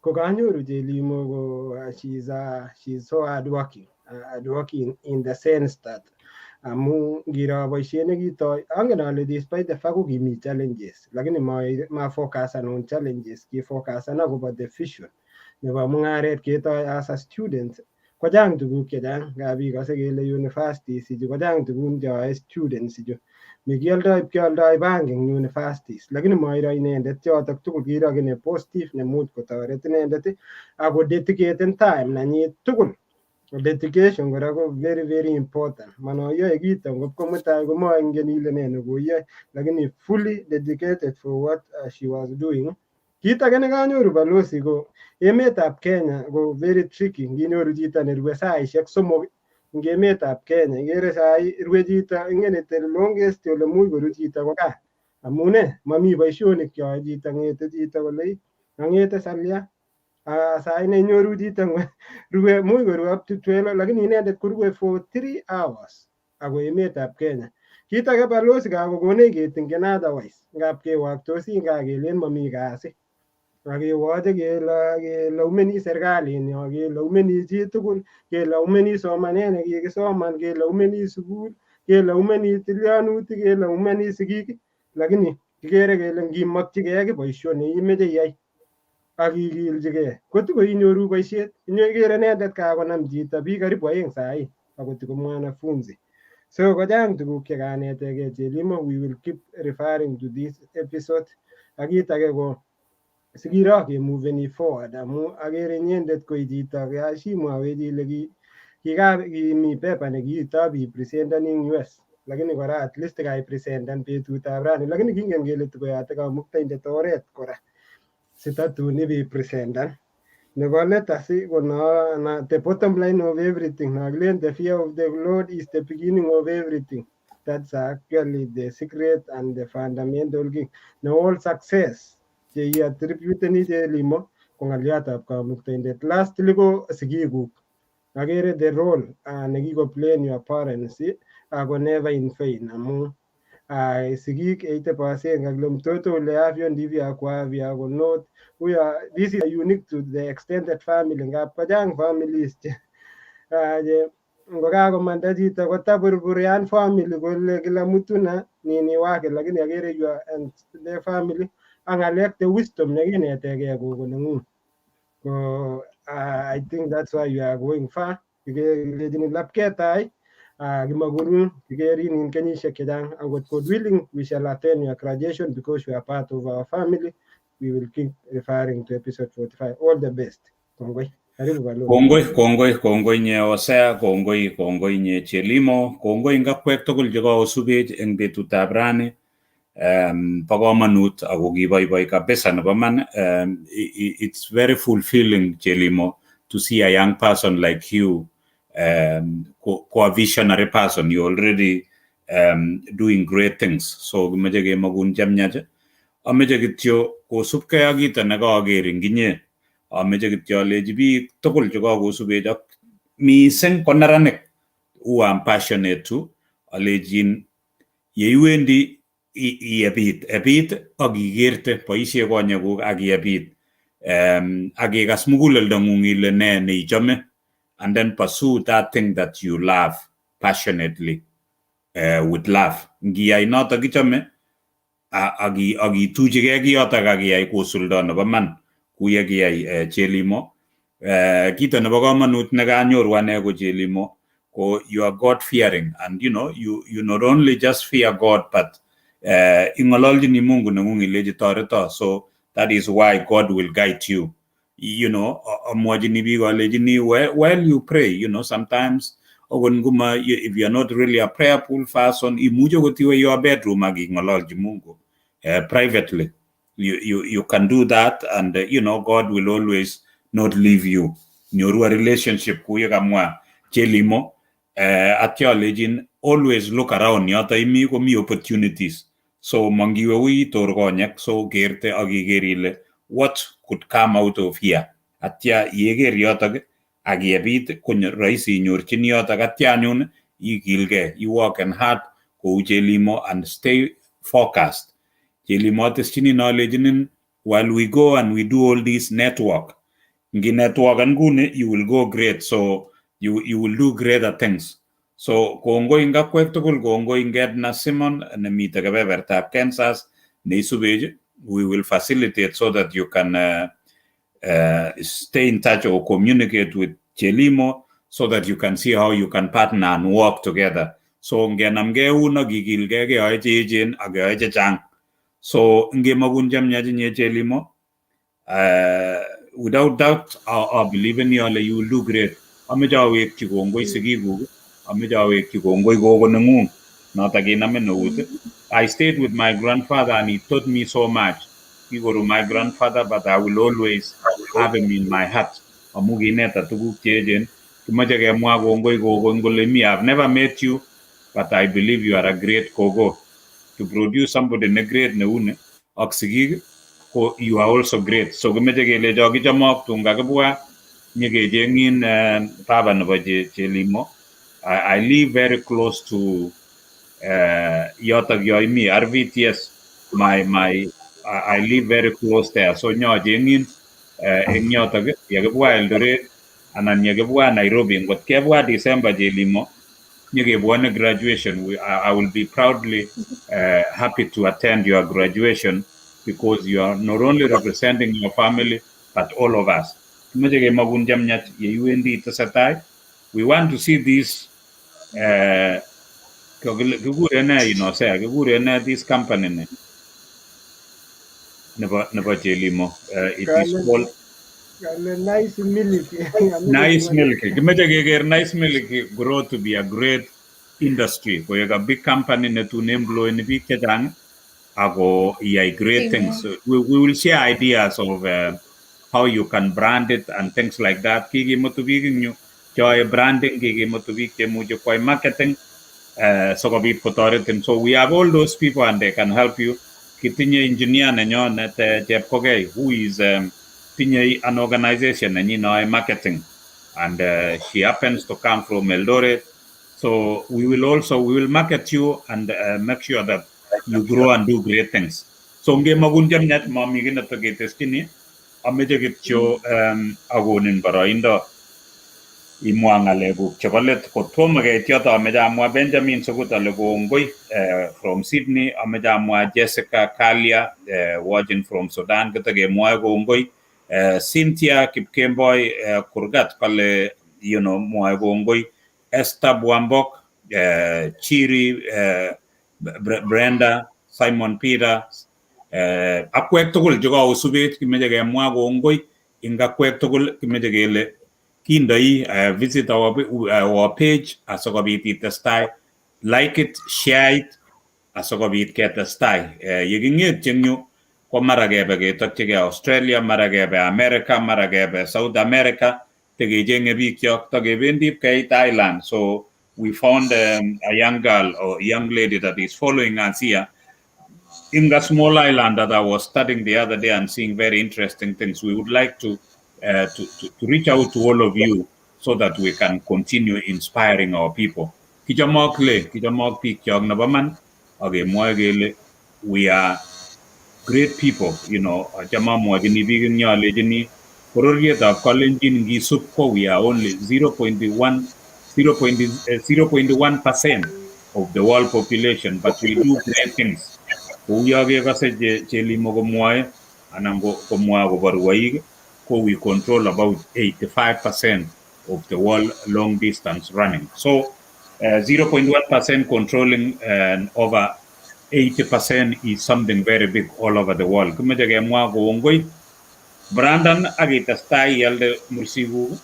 ko kanyoru Chelimo ko she's so hardworking, hardworking in the sense that amu ngiro boisiet nekitoi, angen ale despite the fact ko kimi challenges, lakini ma focusan on challenges, ki focusan akobo the vision nebo mung'aret ketoi as a student. Kochang tuguk chechang ngap ikose kele universities ichu kochang tuguk cheyoe students ichu mikioldoi ipkeoldoi bank eng universities, lakini mairo inendet chotok tugul, kiro kiy ne positive nemuch kotoret inendet ako dedicaten time nanyi tugul. Dedication kora ko very very important. Mano yoe kito ngot ko mutai komoingen ile nee nekoiyoe, lakini fully dedicated for what she was doing. Kit age nekanyoru balozi ko emetab Kenya ko very tricky. Nginyoru chito nerue saishek 3 eng emetab Kenya, ikere sai rue chito, ingen the longest ole much koru chito ko gaa. Amune mami boisionik cheyoe chito, ng'ete chito kole ang'ete salya sai inyoru chito rue much korue up to 12, lakini inendet korue for 3 hours ako emetab Kenya. Kit age balozi kakokonech ketingen otherwise ngap kewoktosi nga kelen mami kasi akewoche kelaumeni serikalinyo, kelaumeni chitugul, kelaumeni somanet nekikisoman, kelaumeni sukul, kelaumeni tilyanutik, kelaumeni sigik, lakini kikere kele ngimokchigei ki boisio neimeche iyai ak ikilchigei kotiko inyoru boisiet. Ikere inendet kakonam chito biik karibu 2 sahi akotiko mwanafunzi. So kochang tuguk chekanetegei Chelimo. We will keep referring to this episode. Ak kit age ko sikiro kemoveni forward amu akere inyendet koi chito shimwawech ile kimi paper nekiitop ipresenteni eng US, lakini kora at least kaipresenten betutab rani, lakini kingen kele tikoyote kamuktaindet oret kora sitatun ipipresenten. Nebo let asi kono na the bottom line of everything nakilen the fear of the Lord is the beginning of everything. That's actually the secret and the fundamental thing ne all success che iattributeni Chelimo ko ng'oliotab kamuktaindet. Lastly ko sigikuk, akere the role nekikoplayen your parents ako never in vain amu sigik 80% kakile mtoto uleavyo ndivyo akuavyo, ako not huyo. This is unique to the extended family ngap kochang families che ngokakomanda chito kotaburburian family kole kila mtu na nini wake, lakini akere you and the family ak ng'alek the wisdom nekinetegei gogo neng'ung ko I think that's why you are going far. Kilechini lapketai kimakurun kikerin en kenyisiek chechang and God willing we shall attend your graduation because you are part of our family. We will keep referring to episode 45. All the best. Kongoi. Karibu balozi. Kongoi, kongoi, kongoi nye Hosea, kongoi, kongoi nye Chelimo, kongoi eng akwek tugul chekosubech eng betutab rani. Bo komonut ako kiboiboi kabisa nebo man. It's very fulfilling, Chelimo, to see a young person like you, ko a visionary person. You already doing great things. So kimeche kemakun chemyach. Ameche kityo kosubkei ak kito nekaker eng inye. Ameche kityo alechi biik tugul chekakosubech ak mising ko neranik who I'm passionate to, alechin yeiwendi iebit, ebit ak ikerte, boisie konyekuk ak iebit ak ikas muguleldong'ung ile ne neichome and then pursue that thing that you love passionately, with love. Ngiyai notok ichome ak ituchigei kiyotok ak iyai kosuldo nebo man kou ye kiyai Chelimo. Kito nebo komonut nekanyoru ane ko Chelimo ko you are God fearing and you not only just fear God but ing'ololchini Mungu neng'ung ilechi toreto, so that is why God will guide you. Amwachini biik alechini while you pray, sometimes okot nguma if you are not really a prayerful person, imuche okot iwe your bedroom ak ing'ololchi Mungu privately. You can do that and God will always not leave you. Nyoru a relationship kou ye kamwa Chelimo. Atya alechin always look around yoto imi komi opportunities. So mangiwe ui tor konyek, so kerte ak iker ile what could come out of here. Atya yeker yotok ak yebit ko rahisi inyorchini yotok atya anyun ikilgei, you work and hard kou Chelimo and stay focused. Chelimo ateschini alechinin while we go and we do all this network, ngi network nguni you will go great, so you will do greater things. So kongoi eng akwek tugul, kongoi eng Edna Simon nemite kebebertab Kansas neisubech. We will facilitate so that you can stay in touch or communicate with Chelimo so that you can see how you can partner and work together. So ngenamgei eun ak kikilgei keyoe cheechen ak keyoe chechang. So ngemakun chemyach inye Chelimo, without doubt I believe in you ale you will do great. Ameche awekchi kongoi sigikuk, ameche awekchi kongoi gogo neng'ung notok kinamin eut. I stayed with my grandfather and he taught me so much. Kikoru my grandfather, but I will always have him in my heart. Amu kineta tuguk cheechen. Kimoche kemwa kongoi gogo eng ole mi. I've never met you, but I believe you are a great gogo. To produce somebody ne great neuni ak sigik ko you are also great. So kimeche kelecho kichomok tun kakibwa nyekecheng'in baba nebo Chelimo. I live very close to yotok yo imi RVTS. My I live very close there. So nyocheng'in eng yotok yekibwa Eldoret anan yekibwa Nairobi. Ngot kebwa December Chelimo, nyekebwone graduation. I will be proudly happy to attend your graduation because you are not only representing your family but all of us. Kimeche kemakun chemyach yeiwendi itesetai. We want to see this kikure ne Inosea, kikure ne this company ni nebo Chelimo. It is called Kale Nice Milk. Nice Milk. Kimeche keker Nice Milk grow to be a great industry. Koek a big company netun employeni biik chechang ako iyai great things. We will share ideas of how you can brand it and things like that. Kikimutu biik eng yu cheyoe branding, kikimutu biik chemuche kwai marketing sikobit kotoretin. So we have all those people and they can help you. Kitinye engineer nenyonet Chepkogei who is tinye an organization nenyin neyoe marketing and she happens to come from Eldoret. So we will market you and make sure that you grow and do great things. So ngemakun chemyach mami kiy netoketeschini ameche kityo akonin boroindo imwa ng'alekuk chebo let. Kotomo keit yoto ameche amwa Benjamin Sukut ale kongoi from Sydney. Ameche amwa Jessica Kalia watching from Sudan kitekemwoe kongoi. Cynthia Kipkemboi Kurgat kale Mwoe kongoi Esther Bwambok, Chiri, Brenda, Simon Peter, akwek tugul chekaosubech kimeche kemwa kongoi ing akwek tugul. Kimeche kele kindoi visit our page asikobit itestai, like it, share it, asikobit ketestai. Yeking'etyi eng yu ko mara kebe ketokchigei Australia, mara kebe America, mara kebe South America, tekecheng'e bikyok, takebendi ipkeit Ireland. So we found a young girl or young lady that is following us here in the small island that I was studying the other day and seeing very interesting things. We would like to reach out to all of you so that we can continue inspiring our people. Kichomok le, kichomok bikyok nebo man, akemwoe kele we are great people. Achame amwochini biik eng yo alechini bororietab Kalenjin ngisub ko we are only 0.1 0.1% of the world population, but we do great things. Kou yo kekose Chelimo komwoe anan komwoe akobo rwoik, ko we control about 85% of the world long distance running. So 0.1% controlling over 80% is something very big all over the world. Kimeche kemwa kongoi Brandon ak itestai ialde mursikuk.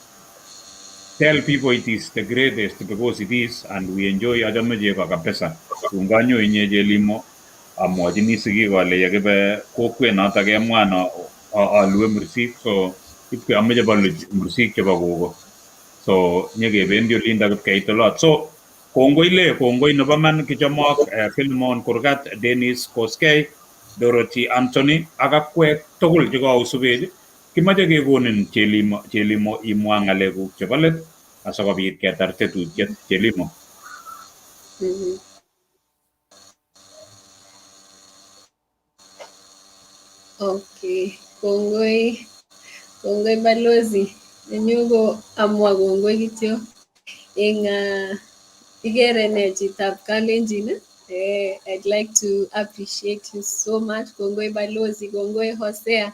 Tell people it is the greatest because it is, and we enjoy. Achame chego kabisa. Tun kanyo inye Chelimo amwochini sigik ale yekibe kokwet notok kemwa no alue mursik, so ipke ameche bolu mursik chebo kogo, so nyekebendi olindo ipkeit olot. So kongoi le, kongoi nebo man. Kichomok Philemon Kurgat, Dennis Koskei, Dorothy Anthony ak akwek tugul chekaosubech. Kimoche kekonin Chelimo, Chelimo, imwa ng'alekuk chebo let asikobit ketar tetutiet. Chelimo. Okay, kongoi, kongoi balozi. Nenyu ko amwa kongoi kityo eng ikere ne chitab Kalenjin. I'd like to appreciate you so much. Kongoi balozi, kongoi Hosea.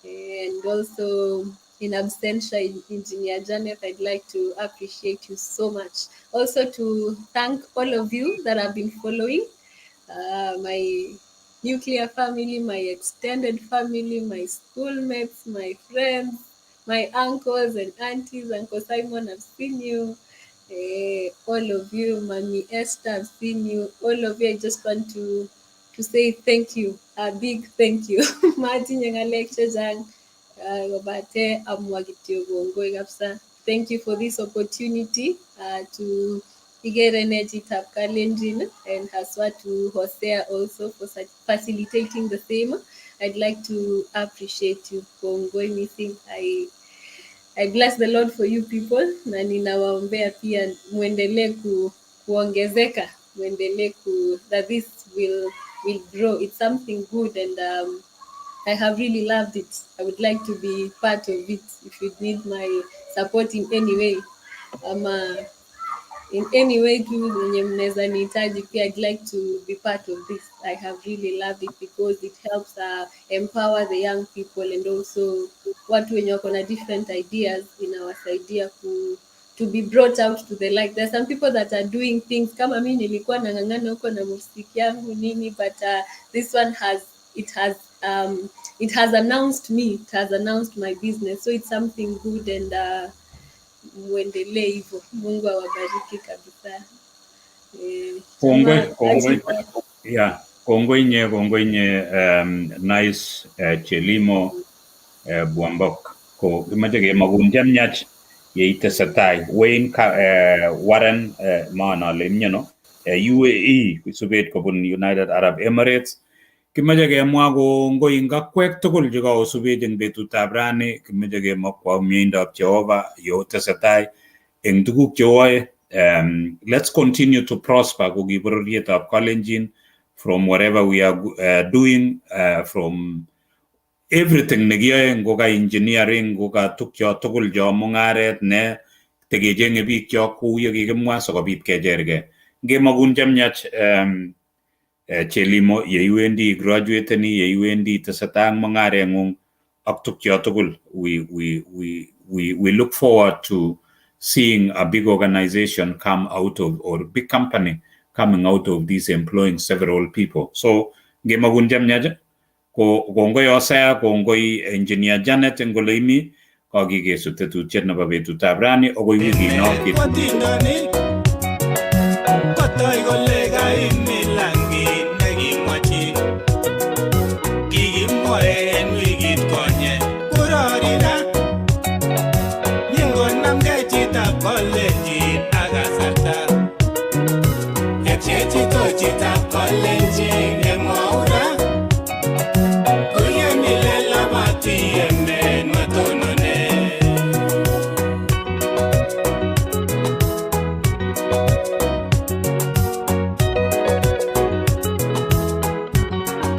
And also in absentia, Engineer Janet, I'd like to appreciate you so much. Also to thank all of you that have been following my nuclear family, my extended family, my schoolmates, my friends, my uncles and aunties. Uncle Simon, I've seen you. All of you, Mommy Esther, I've seen you. All of you, I just want to say thank you, a big thank you. Matinye ng'alek chechang kobate amwa kityo kongoi kabisa. Thank you for this opportunity to ikere ne chitab Kalenjin and haswa to Hosea also for such facilitating the same. I'd like to appreciate you. Kongoi missing. I bless the Lord for you people na ninawaombea pia muendelee kuongezeka, muendelee that this will grow. It's something good and I have really loved it. I would like to be part of it. If you need my support in any way, ama in any way tu yenye mnaweza nihitaji pia, I'd like to be part of this. I have really loved it because it helps empower the young people and also watu wenye wako na different ideas, inawasaidia to be brought out to the light. There are some people that are doing things kama mi nilikuwa nang'ang'ana huko na muziki yangu nini, but this one has it has it has announced me, it has announced my business. So it's something good and muendelee hivyo. Mungu awabariki kabisa. Kongoi, kongoi. Yeah, kongoi nye, kongoi nye, nice Chelimo Bwambok. Ko kimache kemakun chemiach yeitesetai. Wayne Warren, maana ale imyano UAE, subet kobun United Arab Emirates. Kimache kemwa kongoi eng akwek tugul chekaosubech eng betutab rani. Kimache kemokwa mieindab Jehova yeotesetai eng tuguk cheoyoe. Let's continue to prosper ko ki bororietab Kalenjin from whatever we are doing, from everything nekiyoe, ngoka engineering, ngoka tukcho tugul cho mung'aret ne tekecheng'e biikchok kou ye kikimwa sikobit kechergei. Ngemakun chemiach Chelimo yeiwendi graduateni, yeiwendi tesetai ak mung'areng'ung ak tukcho tugul. We look forward to seeing a big organization come out of, or big company coming out of this, employing several people. So ngemakun chemyach, ko kongoi Hosea, kongoi Engineer Janet eng ole imi, kakikesu tetutiet nebo betutab rani akoi wikino. Kwatindonik kotoi kole kaimilan kit nekimwachi.